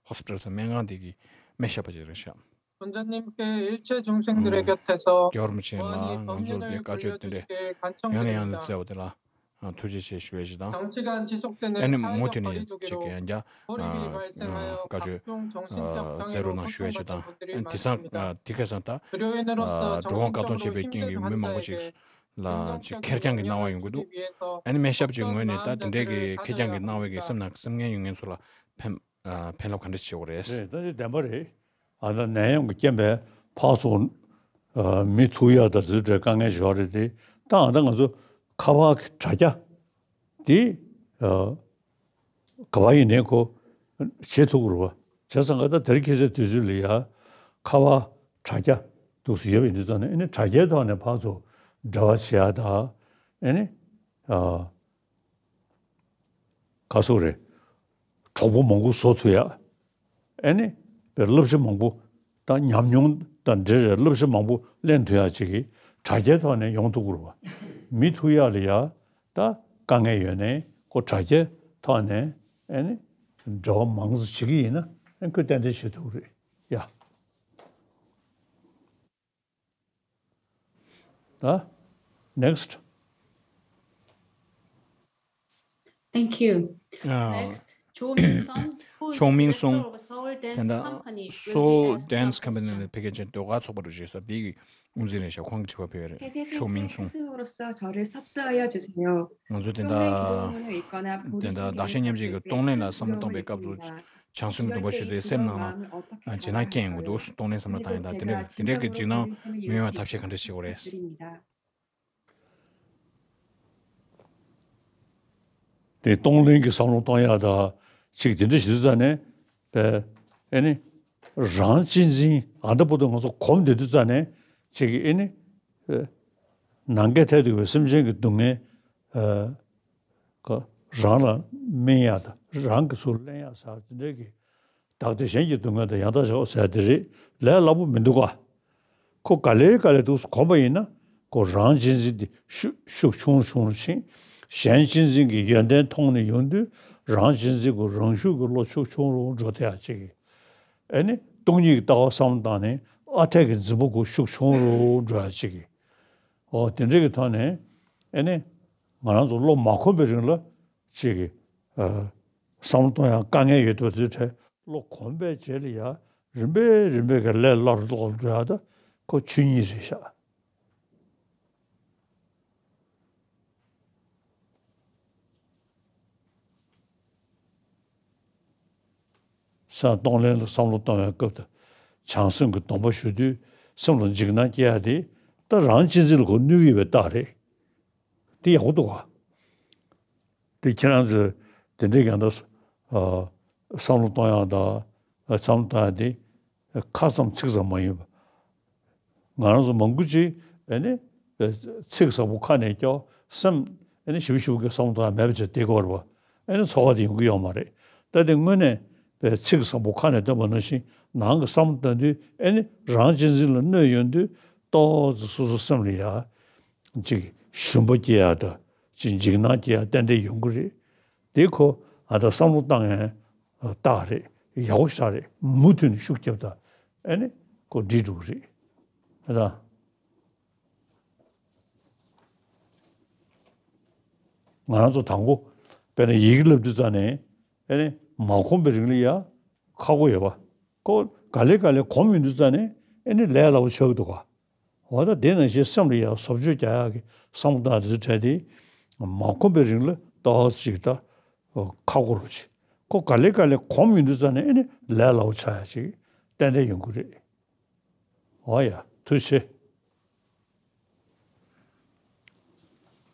ཧོ་སི་པི་ཊལ་ཟེར་སྨན་ཁང་དེ་གི་སྨན་ཞབས་པ་ཅིག་རེད་ཤག. 원장님께 일체 중생들의 음, 곁에서 여러분 지금 원이 뭐 법률을 문제인가? 보여주시길 간청드립니다. 영향을 주세요, 어디라? ཨ། ཐུགས་རྗེ་ཆེ་ཞུ་ཡས་ཞིག་དང་། ཨ་ནི་མུ་མཐུད་ནས་ཅིག་ཡང་བསྐྱར་ཨ་བཀའ་ཆོས་ཨ་མཛད་རོགས་གནང་ཞུ་ཡས་ཞིག་དང་། ཨ་དེང་སང་ཨ་དེ་ག་སང་ད་ཨ་འགྲོ་འོང་བཀག་སྡོམ་བྱས་པའི་རྐྱེན་གྱིས་མི་མང་པོ་ཅིག་ལ་ཅིག་ཁེར་རྐྱང་གི་སྣང་བ་ཡོང་གི་འདུག་ཨ་ནི་སྨན་ཞབས་ཀྱི་ངོས་ནས་ད་དེ་འདྲའི་གི་ཁེར་རྐྱང་གི་སྣང་བའི་གི་སེམས་ནང་སེམས་ངན་ཡོད་མཁན་ཚོ་ལ་ཕན་ཨ་ཕན་རླབས་ག་འདྲ་བྱེད་དགོས་རེད། རེད། ད་ཅི་བདེན་པ་རེད། ཨ་ད་ནད་ཡམས་ཀྱི་རྐྱེན་པས་ཕར་ཚུར་ཨ་མི་ཐུག་ཡག་དང་དེ་ཚོ་འདྲའི་དཀའ་ངལ་ཞིག་ཡོད་རེད་དེ། ད་ཨ་ད་ང་ཚོ་ཁ་པར་གྱི་དྲ་རྒྱ་དེ་ཨ་ག་པར་ཡིན་ནའི་ཁོ་བྱེད་ཐུབ་ཀྱི་རེད་པ། བྱས་ཙང་ང་ད་དེ་རིང་ཁ་སང་དུས་ཚོད་ལ་ཡ་ཁ་པར་དྲ་རྒྱ་འདུག་སེ་ཡོད་པ་ཡིན་དུས་ཙང་ནས་ཨ་ནི་དྲ་རྒྱའི་ཐོག་ནས་ཕར་ཚུར་འབྲེལ་བ་བྱེད་ཡག་དང་ཨ་ནི་ཨ། ག་སོགས་རེད། གྲོགས་པོ་མང་པོ་བཟོ་ཐུབ་ཡ། ཨེ་ནི། བསླབ་བྱ་མང་པོ། དང་ཉམས་མྱོང་དང་འབྲེལ་བའི་བསླབ་བྱ་མང་པོ་ལེན་ཐུབ་ཡ་ཅིག་གིས་དྲ་རྒྱའི་ཐོག་ནས་ཡོང་ཐུབ་ཀྱི་རེད་པ། མི་ཐུག་ཡ་ལ་ཡ། ད་དཀའ་ངལ་ཡོད་ནའི་ཁོ་དྲ་རྒྱའི་ཐོག་ནས་ཨེ་ནི། འབྲེལ་བ་མང་ཙམ་བྱེད་ཀྱི་ཡིན་ན་ཨེ་ཁོས་ཏན་ཏན་བྱེད་ཐུབ་ཀྱི་རེད་ཡ། ད། Next. Thank you. ཨ། Next, Cho Min Sung, who is Cho Min Sung. Director of Seoul Dance དེ་འདྲ་Company, will be Seoul asked Dance some Company questions. ལ་ཕ་གིར་འགྲོ་གར་ཚོགས་པ་རུ་བཞེས་ས་དེ་གི་དབུ་འཛིན་རེད་ཤག་ཁོང་གི་དྲི་བ་ཕེབས་ཡོད་རེད། ཆོ་མིན་སུང་། 스승으로서 저를 섭외하여 주세요. ང་ཚོ་དེ་འདྲ་གཏོང་ལེན་གྱི་དོན་ལ་ཡིག་བཀོད་ནས་དེ་འདྲ་བདག་གཞན་མཉམ་བརྗེ་གི་གཏོང་ལེན་ལ་བསམ་བློ་གཏོང་བའི་སྐབས་སུ། བྱང་སེམས་སྡོམ་པ་ཞུ་དུས་སེམས་ནང་ལ་འཇིགས་སྣང་སྐྱེ་ཡོང་གི་འདུག་གཏོང་ལེན་བསམ་བློ་བཏང་ཡིན་ད་དེ་འདྲ་དེ་འདྲའི་གི་འཇིགས་སྣང་མི་ཡོང་བ་ཐབས་ཤེས་ག་འདྲ་བྱེད་དགོས་རེད། དེ་གཏོང་ལེན་གྱི་བསམ་བློ་གཏོང་ཡག་ད་ཅིག་དེ་འདྲ་ཞིག་ཙ་ནས་པས་ཨེ་ནི་རང་གཅེས་འཛིན་ཨ་འདྲ་པོ་དུ་ང་ཚོ་གོམས་བསྡད་དུས་ཙ་ནས་ཅིག་ཨེ་ནི་ནང་འགལ་ཐལ་འདུག་པའི་སེམས་ཅན་གྱི་སྡུག་བསྔལ་ཨ། ཀ། རང་ལ་སྨན་ཡག་དང་རང་གི་ཚུར་ལེན་ཡག་ཟེར་དེ་འདྲའི་གི། བདག་བདེ་གཞན་གྱི་སྡུག་བསྔལ་དང་ཡང་དག་བཞག་ཟེར་དེ་རེད། ལས་སླ་པོ་མི་འདུག་ག་ཁོ་ག་ལེ་ག་ལེ་འདུག་གོམས་པ་ཡིན་ན་ཁོ་རང་གཅེས་འཛིན་དེ་ཤུགས་ཤུགས་ཆུང་རུ་ཆུང་རུ་ཕྱིན། གཞན་གཅེས་འཛིན་གྱི་ཡོན་ཏན་མཐོང་ནས་ཡོང་དུས་རང་གཅེས་འཛིན་གྱི་རང་ཤུགས་ཀྱི་བློ་ཤུགས་ཆུང་རུ་འགྲོ་ཐུབ་ཡག་ཅིག་གི། ཨེ་ནི་སྟོང་ཉིད་ཀྱི་ལྟ་བ་བསམ་བློ་བཏང་ནས་ཨ་འཐས་ཀྱི་འཛིན་པ་ཁོ་ཤུགས་ཆུང་རུ་འགྲོ་ཡག་ཅིག་གི། འོ་དེ་འདྲ་གི་ཐོག་ནས་ཨེ་ནི་ང་རང་ཚོ་བློ་མ་གོམས་པའི་རིང་ལ་ཅིག་གི་ཨ་བསམ་བློ་གཏོང་ཡག་དཀའ་ངལ་ཡོད་དུས་དེ་འཕྲལ་བློ་གོམས་པའི་རྗེས་ལ་ཡ་རིམ་པས་རིམ་པས་ཀྱི་ལས་སླ་རུ་སླ་རུ་འགྲོ་ཡག་ད་ཁོ་ཆོས་ཉིད་རེད་ཤག་ས་གཏོང་ལེན་ལ་བསམ་བློ་གཏོང་བའི་སྐབས་དུ་བྱང་སེམས་ཀྱི་སྡོམ་པ་ཞུ་དུས་སེམས་ལ་འཇིགས་སྣང་སྐྱེ་ཡག་དེ་ད་རང་གཅེས་འཛིན་ལ་ཁོ་གནོད་ཀྱི་ཡོད་པའི་རྟགས་རེད། དེ་ཡག་པོ་འདུག་ག་དེ་ཁྱེད་རང་ཚོས་དེ་འདྲའི་ཀྱང་ད་ཨ་བསམ་བློ་གཏོང་ཡག་དང་བསམ་བློ་གཏོང་ཡག་དེ་ཁ་ཙམ་ཚིག་ཙམ་མ་ཡིན་པ། ང་རང་ཚོ་མང་པོ་ཅིག་ཨེ་ནི་ཚིག་ཟབ་པོ་ཁ་ནས་སྐྱོ་སེམས་ཨེ་ནི་ཞིབ་ཞིབ་ཀྱི་བསམ་བློ་གཏོང་ཡག་མེད་པ་ཅིག་དེ་གོ་བར་བ་ཨེ་ནི་ཚོར་བ་དེ་ཡོང་གི་ཡོད་མ་རེད། ད་དེ་དངོས་གནས་པའི་ཚིག་ཟབ་པོ་ཁ་ནས་བཏོན་པ་ནང་བཞིན་ནང་གི་བསམ་བློ་གཏོང་དུས་ཨེ་ནི་རང་གཅེས་འཛིན་ལ་གནོད་ཡོང་དུས་ཏོག་ཙམ་སོ་སོ་སེམས་ལ་ཡ་ཅིག་ཞུམ་པ་སྐྱེ་ཡག་དང་ཅིག་འཇིགས་སྣང་སྐྱེ་ཡག་ཏན་ཏན་ཡོང་གི་རེད། དེ་ཁོ་ཨ་ད་བསམ་བློ་བཏང་ཡག་རྟགས་རེད། ཡག་པོ་ཞེ་དྲག་རེད། མུ་མཐུད་ནས་ཤུགས་རྒྱབ་ད་ཨེ་ནི་ཁོ་འགྲིག་འགྲོ་གི་རེད། ཨ་ད། ང་རང་ཚོ་དང་པོ་དཔེར་ན་ཡི་གེ་བསླབ་དུས་ཙ་ནས་ཨེ་ནི་མ་གོམས་པའི་རིང་ལ་ཡ་ཁག་པོ་ཡོད་པ། ཁོ་ག་ལེ་ག་ལེ་གོམས་ཡོང་དུས་ཙ་ནས་ཨེ་ནི་ལས་སླ་པོ་ཆགས་ཀྱི་འདུག་ག་འོ་ད་དེ་ནང་བཞིན་སེམས་ལ་ཡ་བཟོ་བཅོས་རྒྱག་ཡག་གི་བསམ་བློ་བཏང་དེ་ཚོ་བྲལ་ཏེ་མ་གོམས་པའི་རིང་ལ་ཏོག་ཙམ་ཅིག་ད་ཁག་པོ་རུ་ཆེ། ཁོ་ག་ལེ་ག་ལེ་གོམས་ཡོང་དུས་ཙ་ནས་ཨེ་ནི་ལས་སླ་པོ་ཆགས་ཡག་ཅིག་ཏན་ཏན་ཡོང་གི་རེད། འོ་ཡ། ཐུགས་རྗེ་ཆེ།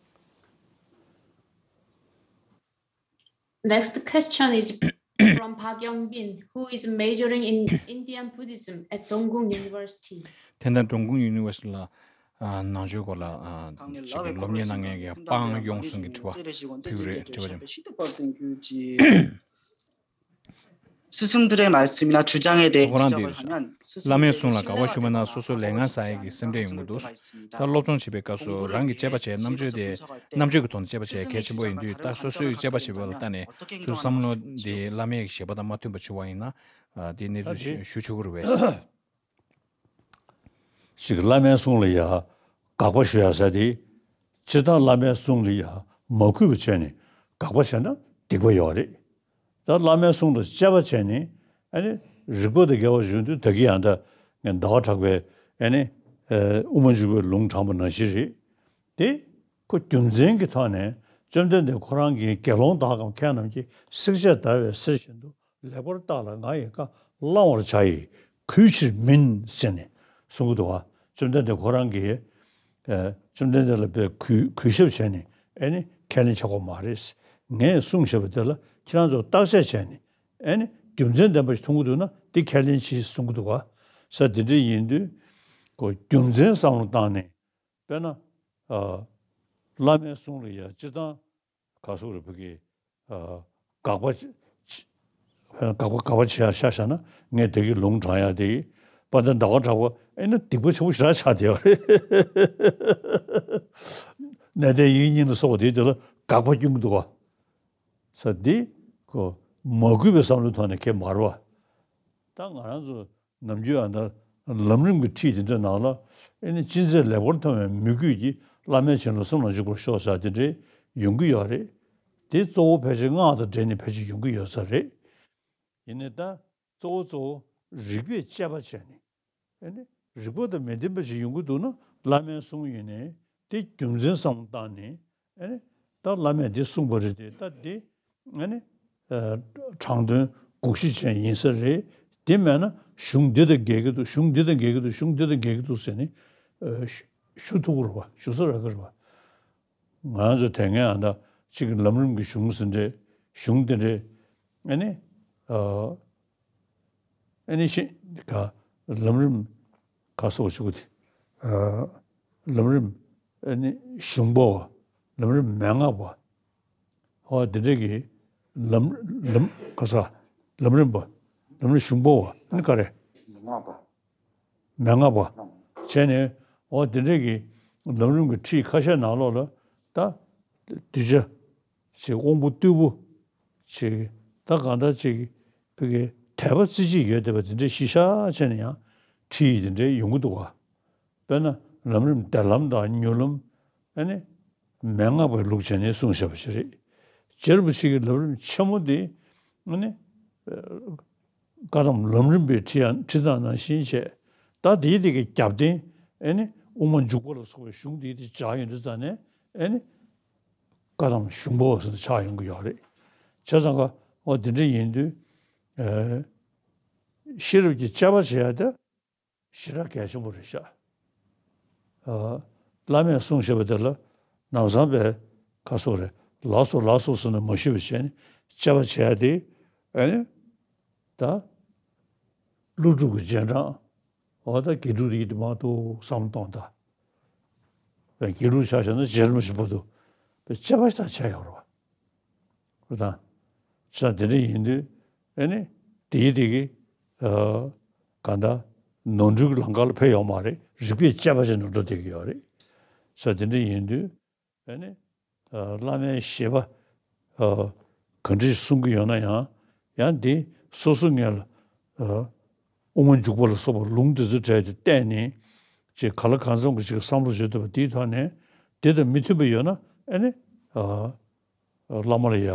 Next question is from Park Young Bin, who is majoring in Indian Buddhism at Dongkung University. དེ་ནས་ཀྲུང་གུང་ཡུ་ནི་ཝར་སི་ཊི་ལ་ཨ་ནང་ཆོས་སྐོར་ལ་ཨ་ཅིག་གི་སློབ་གཉེར་གནང་མཁན་གྱི་པང་ཡོང་སུན་གྱི་དྲི་བ་ཕུལ་རེད། དྲི་བ་ཅན། 스승들의 말씀이나 주장에 대해 ཁོ་རང་འདི་བླ་མའི་གསུང་ལ་དགག་པ་ཞུ་བ་ན་སོ་སོ་ལས་ངན་བསགས་ཡག་གི་སེམས་ཁྲལ་ཡོང་གི་འདུག་ད་སློབ་སྦྱོང་བྱེད་པའི་སྐབས་སུ་རང་གི་དཔྱད་པ་བྱས་རྣམ་དཔྱོད་དེ་རྣམ་དཔྱོད་ཀྱི་ཐོག་ནས་དཔྱད་པ་བྱས་གལ་ཆེན་པོ་ཡིན་དུས་ད་སོ་སོའི་དཔྱད་པ་བྱེད་པ་ལ་ལྟ་ནས་ཚུར་བསམ་བློ་དེ་བླ་མའི་བཞེད་པ་དང་མ་མཐུན་པ་བྱུང་བ་ཡིན་ན་དེ་གནས་ཚུལ་ཞུ་ཆོག་གི་རེད་པས། ཞིག་བླ་མའི་གསུང་ལ་ཡ་དགག་པ་ཞུ་ཡ་ཟེར་དེ། སྤྱིར་བཏང་བླ་མའི་གསུང་ལ་ཡ་ མ་གུས་པ་བྱས་ནས་དགག་པ་བྱས་ན་སྡིག་པ་ཡོད་རེད། ད་བླ་མའི་གསུང་ལ་དཔྱད་པ་བྱས་ནས་ཨ་ནི་རིགས་པ་དང་འགལ་བ་བྱུང་དུས། ད་གིན་ཡང་ད་ངས་ཟླ་བ་གྲགས་པའི་ཨ་ནི་ཨ་དབུ་མ་འཇུག་པའི་ལུང་དྲངས་པ་ནང་བཞིན་རེད། དེ་ཁོ་རྒྱུ་མཚན་གྱི་ཐོག་ནས་བཅོམ་ལྡན་འདས་ཁོ་རང་གིས་དགེ་སློང་དག་གམ་མཁས་རྣམས་ཀྱིས། བསྲེགས་བཅད་བརྡར་བའི་གསེར་བཞིན་དུ། ལེགས་པར་བརྟགས་ལ་ང་ཡི་བཀའ། བླང་བར་བྱ་ཡི་གུས་ཕྱིར་མིན། ཟེར་ནས་གསུང་གི་འདུག་བ། བཅོམ་ལྡན་འདས་ཁོ་རང་གིས་ཨ་བཅོམ་ལྡན་འདས་ལ་དཔེ་གུས་གུས་ཞབས་བྱས་ནས་ཨ་ནི་ཁས་ལེན་བྱ་དགོས་མ་རེད། ངས་གསུངས་བཞག་པ་དེ་ལ་ཁྱེད་རང་ཚོ་བརྟག་དཔྱད་བྱས་ནས་ཨ་ནི་རྒྱུ་མཚན་ལྡན་པ་ཞིག་མཐོང་གི་འདུག་ན་འདི་ཁས་ལེན་གྱིས་གསུང་གི་འདུག་བ། ས་འདི་འདྲ་ཡིན་དུས་ཁོ་རྒྱུ་མཚན་བསམ་བློ་བཏང་ནས། དཔེར་ན་ཨ་བླ་མའི་གསུང་ལ་ཡ་སྤྱིར་བཏང་ག་སོགས་རེ་བུ་གི་ཨ་དགག་པ་ཅི་ཅི་དགག་པ་དགག་པ་བྱེད་ཡ་ཤ་ཤ་ན་ངས་དེ་གི་ལུང་དྲངས་ཡ་དེ་དཔལ་ལྡན་ཟླ་བ་གྲགས་པ་ཨེ་ན་སྡིག་པ་ཆེན་པོ་ཞེ་དྲག་ཆགས་བསྡད་པ་རེད། གནས་བརྟན་ཡིག་རྙིང་ལ་སོགས་པ་དེའི་དེ་ལ་དགག་པ་སྐྱོན་གྱི་འདུག་བ། ས་འདི་ཁོ་མ་གུས་པའི་བསམ་བློའི་ཐོག་ནས་ཁྱེད་མ་རེད་བ། ད་ང་རང་ཚོ་ནམ་རྒྱུན་ཨ་ད་ལམ་རིམ་གྱི་ཁྲིད་དེ་འདྲ་ནང་ལ་ཨེ་ནི་ཅི་མཛད་ལེགས་པར་མཐོང་བའི་མོས་གུས་ཀྱིས་བླ་མའི་བྱིན་རླབས་གསུམ་ལ་འཇུག་པར་ཤོག་ཟེར་དེ་འདྲའི་ཡོང་གི་ཡོད་རེད། དེ་གཙོ་བོ་ཕལ་ཆེར་སྔགས་དང་འབྲེལ་ནས་ཕལ་ཆེར་ཡོང་གི་ཡོད་ས་རེད། ཡིན་ནའི་ད་གཙོ་བོ་གཙོ་བོ་རིགས་པས་དཔྱད་པ་བྱས་ནས་ཨེ་ནི་རིགས་པ་དང་མི་ལྡན་པ་ཞིག་ཡོང་གི་འདུག་ན་བླ་མའི་གསུང་ཡིན་ནའི་དེ་རྒྱུ་མཚན་བསམ་བློ་བཏང་ནས། ཨེ་ནི་ད་བླ་མས་འདི་གསུངས་པ་རེད་དེ། ད་འདི་ཨེ་ནི་ཨ་དྲང་དོན་དགོངས་གཞི་ཅན་ཡིན་ས་རེད། དེ་མེད་ན་གཞུང་འདི་དང་འགལ་གྱི་འདུག་གཞུང་འདི་དང་འགལ་གྱི་འདུག་གཞུང་འདི་དང་འགལ་གྱི་འདུག་ཟེར་ནས་ཨ་ཞུ་ཞུ་ཐུབ་ཀྱི་རེད་པ། ཞུ་ས་རག་གི་རེད་པ། ང་ཚོ་དེ་སྔའི་ཨ་ད་གཅིག་གི་ལམ་རིམ་གྱི་གཞུང་ཟེར་འདྲ་གཞུང་དེ་འདྲ་ཨེ་ནི་ཨ་ཨེ་ནི་ཤི་ག་ལམ་རིམ་ག་སོགས་ཞུ་གི་དེ། ཨ་ལམ་རིམ་ཨེ་ནི་གཞུང་པོ་བ། ལམ་རིམ་མན་ངག་པ། ཧོ་དེ་འདྲ་གི་ལམ་ལམ་ག་ས་ལམ་རིམ་པ། ལམ་རིམ་གཞུང་པོ་བ་ཨེ་ནི་ག་རེ། མན་ངག་པ། མན་ངག་པ། བྱས་ནས་ཨོ་དེ་འདྲ་གི་ལམ་རིམ་གྱི་ཁྲིད་ཁ་ཤས་ནང་ལོགས་ལ་ད་གདུལ་བྱ་ཅིག་དབང་པོ་རྟུལ་པོ་ཅིག་ད་གང་ལྟར་ཅིག་ཕ་གི་དད་པ་རྩེ་གཅིག་ཡོད་བསྡད་པ་དེ་འདྲ་གཞི་བཞག་བྱས་ནས་ཡང་ཁྲིད་དེ་འདྲ་ཡོང་གི་འདུག་ག་དཔེར་ན་ལམ་རིམ་བདེ་ལམ་དང་མྱུར་ལམ། ཨ་ནི་མན་ངག་པའི་ལུགས་བྱས་ནས་གསུངས་བཞག་པ་ཞིག་རེད། རྗེ་རིན་པོ་ཆེ་གི་ལམ་རིམ་ཆེན་མོ་དེ་ཨ་ནི་བཀའ་གདམས་ལམ་རིམ་པའི་ཁྲིད་ཡང་ཁྲིད་སྟངས་ནང་བཞིན་བྱས། ད་དེའི་དེ་གི་རྒྱབ་རྟེན་ཨེ་ནི་དབུ་མ་འཇུག་པ་ལ་སོགས་པའི་གཞུང་དེའི་དེ་སྦྱར་ཡོང་དུས་ཙང་ནས་ཨེ་ནི་བཀའ་གདམས་གཞུང་པོ་ཟེར་ནས་ཆགས་ཡོང་གི་ཡོད་རེད། བྱས་ཙང་ཀ་འོ་དེ་འདྲ་ཡིན་དུས་ཨེ་ཤེས་རབ་ཀྱི་དཔྱད་པ་བྱེད་ཡ་དེ་ཞེ་དྲག་གལ་ཆེན་པོ་རེད་ཤག་ཨ་བླ་མས་གསུངས་བཞག་པ་དེ་ལ་ལམ་སང་པའི་ཁ་སོགས་རེད། ལགས་སོ་ལགས་སོ་ཟེར་ནས་མ་ཞུས་པ་བྱས་ནས་དཔྱད་པ་བྱས་ཏེ། ཨ་ནི་ད་ཀླུ་སྒྲུབ་ཀྱི་རྗེས་འབྲང་འོ་ད་དགེ་ཕྲུག་དེ་ཡིད་དུ་མ་འདུག་བསམ་བློ་གཏོང་ད། དགེ་ཕྲུག་ཆ་བཞག་ན་རྗེ་རིན་པོ་ཆེ་བར་དུ་དཔེ་དཔྱད་པ་ཞིག་ད་བྱས་ཡོད་རེད་བ། རེད་དང་། ས་དེ་འདྲ་ཡིན་དུས་ཨེ་ནི་དེའི་དེ་གི་ཨ་ག་འདྲ་ནོར་འཁྲུལ་གྱི་ལམ་ཁ་ལ་ཕེབས་ཡོད་མ་རེད། རིགས་པས་དཔྱད་པ་བྱས་ནས་འགྲོ་བསྡད་ཀྱི་ཡོད་རེད། ས་དེ་འདྲ་ཡིན་དུས་ཨེ་ནི་ཨ་བླ་མའི་བཞེད་པ་ཨ་ག་འདྲ་ཞིག་གསུང་གི་ཡོད་ན་ཡང་ཡང་དེ་སོ་སོ་ངེས་ལ་ཨ་དབུ་མ་འཇུག་པ་ལ་སོགས་པ་ལུང་དེ་ཚོའི་གྲས་དེ་བལྟས་ནས་ཅིག་ག་ལ་གང་འཚམ་གྱི་ཅིག་བསམ་བློ་བྱེད་ཐུབ་པ་དེའི་ཐོག་ནས་དེ་དང་མི་མཐུན་པ་ཡོད་ན་ཨེ་ནི་ཨ། བླ་མ་ལ་ཡ།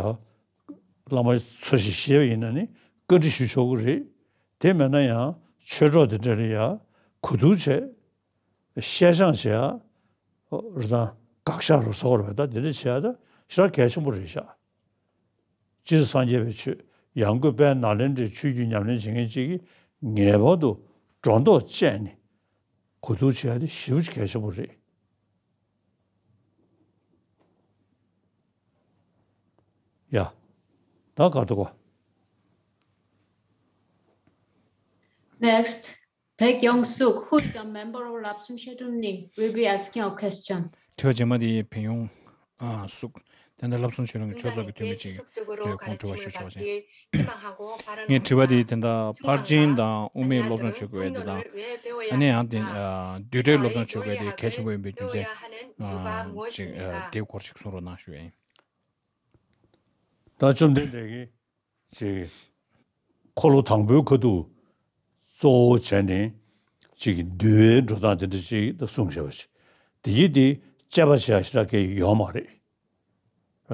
བླ་མ་འཚོལ་ཞིག་བཞེས་པ་ཡིན་ན་ནི་བཀའ་འདྲི་ཞུ་ཆོག་གི་རེད། དེ་མེད་ན་ཡང་ཆོས་གྲོགས་དེ་འདྲ་ལ་ཡ་གོ་བསྡུར་བྱས། བཤད་སྦྱང་བྱས་ཡ། རེད་དང་དགག་བཞག་རུ་སོགས་རེད་པ། ད་དེ་འདྲ་བྱས་ཡ་ད་ཞེ་དྲག་གལ་ཆེན་པོ་རེད་ཤག་སྤྱིར་སངས་རྒྱས་པའི་ཆོས་ཡང་སྒོས་དཔལ་ནཱ་ལེནྡྲའི་ཆོས་བརྒྱུད་ཉམས་ལེན་བྱེད་མཁན་གཅིག་གིས་ངེས་པར་དུ་སྒྲོ་འདོགས་བཅད་ནས་གོ་བསྡུར་བྱས་ཡ་དེ་ཞེ་པོ་ཅིག་གལ་ཆེན་པོ་རེད། ཡ། ད་ག་ཐུག་གོ། Next, Baek Yong Suk, who is a member of Lapsung Shedun Ning, will be asking a question. དྲི་བ་རྗེས་མ་དེ་བེ་ཡོང་ཨ་སུག་དེ་འདྲ་བསླབ་གསུམ་ཆོས་གླིང་གི་ཆོས་ཚོགས་ཀྱི་འཐུས་མི་ཅིག་རེད། ཁོང་དྲི་བ་ཞུ་ཆོག་ཅིང་། ངའི་དྲི་བ་དེ་དེ་འདྲ་ཕར་ཕྱིན་དང་དབུ་མའི་སློབ་སྦྱོང་བྱེད་དགོས་པའི་དེ་དང་། ཨ་ནི་ཡང་དེ་ཨ་བསྡུས་གྲྭའི་སློབ་སྦྱོང་བྱེད་དགོས་དེ་གལ་ཆེན་པོ་ཡིན་པའི་རྒྱུ་མཚན་ཨ་ཅིག་ཨ་དེའི་སྐོར་ཅིག་གསུང་རོགས་གནང་ཞུ་ཡ་ཡིན། ད་བཅོམ་ལྡན་འདས་ཀྱིས་ཅིག་འཁོར་ལོ་དང་པོའི་ཁ་ཐུག་གཙོ་བོ་བྱས་ནས་ཅིག་འདུལ་བའི་འགྲོ་སྟངས་དེ་འདྲ་ཅིག་ད་གསུངས་བཞག་པ་ཞིག་དེ་ཡིན་དེ་དཔྱད་པ་བྱེད་ཡ་ཞེ་དྲག་གི་ཡོད་མ་རེད།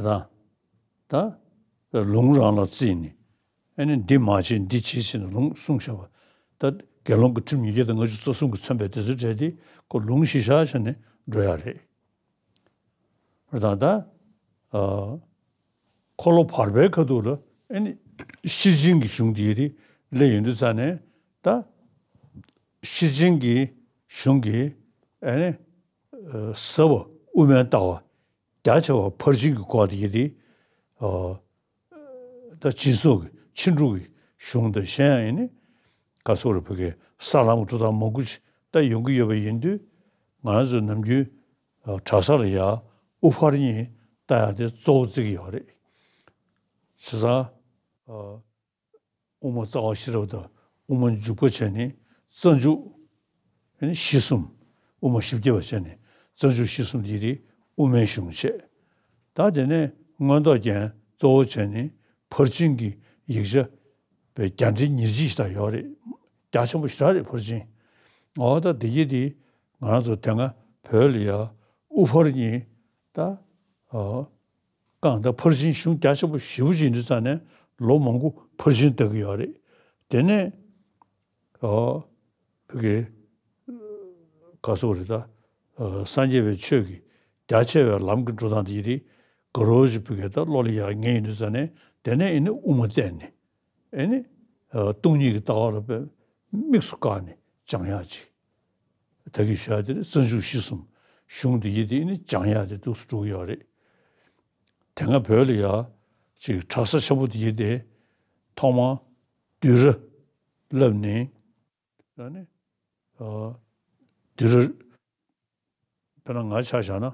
དང་། ད་ལུང་རང་ལ་བརྩིས་ནས། ཨ་ནི་འདི་མ་བྱེད་འདི་བྱེད་ཟེར་ནས་ལུང་གསུངས་བཞག་པ། ད་དགེ་སློང་གི་ཁྲིམས་ཉིས་བརྒྱ་དང་ལྔ་བཅུ་རྩ་གསུམ་གྱིས་མཚོན་པའི་དེ་ཚོའི་གྲས་དེ་ཁོ་ལུང་གཞི་བཞག་བྱས་ནས་འགྲོ་ཡ་རེད། ད་ལྟ་ཨ་འཁོར་ལོ་བར་པའི་ཁ་ཐུག་ལ་ཨ་ནི་ཤེར་ཕྱིན་གྱི་གཞུང་དེ་རེད་སླེབས་ཡོང་དུས་ཙ་ནས། ད་ཤེར་ཕྱིན་གྱི་གཞུང་གི་ཨ་ནི་ཟབ་པ་དབུ་མའི་ལྟ་བ། རྒྱ་ཆེ་བ་ཕར་ཕྱིན་གྱི་སྐོར་དེ་ཡིན་ཏེ། ཨ་ད་སྦྱིན་སོགས་ཀྱི་ཕྱིན་དྲུག་གི་གཞུང་དང་གཞན་ཡང་ཡིན་ནི། ག་སོགས་རེ་བོད་ཀྱི་ས་ལམ་གྱི་འགྲོ་སྟངས་མང་པོ་ཅིག་ད་ཡོང་གི་ཡོད་པ་ཡིན་དུས། ང་རང་ཚོ་ནམ་རྒྱུན་ཨ་གྲྭ་ས་ལ་ཡ་དབུ་ཕར་གཉིས་ལྟ་ཡ་དེ་གཙོ་བོ་བརྩི་གི་ཡོད་རེད། བྱས་ཙང་ཨ་དབུ་མ་རྩ་བ་ཤེས་རབ་དང་། དབུ་མ་འཇུག་པ་བྱས་ནས་རྩ་འཇུག་ཨ་ནི་བཞི་གསུམ། དབུ་མ་བཞི་བརྒྱ་པ་བྱས་ནས་རྩ་འཇུག་བཞི་གསུམ་དེ་དེ་དབུ་མའི་གཞུང་བྱས། ད་དེ་ནས་མངོན་རྟོགས་རྒྱན་གཙོ་བོ་བྱས་ནས་ཕར་ཕྱིན་གྱི་ཡིག་ཆ་པའི་བརྒྱ་ཕྲག་ཉེར་གཅིག་ཞིག་ད་ཡོད་རེད། རྒྱ་ཆེན་པོ་ཞེ་དྲག་རེད་ཕར་ཕྱིན། འོ་ད་དེ་གྱིས་དེ་ང་ཚོ་དེ་སྔ་བོད་ལ་ཡ་དབུ་ཕར་གཉིས་ད་ཨ་གང་ལྟར་ཕར་ཕྱིན་གཞུང་རྒྱ་ཆེན་པོ་ཞེ་པོ་ཅིག་ཡིན་དུས་ཙ་ནས་ལོ་མང་པོ་ཕར་ཕྱིན་བལྟ་གི་ཡོད་རེད། དེ་ནས་ཨོ་བོད་ཀྱི་ག་སོགས་རེད་ད། ཨ་སངས་རྒྱས་པའི་ཆོས་ཀྱི་རྒྱ་ཆེ་བའི་ལམ་གྱི་འགྲོ་སྟངས་དེ་ཡི་རིགས་ག་རོ་ཞིག་བོད་ཀྱི་ད་བློ་ལ་ཡར་ངེས་ཡིན་དུས་ཙ་ནས། དེ་ནས་ཨེ་ནི་དབུ་མ་བསྟན་ནས། ཨེ་ནི་ཨ་སྟོང་ཉིད་ཀྱི་ལྟ་བ་ལ་དཔེ་དམིགས་སུ་བཀར་ནས་སྦྱང་ཡག་ཅིག་ད་གིན་ཞུ་ཡ་དེ་རྩ་འཇུག་བཞི་གསུམ་གཞུང་དེ་ཡི་དེ་ནི་སྦྱང་ཡ་དེ་འདུག་སེ་འགྲོ་གི་ཡོད་རེད། དེ་སྔ་བོད་ལ་ཡ་ཅིག་གྲྭ་ས་ཆེན་པོ་དེ་ཡི་དེ་ཐོག་མར་བསྡུས་གྲྭ་བསླབས་ནས། ཨ་ནི་ཨ་བསྡུས་གྲྭ། དཔེར་ན་ང་ཆ་བཞག་ན།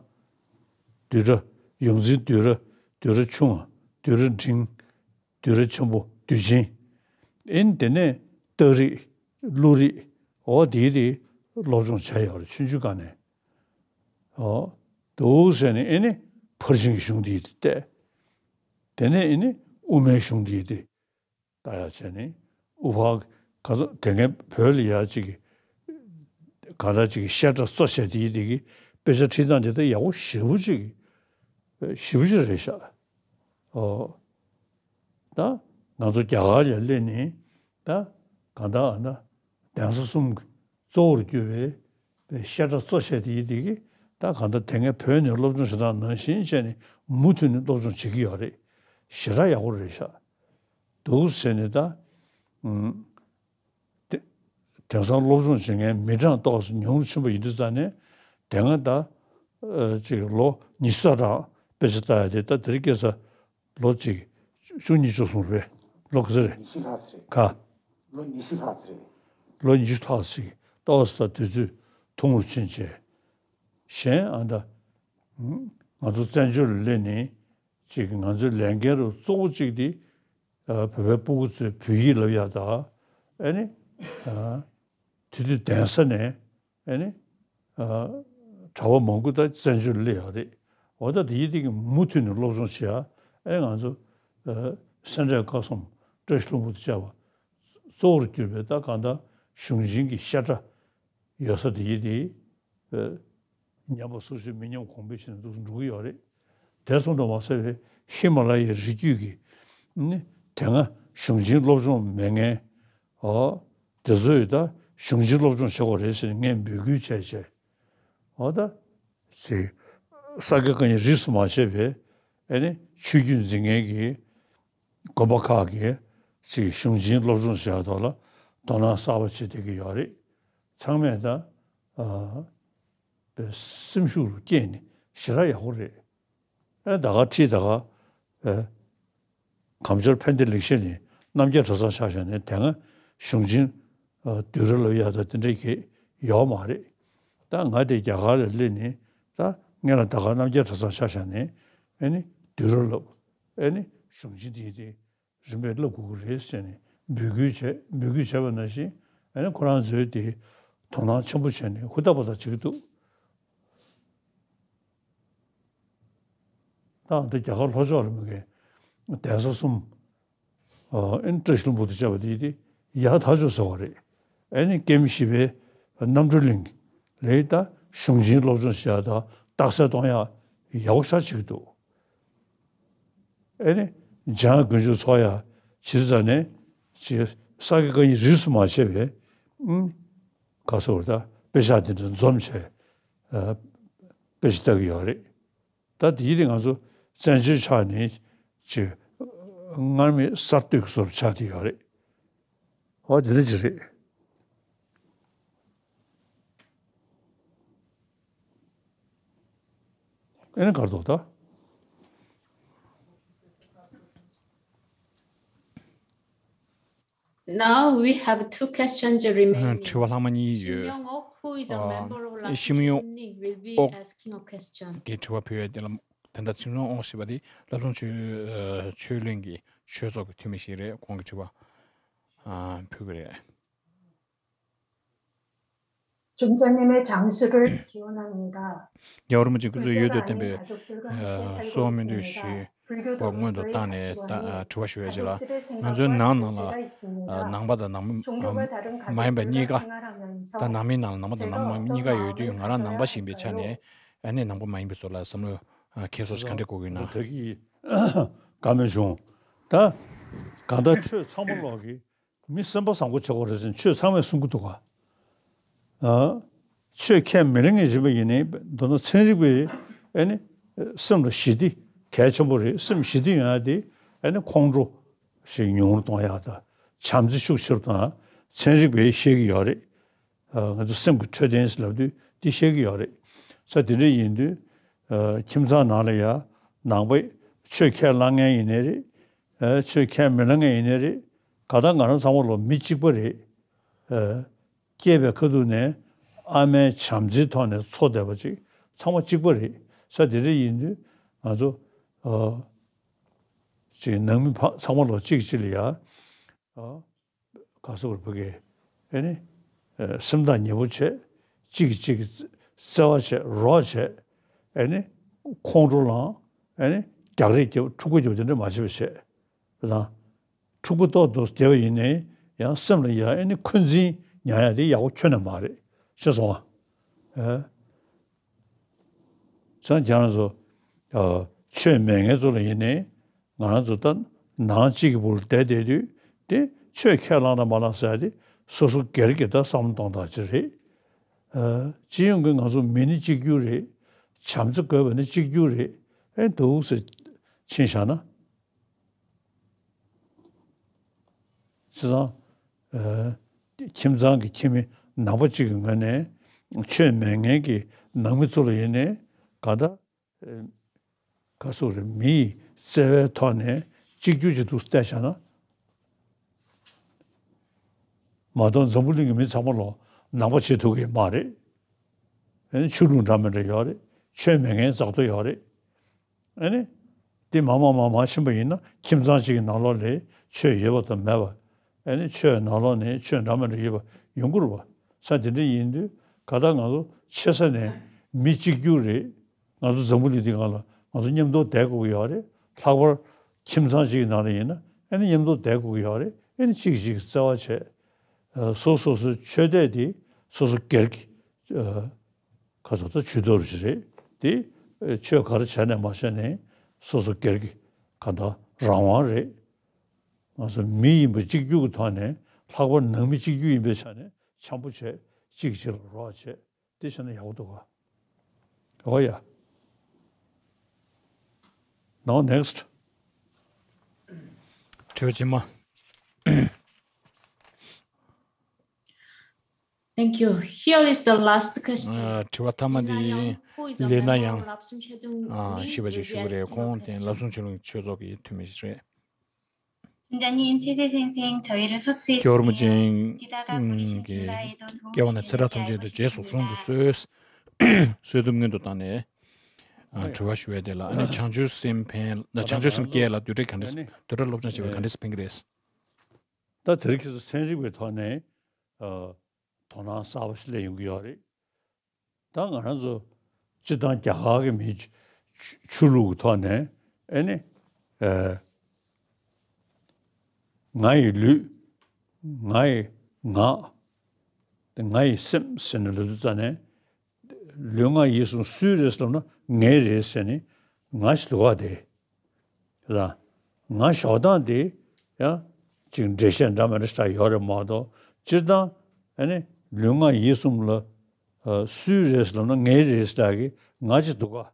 བསྡུས་གྲྭ། ཡོངས་འཛིན་བསྡུས་གྲྭ། བསྡུས་གྲྭ་ཆུང་བ། བསྡུས་གྲྭ་འབྲིང་། བསྡུས་གྲྭ་ཆེན་པོ། བསྡུས་ཆེན། ཨེ་ནི་དེ་ནས་རྟགས་རིགས། བློ་རིགས། འོ་དེའི་དེ་སློབ་སྦྱོང་བྱས་ཡོད་རེད་ཆུང་ཆུང་སྒང་ནས། འོ་འདུག་ཟེར་ནས་ཨེ་ནི་ཕར་ཕྱིན་གྱི་གཞུང་དེའི་དེ་བལྟས། དེ་ནས་ཨེ་ནི་དབུ་མའི་གཞུང་དེའི་དེ་ལྟ་ཡག་བྱས་ནས། དབུ་ཕར་ག་ཚོད་དེ་སྔའི་བོད་ལ་ཡ་ཅིག་གི་གང་ལྟར་ཅིག་གི་བཤད་གྲྭ་གཙོ་བྱས་དེ་ཡི་དེ་གི་དཔེ་ཆ་ཁྲིད་སྟངས་དེ་ད་ཡག་པོ་ཞེ་པོ་ཅིག་ཞེ་པོ་ཅིག་རེད་ཤག་ཨོ། ད་ང་ཚོ་རྒྱ་གར་ལ་སླེབས་ནས་ད་གང་ལྟར་ཨ་ན་གདན་ས་གསུམ་གྱི་གཙོ་བོར་གྱུར་པའི་པའི་བཤད་གྲྭ་གཙོ་བྱས་དེ་ཡི་དེ་གི་ད་གང་ལྟར་དེ་སྔའི་བོད་ནས་སློབ་སྦྱོང་བྱེད་སྟངས་ནང་བཞིན་བྱས་ནས་མུ་མཐུད་ནས་སློབ་སྦྱོང་བྱེད་ཀྱི་ཡོད་རེད། ཞེ་དྲག་ཡག་པོ་རེད་ཤག་འདུག་ཟེར་ནས་ད། ཨུམ། དེ་དེང་སང་སློབ་སྦྱོང་བྱེད་མཁན་མི་གྲངས་ཏོག་ཙམ་ཉུང་རུ་ཕྱིན་པ་ཡིན་དུས་ཙང་ནས། དེ་སྔ་ད་ཨ་ཅིག་ལོ་ཉི་ཤུ་རྩ་གྲངས་དཔེ་ཆ་ལྟ་ཡ་དེ་ད་དེ་རིང་ཁ་སང་ལོ་གཅིག་བཅུ་གཉིས་བཅུ་གསུམ་རེད། ལོ་ག་ཚོད་རེད། ཉི་ཤུ་ལྷག་ཙམ་རེད། ག་ལོ་ཉི་ཤུ་ལྷག་ཙམ་རེད། ལོ་ཉི་ཤུ་ལྷག་ཙམ་ཞིག་ཏོག་ཙམ་ད་དུས་ཚོད་ཐུང་རུ་ཕྱིན་བྱས། གཞན་ཨ་ད་ང་ཚོ་བཙན་བྱོལ་ལ་སླེབས་ནས་ཅིག་ང་ཚོའི་ལས་འགན་རུ་གཙོ་བོ་གཅིག་དེ། ཨ་བོད་པའི་སྤུ་གུ་ཚོས་བོད་ཡིག་བསླབ་ཡག་དང་། ཨ་ནི་ཨ་དེ་དུས་གདན་ས་ནས་ཨ་ནི་ཨ་གྲྭ་པ་མང་པོ་ད་བཙན་བྱོལ་སླེབས་ཡོད་རེད། འོ་ད་དེ་ཡི་དེ་གི་མུ་མཐུད་ནས་སློབ་སྦྱོང་བྱེད་ཡག་ཨེ་ང་ཚོ་ཨ་སེ་འབྲས་དཀར་གསུམ་བཀྲ་ཤིས་ལྷུན་པོ་དང་བཅས་པ་གཙོ་བོར་གྱུར་པའི་ད་གང་ལྟར་གཞུང་ཆེན་གྱི་བཤད་གྲྭ་ཡོད་ས་དེ་ཡི་དེ། ཨ་ཉམས་པ་སོར་ཆུད་མི་ཉམས་གོང་འཕེལ་བྱས་ནས་འདུག་སེ་འགྲོ་གི་ཡོད་རེད། དེ་ཙམ་དུ་མ་ཟད་པའི་ཧི་མ་ལ་ཡའི་རི་རྒྱུད་ཀྱི་ནི་དེ་སྔ་གཞུང་ཆེན་སློབ་སྦྱོང་མེད་མཁན་འོ་དེ་ཚོས་ད་གཞུང་ཆེན་སློབ་སྦྱོང་བྱེད་དགོས་རེད་ཟེར་ནས་ངས་འབོད་སྐུལ་བྱས་བྱས། འོ་ད་ཅིག་ས་དགེ་བཀའ་རྙིང་རིས་སུ་མ་ཆད་པའི་ཨ་ནི་ཆོས་བརྒྱུད་འཛིན་མཁན་གྱི་དགོན་པ་ཁག་གིས་ཅིག་གཞུང་ཆེན་སློབ་སྦྱོང་བྱེད་ཡག་ཐོག་ལ་དོ་སྣང་གསར་པ་བྱེད་བསྡད་ཀྱི་ཡོད་རེད། ཚང་མས་ད་ཨ་པའི་སེམས་ཤུགས་རུ་བསྐྱེད་ནས་ཞེ་དྲག་ཡག་པོ་རེད། ཨེ་ད་ག་ཁྲིད་ད་ག་ཨེ་གངས་ལྗོངས་ཕན་བདེ་ལེགས་བཤད་ནས་རྣམ་རྒྱལ་གྲྭ་ཚང་ཆ་བཞག་ནས་དེ་སྔ་གཞུང་ཆེན་ཨ་བསྡུས་གྲྭ་ལབ་ཡག་ད་དེ་འདྲ་གི་ཡོད་མ་རེད། ད་ང་དེ་རྒྱ་གར་ལ་སླེབས་ནས་ད་སྔོན་ལ་ད་ག་རྣམ་རྒྱལ་གྲྭ་ཚང་ཆ་བཞག་ནས་ཨེ་ནི་བསྡུས་གྲྭ་ལབ་ཨེ་ནི་གཞུང་ཆེན་དེ་དེ། རིམ་པས་བསླབ་དགོས་ཀྱི་རེད་ཟེར་ནས་འབོད་སྐུལ་བྱས། འབོད་སྐུལ་བྱས་པ་ནང་བཞིན་ཨ་ནི་ཁོ་རང་ཚོས་དེ་དོ་སྣང་ཆེན་པོ་བྱས་ནས་ཧུར་ཐག་པ་ཐག་བྱེད་ཀྱི་འདུག་ད་འདི་རྒྱ་གར་ལྷོ་ཕྱོགས་ལ་མི་གའི་གདན་ས་གསུམ་ཨ་ཨིན་བཀྲ་ཤིས་ལྷུན་པོ་དང་བཅས་པ་དེ་དེ་ཡག་ཐག་ཆོད་ཟེར་བ་རེད། ཨ་ནི་ཀེམ་བཞི་པའི་རྣམ་གྲོལ་གླིང་ལས་ད་གཞུང་ཆེན་སློབ་སྦྱོང་བྱེད་ཡག་དང་རྟགས་གསལ་གཏོང་ཡག་ཡག་པོ་ཞེ་དྲག་བྱེད་ཀྱི་འདུག་ཨེ་ནི་འཇང་དགུན་ཆོས་ཚོགས་ཡ་བྱེད་དུས་ཙ་ནས་ཅིག་ས་དགེ་བཀའ་རྙིང་རིས་སུ་མ་ཆད་པའི་ཨུམ་ག་སོགས་ད་དཔེ་ཆ་དེ་འདྲ་འཛོམས་བྱས་ཨ་དཔེ་ཆ་ལྟ་གི་ཡོད་རེད། ད་དེ་ཡིན་དེ་ང་ཚོ་བཙན་བྱོལ་ཆགས་ནས་ཅིག་སྔར་མེད་གསར་གཏོད་ཀྱི་བཟོ་འདྲ་ཆགས་བསྡད་ཡོད་རེད། འོ་དེ་འདྲ་ཅིག་རེད། ཨེ་ནི་གར་དོག་ད། Now we have two questions remaining. དྲི་བ་ལྷག་མ་གཉིས་ཡོད། Shim Yong-ok, who is a member of Lapsang Chödrön, will be asking a question. གི་དྲི་བ་ཕུལ་ཡ་དེ་ལ་དེ་འདྲ་ཤིམ་ཡོང་ཨོག་ཞེས་པ་དེ་བསླབ་བྱང་ཆོས་ཆོས་གླིང་གི་ཆོས་ཚོགས་ཀྱི་འཐུས་མི་ཞིག་རེད། ཁོང་གི་དྲི་བ་ཕུལ་གི་རེད། 좀 전님의 장수를 기원합니다. རྒྱལ་བ་རིན་པོ་ཆེ་སྐུ་ཚེ་ཡུན་དུ་བརྟན་པའི་གསོལ་བ་སྨོན་འདུན་ཞུ་བ་སྔོན་དུ་བཏང་ནས་ད་དྲི་བ་ཞུ་ཡ་ཅིག་ལ། ང་ཚོའི་ནང་ནང་ལ་ནང་པ་དང་ནང་མ་མ་ཡིན་པ་གཉིས་ཀ། ད་ནང་མིའི་ནང་ལ་ནང་པ་དང་ནང་མ་གཉིས་ཀ་ཡོད་དུས་ང་རང་ནང་པ་ཞིག་ཡིན་པའི་ཆ་ནས་ཨ་ནི་ནང་པ་མ་ཡིན་པའི་ཚོ་ལ་བསམ་བློ་ཁྱེད་ཚོས་ག་འདྲ་གོ་གི་ཡོད་ན། ད་གི་བཀའ་མོལ་བྱུང་། ད་གང་ལྟར་ཆོས་ཚང་མ་ལོག་གི་མི་སེམས་པ་བཟང་པོ་བྱེད་དགོས་རེད་ཟེར་ཆོས་ཚང་མས་གསུང་གི་འདུག་ག་ཨ། ཆོས་ཁས་མི་ལེན་མཁན་ཡིན་པ་ཡིན་ནའི་མདོར་ན་ཚན་རིག་པའི་ཨེ་ནི་སེམས་ལ་ཞི་བདེ་གལ་ཆེན་པོ་རེད། སེམས་ཞི་བདེ་ཡོང་ཡ་དེ་ཨེ་ནི་ཁོང་ཁྲོ་ཞིག་ཉུང་རུ་གཏོང་ཡ་དང་བྱམས་བརྩེ་ཤུགས་ཆེ་རུ་གཏོང་ཡ་ཚན་རིག་པས་བཤད་ཀྱི་ཡོད་རེད། ཨ། ང་ཚོ་སེམས་ཀྱི་འཕྲོད་བསྟེན་ཟེར་ལབ་དུས་འདི་བཤད་ཀྱི་ཡོད་རེད། ས་དེ་འདྲ་ཡིན་དུས་ཨ། ཁྱིམ་ཚང་ནང་ལ་ཡ་ནང་པའི་ཆོས་ཁས་བླངས་མཁན་ཡིན་ནའི་རེད། ཨ། ཆོས་ཁས་མི་བླངས་མཁན་ཡིན་ནའི་རེད། ག་ད་ང་རང་ཚང་མ་ལོ་མི་གཅིག་པ་རེད། ཨ། སྐྱེས་པའི་ཁ་ཐུག་ནས་ཨ་མའི་བྱམས་བརྩེའི་ཐོག་ནས་འཚོ་བསྡད་པ་ཅིག་ཚང་མ་གཅིག་པ་རེད། ས་དེ་འདྲ་ཡིན་དུས་ང་ཚོ་ཨ། ཅིག་ནང་མི་ཕ་ཚང་མ་ལོ་གཅིག་གཅིག་ལ་ཡ་ཨ། ག་སོགས་རུ་ཕ་གི་ཨེ་ནི་ཨ། སེམས་ཐག་ཉེ་པོ་བྱས། གཅིག་གིས་གཅིག་གི་བརྩེ་བ་བྱས། རོགས་བྱས། ཨེ་ནི་ཁོང་ཁྲོ་ལངས། ཨེ་ནི་རྒྱག་རེས་རྒྱབ། འཁྲུག་པ་རྒྱབ། དེ་འདྲ་མ་བྱེད་པ་བྱས། དེ་དང་འཁྲུག་པ་ཏོག་ཏོག་བསྡད་པ་ཡིན་ནའི་ཡང་སེམས་ལ་ཡ་ཨེ་ནི་འཁོན་འཛིན་ཉར་ཡ་དེ་ཡག་པོ་ཁྱོན་ནས་མ་རེད། ཤེས་སོང་ཨ། ཨེ། སང་ཁྱེད་རང་ཚོ་ཨ། ཆོས་མེད་མཁན་ཚོ་ལ་ཡིན་ནའི་ང་རང་ཚོ་ད་ནང་གཅིག་གི་བུ་ལ་བསྡད་བསྡད་དུས་དེ་ཆོས་ཁས་བླངས་དང་མ་བླངས་ཟེར་ཡ་དེ་སོ་སོ་སྒེར་གྱི་ད་བསམ་བློ་གཏོང་སྟངས་ཅིག་རེད། ཨ། སྤྱི་ཡོངས་ཀྱི་ང་ཚོ་མི་ནི་གཅིག་གྱུར་རེད། བྱམས་བརྩེ་དགོས་པ་ནི་གཅིག་གྱུར་རེད། ཨེ་འདུག་ཟེར་ཕྱིན་བཞག་ན། བྱས་ཙང་ཨ། ཁྱིམ་ཚང་གི་ཁྱིམ་མི་ནང་པ་གཅིག་གི་ངོས་ནས་ཆོས་མེད་མཁན་གྱི་ནང་མི་ཚོ་ལ་ཡིན་ནའི་ག་ད། ཨེ། ག་སོགས་རེད། མི་ཡི་བརྩེ་བའི་ཐོག་ནས་གཅིག་གྱུར་གྱི་འདུག་བལྟས་བཞག་ན། མ་གཏོགས་འཛམ་བུ་གླིང་གི་མི་ཚང་མ་ལོ་ནང་པ་བྱེད་ཐུབ་ཀྱི་མ་རེད། ཨེ་ནི་ཆོས་ལུགས་འདྲ་མི་འདྲ་ཡོད་རེད། ཆོས་མེད་མཁན་ཙག་ཏོ་ཡོད་རེད། ཨེ་ནི་དེ་མ་མ་མ་མ་ཕྱིན་པ་ཡིན་ན་ཁྱིམ་ཚང་གཅིག་གི་ནང་ལོགས་ལ་ཆོས་ཡོད་པ་དང་མེད་པ། ཨེ་ནི་ཆོས་ནང་ལོགས་ནས་ཆོས་འདྲ་མི་འདྲ་ཡོད་པ་ཡོང་གི་རེད་པ། ས་དེ་འདྲ་ཡིན་དུས་ག་ད་ང་ཚོ་ཆེ་ས་ནས་མི་གཅིག་གྱུར་རེད། ང་ཚོ་འཛམ་བུ་གླིང་འདི་སྒང་ལ་ང་ཚོ་མཉམ་དུ་བསྡད་དགོས་ཀྱི་ཡོད་རེད། ལྷག་པར་ཁྱིམ་ཚང་གཅིག་གི་ནང་ལ་ཡིན་ན་ཨེ་ནི་མཉམ་དུ་བསྡད་དགོས་ཀྱི་ཡོད་རེད། ཨེ་ནི་གཅིག་གིས་གཅིག་གི་བརྩེ་བ་བྱས། ཨ། སོ་སོ་སོའི་ཆོས་དད་དེ་སོ་སོ་སྒེར་གྱི་ཨ། ག་ཚོད་ད་ཇུས་གཏོགས་ཅིག་རེད་དེ། ཨ། ཆོས་ག་རེ་བྱས་ནས་མ་བྱས་ནས་སོ་སོ་སྒེར་གྱི་ག་ད་རང་དབང་རེད། ང་ཚོ་མི་ཡིན་པ་གཅིག་གྱུར་གྱི་ཐོག་ནས་ལྷག་པར་ནང་མི་གཅིག་གྱུར་ཡིན་པའི་ཆ་ནས་འཆམ་པོ་བྱས། གཅིག་གིས་གཅིག་ལ་རོགས་བྱས། དེ་བྱས་ན་ཡག་པོ་འདུག་ག་འོ་ཡ། Now next. དྲི་བ་རྗེས་མ། Thank you. Here is the last question. ཨ། དྲི་བ་མཐའ་མ་འདི་ལི་ན་ཡང་ཞེས་པ་ཅིག་ཞུ་གི་རེད། ཁོང་དེ་བསླབ་གསུམ་ཆོས་ལུགས་ཆོས་ཚོགས་ཀྱི་འཐུས་མི་ཞིག་རེད། 총장님, 최재 선생, 저희를 ث업스에 རྒྱལ་བ་རིན་པོ་ཆེ་ལ་སྐྱེ་བ་ནས་ཚེ་རབས་ཐམས་ཅད་དུ་རྗེས་སུ་བཟུང་དུ་གསོལ། གསོལ་འདེབས་སྔོན་དུ་བཏང་ནས། ཨ། དྲི་བ་ཞུ་བའི་དེ་ལ་ཨ་ནི་བྱང་ཆུབ་སེམས་ཕན་ལ་བྱང་ཆུབ་སེམས་བསྐྱེད་ལ་བསྡུས་གྲྭས་ག་འདྲ་བསྡུས་གྲྭ་སློབ་སྦྱོང་བྱེད་པར་ག་འདྲ་ཕན་གྱི་རེད། ད་དེ་རིང་ཁྱེད་ཚོ་ཚན་རིག་པའི་ཐོག་ནས་ཨ། དོ་སྣང་གསར་པ་ཞིག་སླེབས་ཡོང་གི་ཡོད་རེད། ད་ང་རང་ཚོ་སྤྱིར་བཏང་རྒྱ་གར་གྱི་མིའི་ཆོས་ཆོས་ལུགས་ཀྱི་ཐོག་ནས་ཨེ་ནི་ཨ། ང་ཡི་ལུས། ང་ཡི་ངག། དེ་ང་ཡི་སེམས་ཟེར་ནས་ལབ་དུས་ཙ་ནས། ལུས་ངག་ཡིད་གསུམ་སུའི་རེད་ལབ་ན་ངའི་རེད་ཟེར་ནས་ང་ཞིག་འདུག་ག་དེ། ལ། ང་ཞོགས་སྟངས་དེ་ཡང་ཅིག་འགྲེལ་བཤད་འདྲ་མི་འདྲ་ཞིག་ཡོད་རེད་མ་གཏོགས། སྤྱིར་བཏང་ཨ་ནི་ལུས་ངག་ཡིད་གསུམ་ལ་ཨ་སུའི་རེད་ལབ་ན་ངའི་རེད་ལབ་གི་ང་ཅིག་འདུག་ག།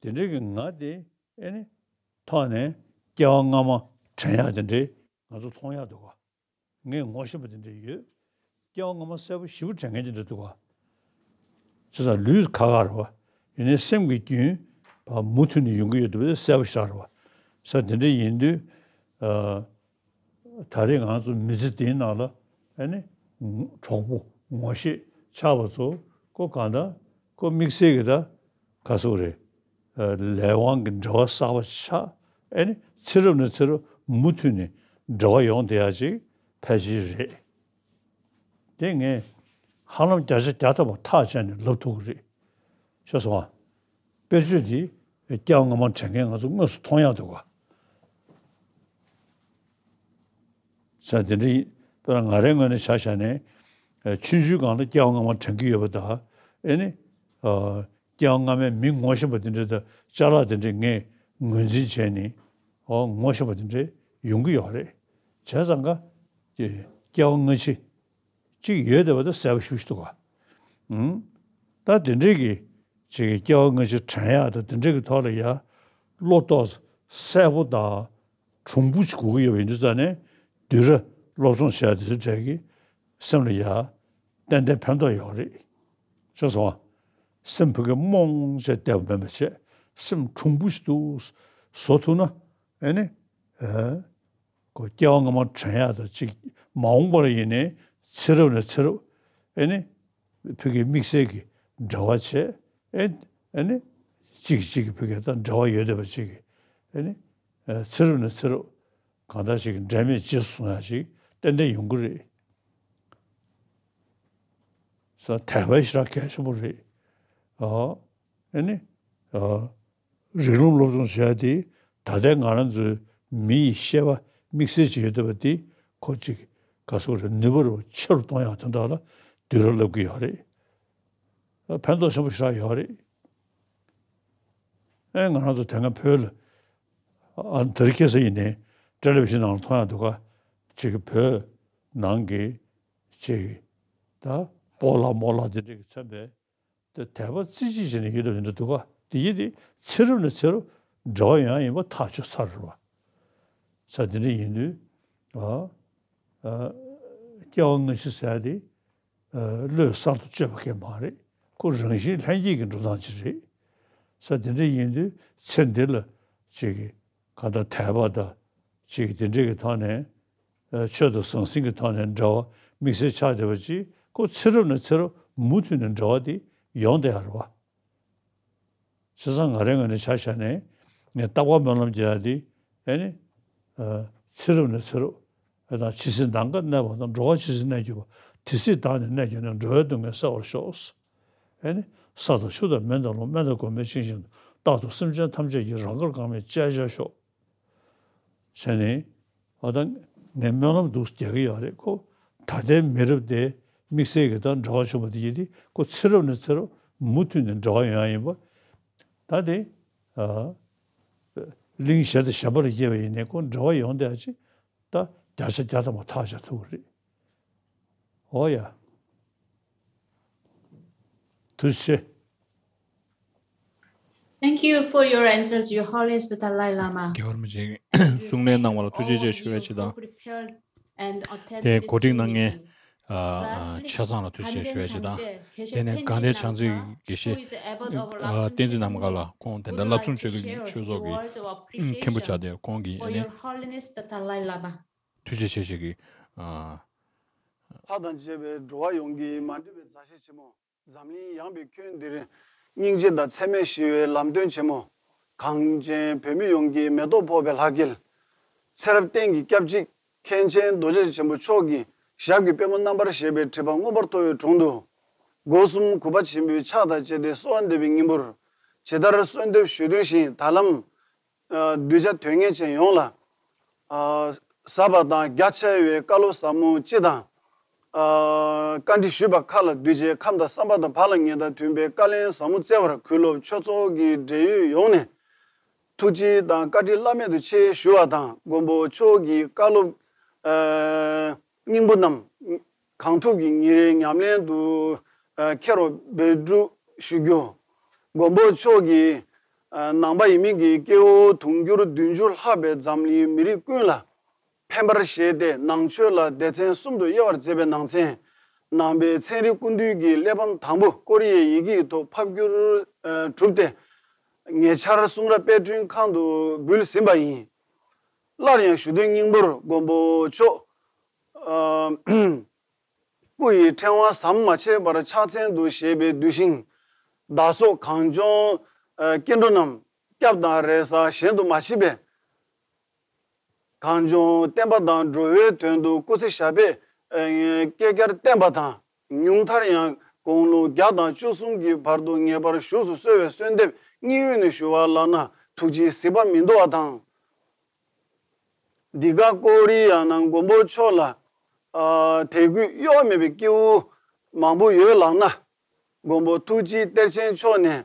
དེ་འདྲའི་གི་ང་དེ་ཨ་ནི་ཐོག་ནས་སྐྱེ་བ་སྔ་མ་དྲན་ཡག་དེ་འདྲའི་ང་ཚོ་མཐོང་ཡག་འདུག་ག། ངས་ངོ་ཤེས་པ་དེ་འདྲ་ཡོད། སྐྱེ་བ་སྔ་མ་གསལ་པོ་ཞེ་པོ་དྲན་མཁན་དེ་འདྲ་འདུག་ག། བྱས་ཙང་ལུས་ཁག་ཁག་རེད་བ། ཡིན་ནའི་སེམས་ཀྱི་རྒྱུན་བ་མུ་མཐུད་ནས་ཡོང་གི་ཡོད་འདུག་པ་དེ་གསལ་པོ་ཞིག་རེད་བ། ས་དེ་འདྲ་ཡིན་དུས། ཨ། ད་རེས་ང་ཚོ་མི་ཚེ་འདིའི་ནང་ལ་ཨ་ནི་གྲོགས་པོ་ངོ་ཤེས་ཆགས་པ་ཚོ་ཁོ་གང་ལྟར་ཁོ་དམིགས་བསལ་གྱི་ད་ག་སོགས་རེད། ལས་དབང་གི་འབྲེལ་བ་གསར་པ་ཆགས། ཨ་ནི་ཚེ་རབས་ནས་ཚེ་རབས་མུ་མཐུད་ནས་འབྲེལ་བ་ཡོང་བསྡད་ཡག་ཅིག་ཕལ་ཆེར་རེད། དེ་ངས་ཧ་ལམ་བརྒྱ་ཆ་བརྒྱ་ཐམ་པ་ཐག་བཅད་ནས་ལབ་ཐུབ་ཀྱི་རེད། ཤེས་སོང་ང་། དཔེར་བརྗོད་འདི་སྐྱེ་བ་སྔ་མ་དྲན་མཁན་ང་ཚོ་དངོས་སུ་མཐོང་ཡག་འདུག་ག། ས་དེ་འདྲ་ཡིན། དཔེར་ན་ང་རའི་ངོས་ནས་ཆ་བཞག་ནས། ཨ། ཆུང་ཆུང་སྒང་ལ་སྐྱེ་བ་སྔ་མ་དྲན་གྱི་ཡོད་པ་དང་། ཨེ་ནི། ཨ། སྐྱེ་བ་སྔ་མའི་མི་ངོ་ཤེས་པ་དེ་འདྲ་དང་ཅ་ལག་དེ་འདྲ་ངས་ངོས་འཛིན་བྱས་ནས། ཨོ། ངོ་ཤེས་པ་དེ་འདྲ་ཡོང་གི་ཡོད་རེད། བྱས་ཙང་ཀ། སྐྱེ་བ་སྔ་ཕྱི་གཅིག་ཡོད་བསྡད་པ་དེ་གསལ་པོ་ཞེ་པོ་ཞིག་འདུག་ག། ཨང་། ད་དེ་འདྲའི་གི་ཅིག་སྐྱེ་བ་སྔ་ཕྱི་དྲན་ཡག་དང་དེ་འདྲའི་གི་ཐོག་ལ་ཡ། བློ་ཏོག་གསལ་པོ་དང་གྲུང་པོ་ཞིག་དགོས་ཀྱི་ཡོད་པ་ཡིན་དུས་ཙང་ནས། དུས་རབས་སློབ་སྦྱོང་བྱེད་ཡག་དེ་ཚོའི་གྲས་ཀྱི་སེམས་ལ་ཡ་ཏན་ཏན་ཕན་ཐོགས་ཡོད་རེད། ཤེས་སོང་ང་། སེམས་ཕ་གི་རྨོངས་བྱས་བསྡད་པ་མིན་པ་བྱས། སེམས་གྲུང་པོ་ཞིག་ཏུ་བཟོ་ཐུབ་ན། ཨེ་ནི། ཨེ། ཁོ་སྐྱེ་བ་སྔ་མ་དྲན་ཡག་དང་གཅིག། མ་འོངས་པ་ལ་ཡིན་ནའི་ཚེ་རབས་ནས་ཚེ་རབས། ཨེ་ནི། ཕ་གི་དམིགས་བསལ་གྱི་འབྲེལ་བ་བྱས། ཨེ། ཨེ་ནི། གཅིག་གིས་གཅིག་གི་ཕ་གི་དང་འབྲེལ་བ་ཡོད་བསྡད་པ་ཅིག་གི། ཨེ་ནི། ཨེ། ཚེ་རབས་ནས་ཚེ་རབས་གང་ལྟར་ཞིག་འབྲལ་མེད་རྗེས་སུ་བཟུང་ཡག་ཅིག་ཏན་ཏན་ཡོང་གི་རེད། ས་དད་པ་ཞེ་དྲག་གལ་ཆེན་པོ་རེད། ཨ། ཨེ་ནི། ཨ། རིགས་ལམ་སློབ་སྦྱོང་བྱེད་ཡག་དེ། ད་ལྟའི་ང་རང་ཚོའི་མི་ཡི་ཤེས་པ་དམིགས་བསལ་ཅིག་ཡོད་བསྡད་པ་དེ་ཁོ་ཅིག་ག་སོགས་རེད། ནུས་པ་རུ་ཆེ་རུ་གཏོང་ཡག་དོན་དག་ལ་དུས་རབས་སླེབས་ཀྱི་ཡོད་རེད། ཕན་ཐོགས་ཆེན་པོ་ཞེ་དྲག་ཡོད་རེད། ཨེ། ང་རང་ཚོ་དེ་སྔ་བོད་ལ། ཨ། དེ་རིང་ཁ་སང་ཡིན་ནའི་ཊེ་ལེ་བི་ཤན་ནང་ལ་མཐོང་ཡག་འདུག་ག། ཅིག་བོད་ནང་གི་ཅིག་ད་སྤོ་ལགས་རྨོ་ལགས་དེ་འདྲ་གིས་མཚོན་པའི་དེ་དད་པ་རྩེ་གཅིག་བྱས་ནས་ཡོད་བསྡད་པ་དེ་འདྲ་འདུག་ག། དེ་ཡིན་དུས་ཚེ་རབས་ནས་ཚེ་རབས་འབྲེལ་བ་ཡོང་ཡག་ཡིན་པ་ཐག་ཆོད་ཚར་རེད་བ། ས་དེ་འདྲ་ཡིན་དུས། ཨ། ཨ། སྐྱེ་བ་སྔ་ཕྱི་ཟེར་ཡག་དེ། ཨ། བློས་གསར་དུ་བཅོས་པ་གང་ཡང་མ་རེད། ཁོ་རང་བཞིན་ལྷན་སྐྱེས་ཀྱི་འགྲོ་སྟངས་ཅིག་རེད། ས་དེ་འདྲ་ཡིན་དུས་ཚེ་འདི་ལ་ཅིག་གི་གང་ལྟར་དད་པ་དང་ཅིག་དེ་འདྲའི་གི་ཐོག་ནས། ཨ། ཆོས་དང་ཟང་ཟིང་གི་ཐོག་ནས་འབྲེལ་བ་དམིགས་བསལ་ཆགས་བསྡད་པ་ཅིག་ཁོ་ཚེ་རབས་ནས་ཚེ་རབས་མུ་མཐུད་ནས་འབྲེལ་བ་དེ་ཡོང་བསྡད་ཡག་རེད་བ། བྱས་ཙང་ང་རའི་ངོས་ནས་ཆ་བཞག་ནས་ངས་རྟག་པར་སྨོན་ལམ་རྒྱག་ཡག་དེ། ཨེ་ནི། ཨ། ཚེ་རབས་ནས་ཚེ་རབས། ཨེ། དང་ཇི་སྲིད་ནམ་མཁའ་གནས་པ་དང་། འགྲོ་བ་ཇི་སྲིད་གནས་གྱུར་པ། དེ་སྲིད་བདག་ནི་གནས་གྱུར་ནས། འགྲོ་བའི་སྡུག་བསྔལ་སེལ་བར་ཤོག། ཨེ་ནི། ས་དང་ཆུ་དང་མེ་དང་རླུང་། སྨན་དང་གོས་མེད་ཅིང་བཞིན་དུ། རྟག་ཏུ་སེམས་ཅན་ཐམས་ཅད་ཀྱི། རང་དགར་འགག་མེད་སྤྱད་བྱར་ཤོག། བྱས་ནས། ཨ། ད་ངས་སྨོན་ལམ་འདུག་རྒྱག་གི་ཡོད་རེད་ཁོ། ད་ལྟའི་མི་རབས་དེ་དམིགས་བསལ་གྱི་ད་འབྲེལ་བ་བྱུང་བ་དེ་ཡིན་དུས་ཁོ་ཚེ་རབས་ནས་ཚེ་རབས་མུ་མཐུད་ནས་འབྲེལ་བ་ཡོང་ཡག་ཡིན་པ། ད་དེ། ཨ། གླིང་གཞན་དང་གཞན་པ་ལ་སྐྱེས་པ་ཡིན་ནའི་ཁོ་འབྲེལ་བ་ཡོང་བསྡད་ཡག་ཅིག་ད་བརྒྱ་ཆ་བརྒྱ་ཐམ་པ་ཐག་བཅད་ཐུབ་ཀྱི་རེད། ཨོ་ཡ། ཐུགས་རྗེ་ཆེ། Thank you for your answers, Your Holiness the Dalai Lama. རྒྱལ་བ་རིན་པོ་ཆེ་གསུང་གླེང་གནང་བ་ལ་ཐུགས་རྗེ་ཆེ་ཞུ་ཡག་བྱེད་དང་། དེ་གོ་སྒྲིག་གནང་མཁན། ཨ། ཨ། ཆ་ཚང་ལ་ཐུགས་རྗེ་ཆེ་ཞུ་ཡག་བྱེད་དང་། དེ་ནས་དགའ་ལྡན་བྱང་རྩེ་དགེ་བཤེས། ཨ། བསྟན་འཛིན་ནམ་མཁའ་ལགས། ཁོང་དེ་འདྲ་བསླབ་གསུམ་ཆོས་ཆོས་ཚོགས་ཀྱི་མཁན་པོ་ཆགས་ཏེ་ཁོང་གིས་ཨ་ནི་ཐུགས་རྗེ་ཆེ་ཞུ་གི། ཨ། ལྷ་དང་བཅས་པའི་འགྲོ་བ་ཡོངས་ཀྱི་མ་འདྲིས་པའི་མཛའ་བཤེས་ཆེན་མོ། འཛམ་གླིང་ཡངས་པའི་ཁྱོན་འདིར། སྙིང་རྗེ་དང་འཚེ་མེད་ཞི་བའི་ལམ་སྟོན་ཆེན་མོ། གངས་ཅན་བོད་མི་ཡོངས་ཀྱི་མེ་ཏོག་ཕོག་པའི་ལྷ་སྐལ། ཚེ་རབས་གཏན་གྱི་སྐྱབས་གཅིག་མཁན་ཆེན་རྡོ་རྗེ་ཆེན་པོ་མཆོག་གི་ཞབས་ཀྱི་པད་མོ་རྣམ་པར་བཞད་པའི་སྒྲིབ་པ་མངོན་པར་མཐོ་བའི་དྲུང་དུ། སྒོ་གསུམ་གུས་པ་ཆེན་པོའི་ཕྱག་དང་བཅས་ཏེ་གསོལ་བ་འདེབས་པའི་སྙིང་པོར། ཇི་ལྟར་གསོལ་འདེབས་ཞུས་དོན་བཞིན་ད་ལམ། ཨ། གདུལ་བྱ་དོན་གཉེར་ཅན་ཡོངས་ལ། ཨ། ཟབ་པ་དང་རྒྱ་ཆེ་བའི་བཀའ་སློབ་ཟབ་མོ་སྤྱི་དང་། ཨ། བཀའ་འདྲི་ཞུས་པ་ཁག་ལ་གདུལ་བྱའི་ཁམས་དང་བསམ་པ་དང་བག་ལ་ཉལ་དང་མཐུན་པའི་བཀའ་ལན་ཟབ་མོ་སྩལ་བར་གུས་སློབ་ཆོས་ཚོགས་ཀྱི་འབྲེལ་ཡོད་ཡོངས་ནས། ཐུགས་རྗེ་དང་བཀའ་དྲིན་བླ་མེད་དུ་ཆེ་ཞུ་བ་དང་། མགོན་པོ་མཆོག་གི་བཀའ་སློབ་ཨ་སྙིང་པོ་རྣམས་གང་ཐུབ་ཀྱིས་ཉིན་རེའི་ཉམས་ལེན་དུ་ཨ་འཁྱེར་བར་འབད་བསྐུལ་ཞུ་རྒྱུ། མགོན་པོ་མཆོག་གིས་ཨ་ནང་པ་ཡིན་མིན་གྱི་སྐྱེ་བོ་དུང་ཕྱུར་བདུན་ཅུ་ལྷག་པའི་འཛམ་གླིང་མི་རིགས་ཀུན་ལ་ཕན་པར་བཞེད་དེ། ནང་ཆོས་ལ་སྡེ་ཚན་གསུམ་དུ་དབྱེ་བར་མཛད་པའི་ནང་ཚན། ནང་པའི་ཚན་རིག་སྐུ་མདུན་གྱི་གླེགས་བམ་དང་པོ་ཀོ་རི་ཡའི་ཡི་གེ་ཐོག་ཕབ་བསྒྱུར་ཨ་གྲུབ་སྟེ། ཉེ་ཆར་གསུང་རབ་དཔེ་སྐྲུན་ཁང་དུ་འབུལ་ཟིན་པ་ཡིན། སླར་ཡང་ཞུ་དོན་སྙིང་པོར། མགོན་པོ་མཆོག་ཨ་སྐུ་ཡི་ཕྲེང་བ་ཟམ་མ་ཆད་པར་ཕྱག་མཚན་དུ་བཞེས་པའི་གདུལ་ཞིང་བདག་སོགས་གངས་ལྗོངས་ཨ་སྐྱེ་འགྲོ་རྣམས་སྐྱབས་དང་རེ་ས་གཞན་དུ་མ་མཆིས་པས། གངས་ལྗོངས་བསྟན་པ་དང་འགྲོ་བའི་དོན་དུ་སྐུ་ཚེ་ཞབས་པད་ཨ་བསྐལ་བརྒྱར་བརྟན་པ་དང་། ཉུང་མཐར་ཡང་དགུང་ལོ་བརྒྱ་དང་བཅུ་གསུམ་གྱི་བར་དུ་ངེས་པར་བཞུགས་སུ་གསོལ་བའི་གསོལ་འདེབས་སྙིང་དབུས་ནས་ཞུ་བ་ལགས་ན། ཐུགས་རྗེས་གཟིགས་པ་མི་འདོར་བ་དང་། འདི་ག་ཀོ་རི་ཡ་ན་མགོན་པོ་མཆོག་ལ་ཨ་དད་གུས་གཡོ་བ་མེད་པའི་སྐྱེ་བོ་མང་པོ་ཡོད་ལགས་ན། མགོན་པོ་ཐུགས་རྗེ་གཏེར་ཆེན་མཆོག་ནས་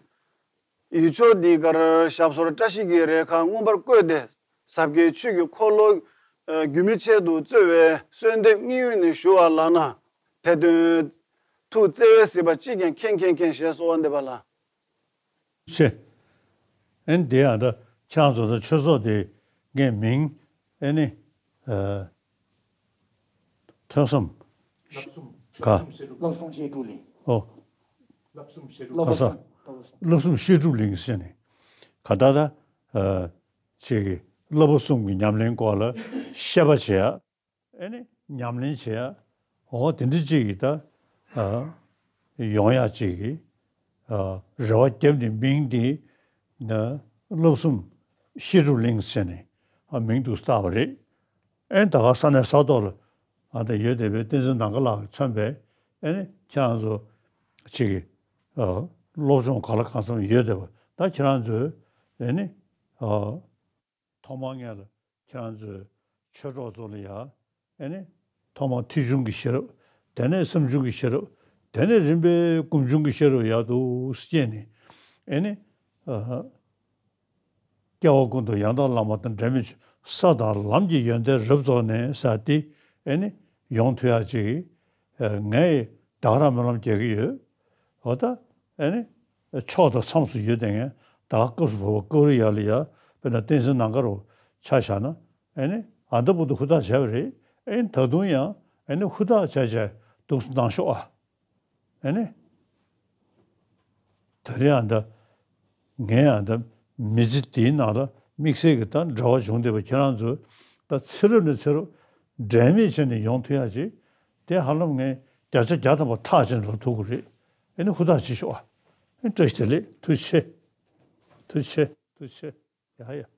ཡུལ་ཕྱོགས་འདི་གར་ཞབས་སོར་བཀྲ་ཤིས་ཀྱི་རེ་ཁཱ་མངོན་པར་བཀོད་དེ། ཟབ་རྒྱས་ཆོས་ཀྱི་འཁོར་ལོ་ཨ་རྒྱུན་མི་ཆད་དུ་སྩོལ་བའི་གསོལ་འདེབས་སྙིང་དབུས་ནས་ཞུ་བ་ལགས་ན། དེ་དོན་ཐུགས་བརྩེ་བས་གཟིགས་པ་ཅིས་ཀྱང་མཁྱེན་མཁྱེན་མཁྱེན་ཞེས་གསོལ་བ་འདེབས་པ་ལགས། ཆེ། ཨན་དེ་ཡང་ད་ཁྱེད་རང་ཚོ་ད་ཆོས་ཚོགས་དེ་ངས་མིང་ཨེ་ནི་ཨ་ཐོས་བསམ་བསླབ་གསུམ་ག་བསླབ་གསུམ་བཤད་སྒྲུབ་གླིང་། ཨོ། བསླབ་གསུམ་བཤད་སྒྲུབ་ག་ས། བསླབ་གསུམ་བཤད་སྒྲུབ་གླིང་ཟེར་ནས་ག་ད་ད་ཨ་ཅིག་གི་བསླབ་པ་གསུམ་གྱི་ཉམས་ལེན་སྐོར་ལ་བཤད་པ་བྱེད་ཡ། ཨེ་ནི་ཉམས་ལེན་བྱེད་ཡ། འོ་དེ་འདྲ་ཅིག་གི་ད་ཨ་ཡོང་ཡ་ཅིག་གི་ཨ་རེ་བ་བརྒྱབ་ནས་མིང་འདི་ན་བསླབ་གསུམ་བཤད་སྒྲུབ་གླིང་ཟེར་ནས་ཨ་མིང་དུ་བཏགས་པ་རེད། ཨེ་ད་ག་ས་གནས་ས་ཐོག་ལ་ཨ་ད་ཡོད་བསྡད་པའི་བསྟན་འཛིན་ནམ་མཁའ་ལགས་ཀྱིས་མཚོན་པའི་ཨེ་ནི་ཁྱེད་རང་ཚོ་ཅིག་གི་ཨ་སློབ་སྦྱོང་ག་ལ་གང་འཚམ་ཡོད་བསྡད་པ་ད་ཁྱེད་རང་ཚོས་ཨེ་ནི་ཨ། ཐོག་མར་ངས་ལ་ཁྱེད་རང་ཚོའི་ཆོས་གྲོགས་ཚོ་ལ་ཡ་ཨེ་ནི་ཐོག་མར་ཐོས་བྱུང་གི་ཤེས་རབ། དེ་ནས་བསམ་བྱུང་གི་ཤེས་རབ། དེ་ནས་རིམ་པས་སྒོམ་བྱུང་གི་ཤེས་རབ་ཡག་ཏུ་སྐྱེས་ནས་ཨེ་ནི་ཨ་སྐྱེ་བ་ཀུན་ཏུ་ཡང་དག་བླ་མ་དང་འབྲལ་མེད་ཆོས། ས་དང་ལམ་གྱི་ཡོན་ཏན་རབ་རྫོགས་ནས་ཟེར་ཏེ་ཨེ་ནི་ཡོང་ཐུབ་ཡག་ཅིག་ངས་ད་ག་རང་སྨོན་ལམ་རྒྱག་གི་ཡོད། འོ་ད་ཨེ་ནི་ཕྱོགས་དང་མཚམས་སུ་ཡོད་དེ་ངས་ད་ག་སྐབས་སུ་བབ་པ་ཀོ་རི་ཡ་ལ་ཡ་དཔེར་ན་བསྟན་འཛིན་ནམ་མཁའ་རུ་ཆ་བཞག་ན་ཨེ་ནི་ཨ་ད་བར་དུ་ཧུར་ཐག་བྱས་པ་རེད། ཨེ་ནི་ད་དུང་ཡང་ཨེ་ནི་ཧུར་ཐག་བྱས་བྱས་འདུག་སེ་གནང་ཤོག་ཨ། ཨེ་ནི། ད་རེས་ཨ་ད། ངས་ཨ་ད། མི་ཚེ་འདིའི་ནང་ལ་དམིགས་བསལ་གྱི་ད་འབྲེལ་བ་བྱུང་བསྡད་པ་ཁྱེད་རང་ཚོས་ད་ཚེ་རབས་ནས་ཚེ་རབས་འབྲལ་མེད་བྱས་ནས་ཡོང་ཐུབ་ཡག་ཅིག་དེ་ཧ་ལམ་ངས་བརྒྱ་ཆ་བརྒྱ་ཐམ་པ་ཐག་བཅད་ནས་ལབ་ཐུབ་ཀྱི་རེད། ཨེ་ནི་ཧུར་ཐག་བྱེད་ཤོག་ཨ། ཨེ་བཀྲ་ཤིས་བདེ་ལེགས། ཐུགས་རྗེ་ཆེ། ཐུགས་རྗེ་ཆེ། ཐུགས་རྗེ་ཆེ། ཡ་ཡ།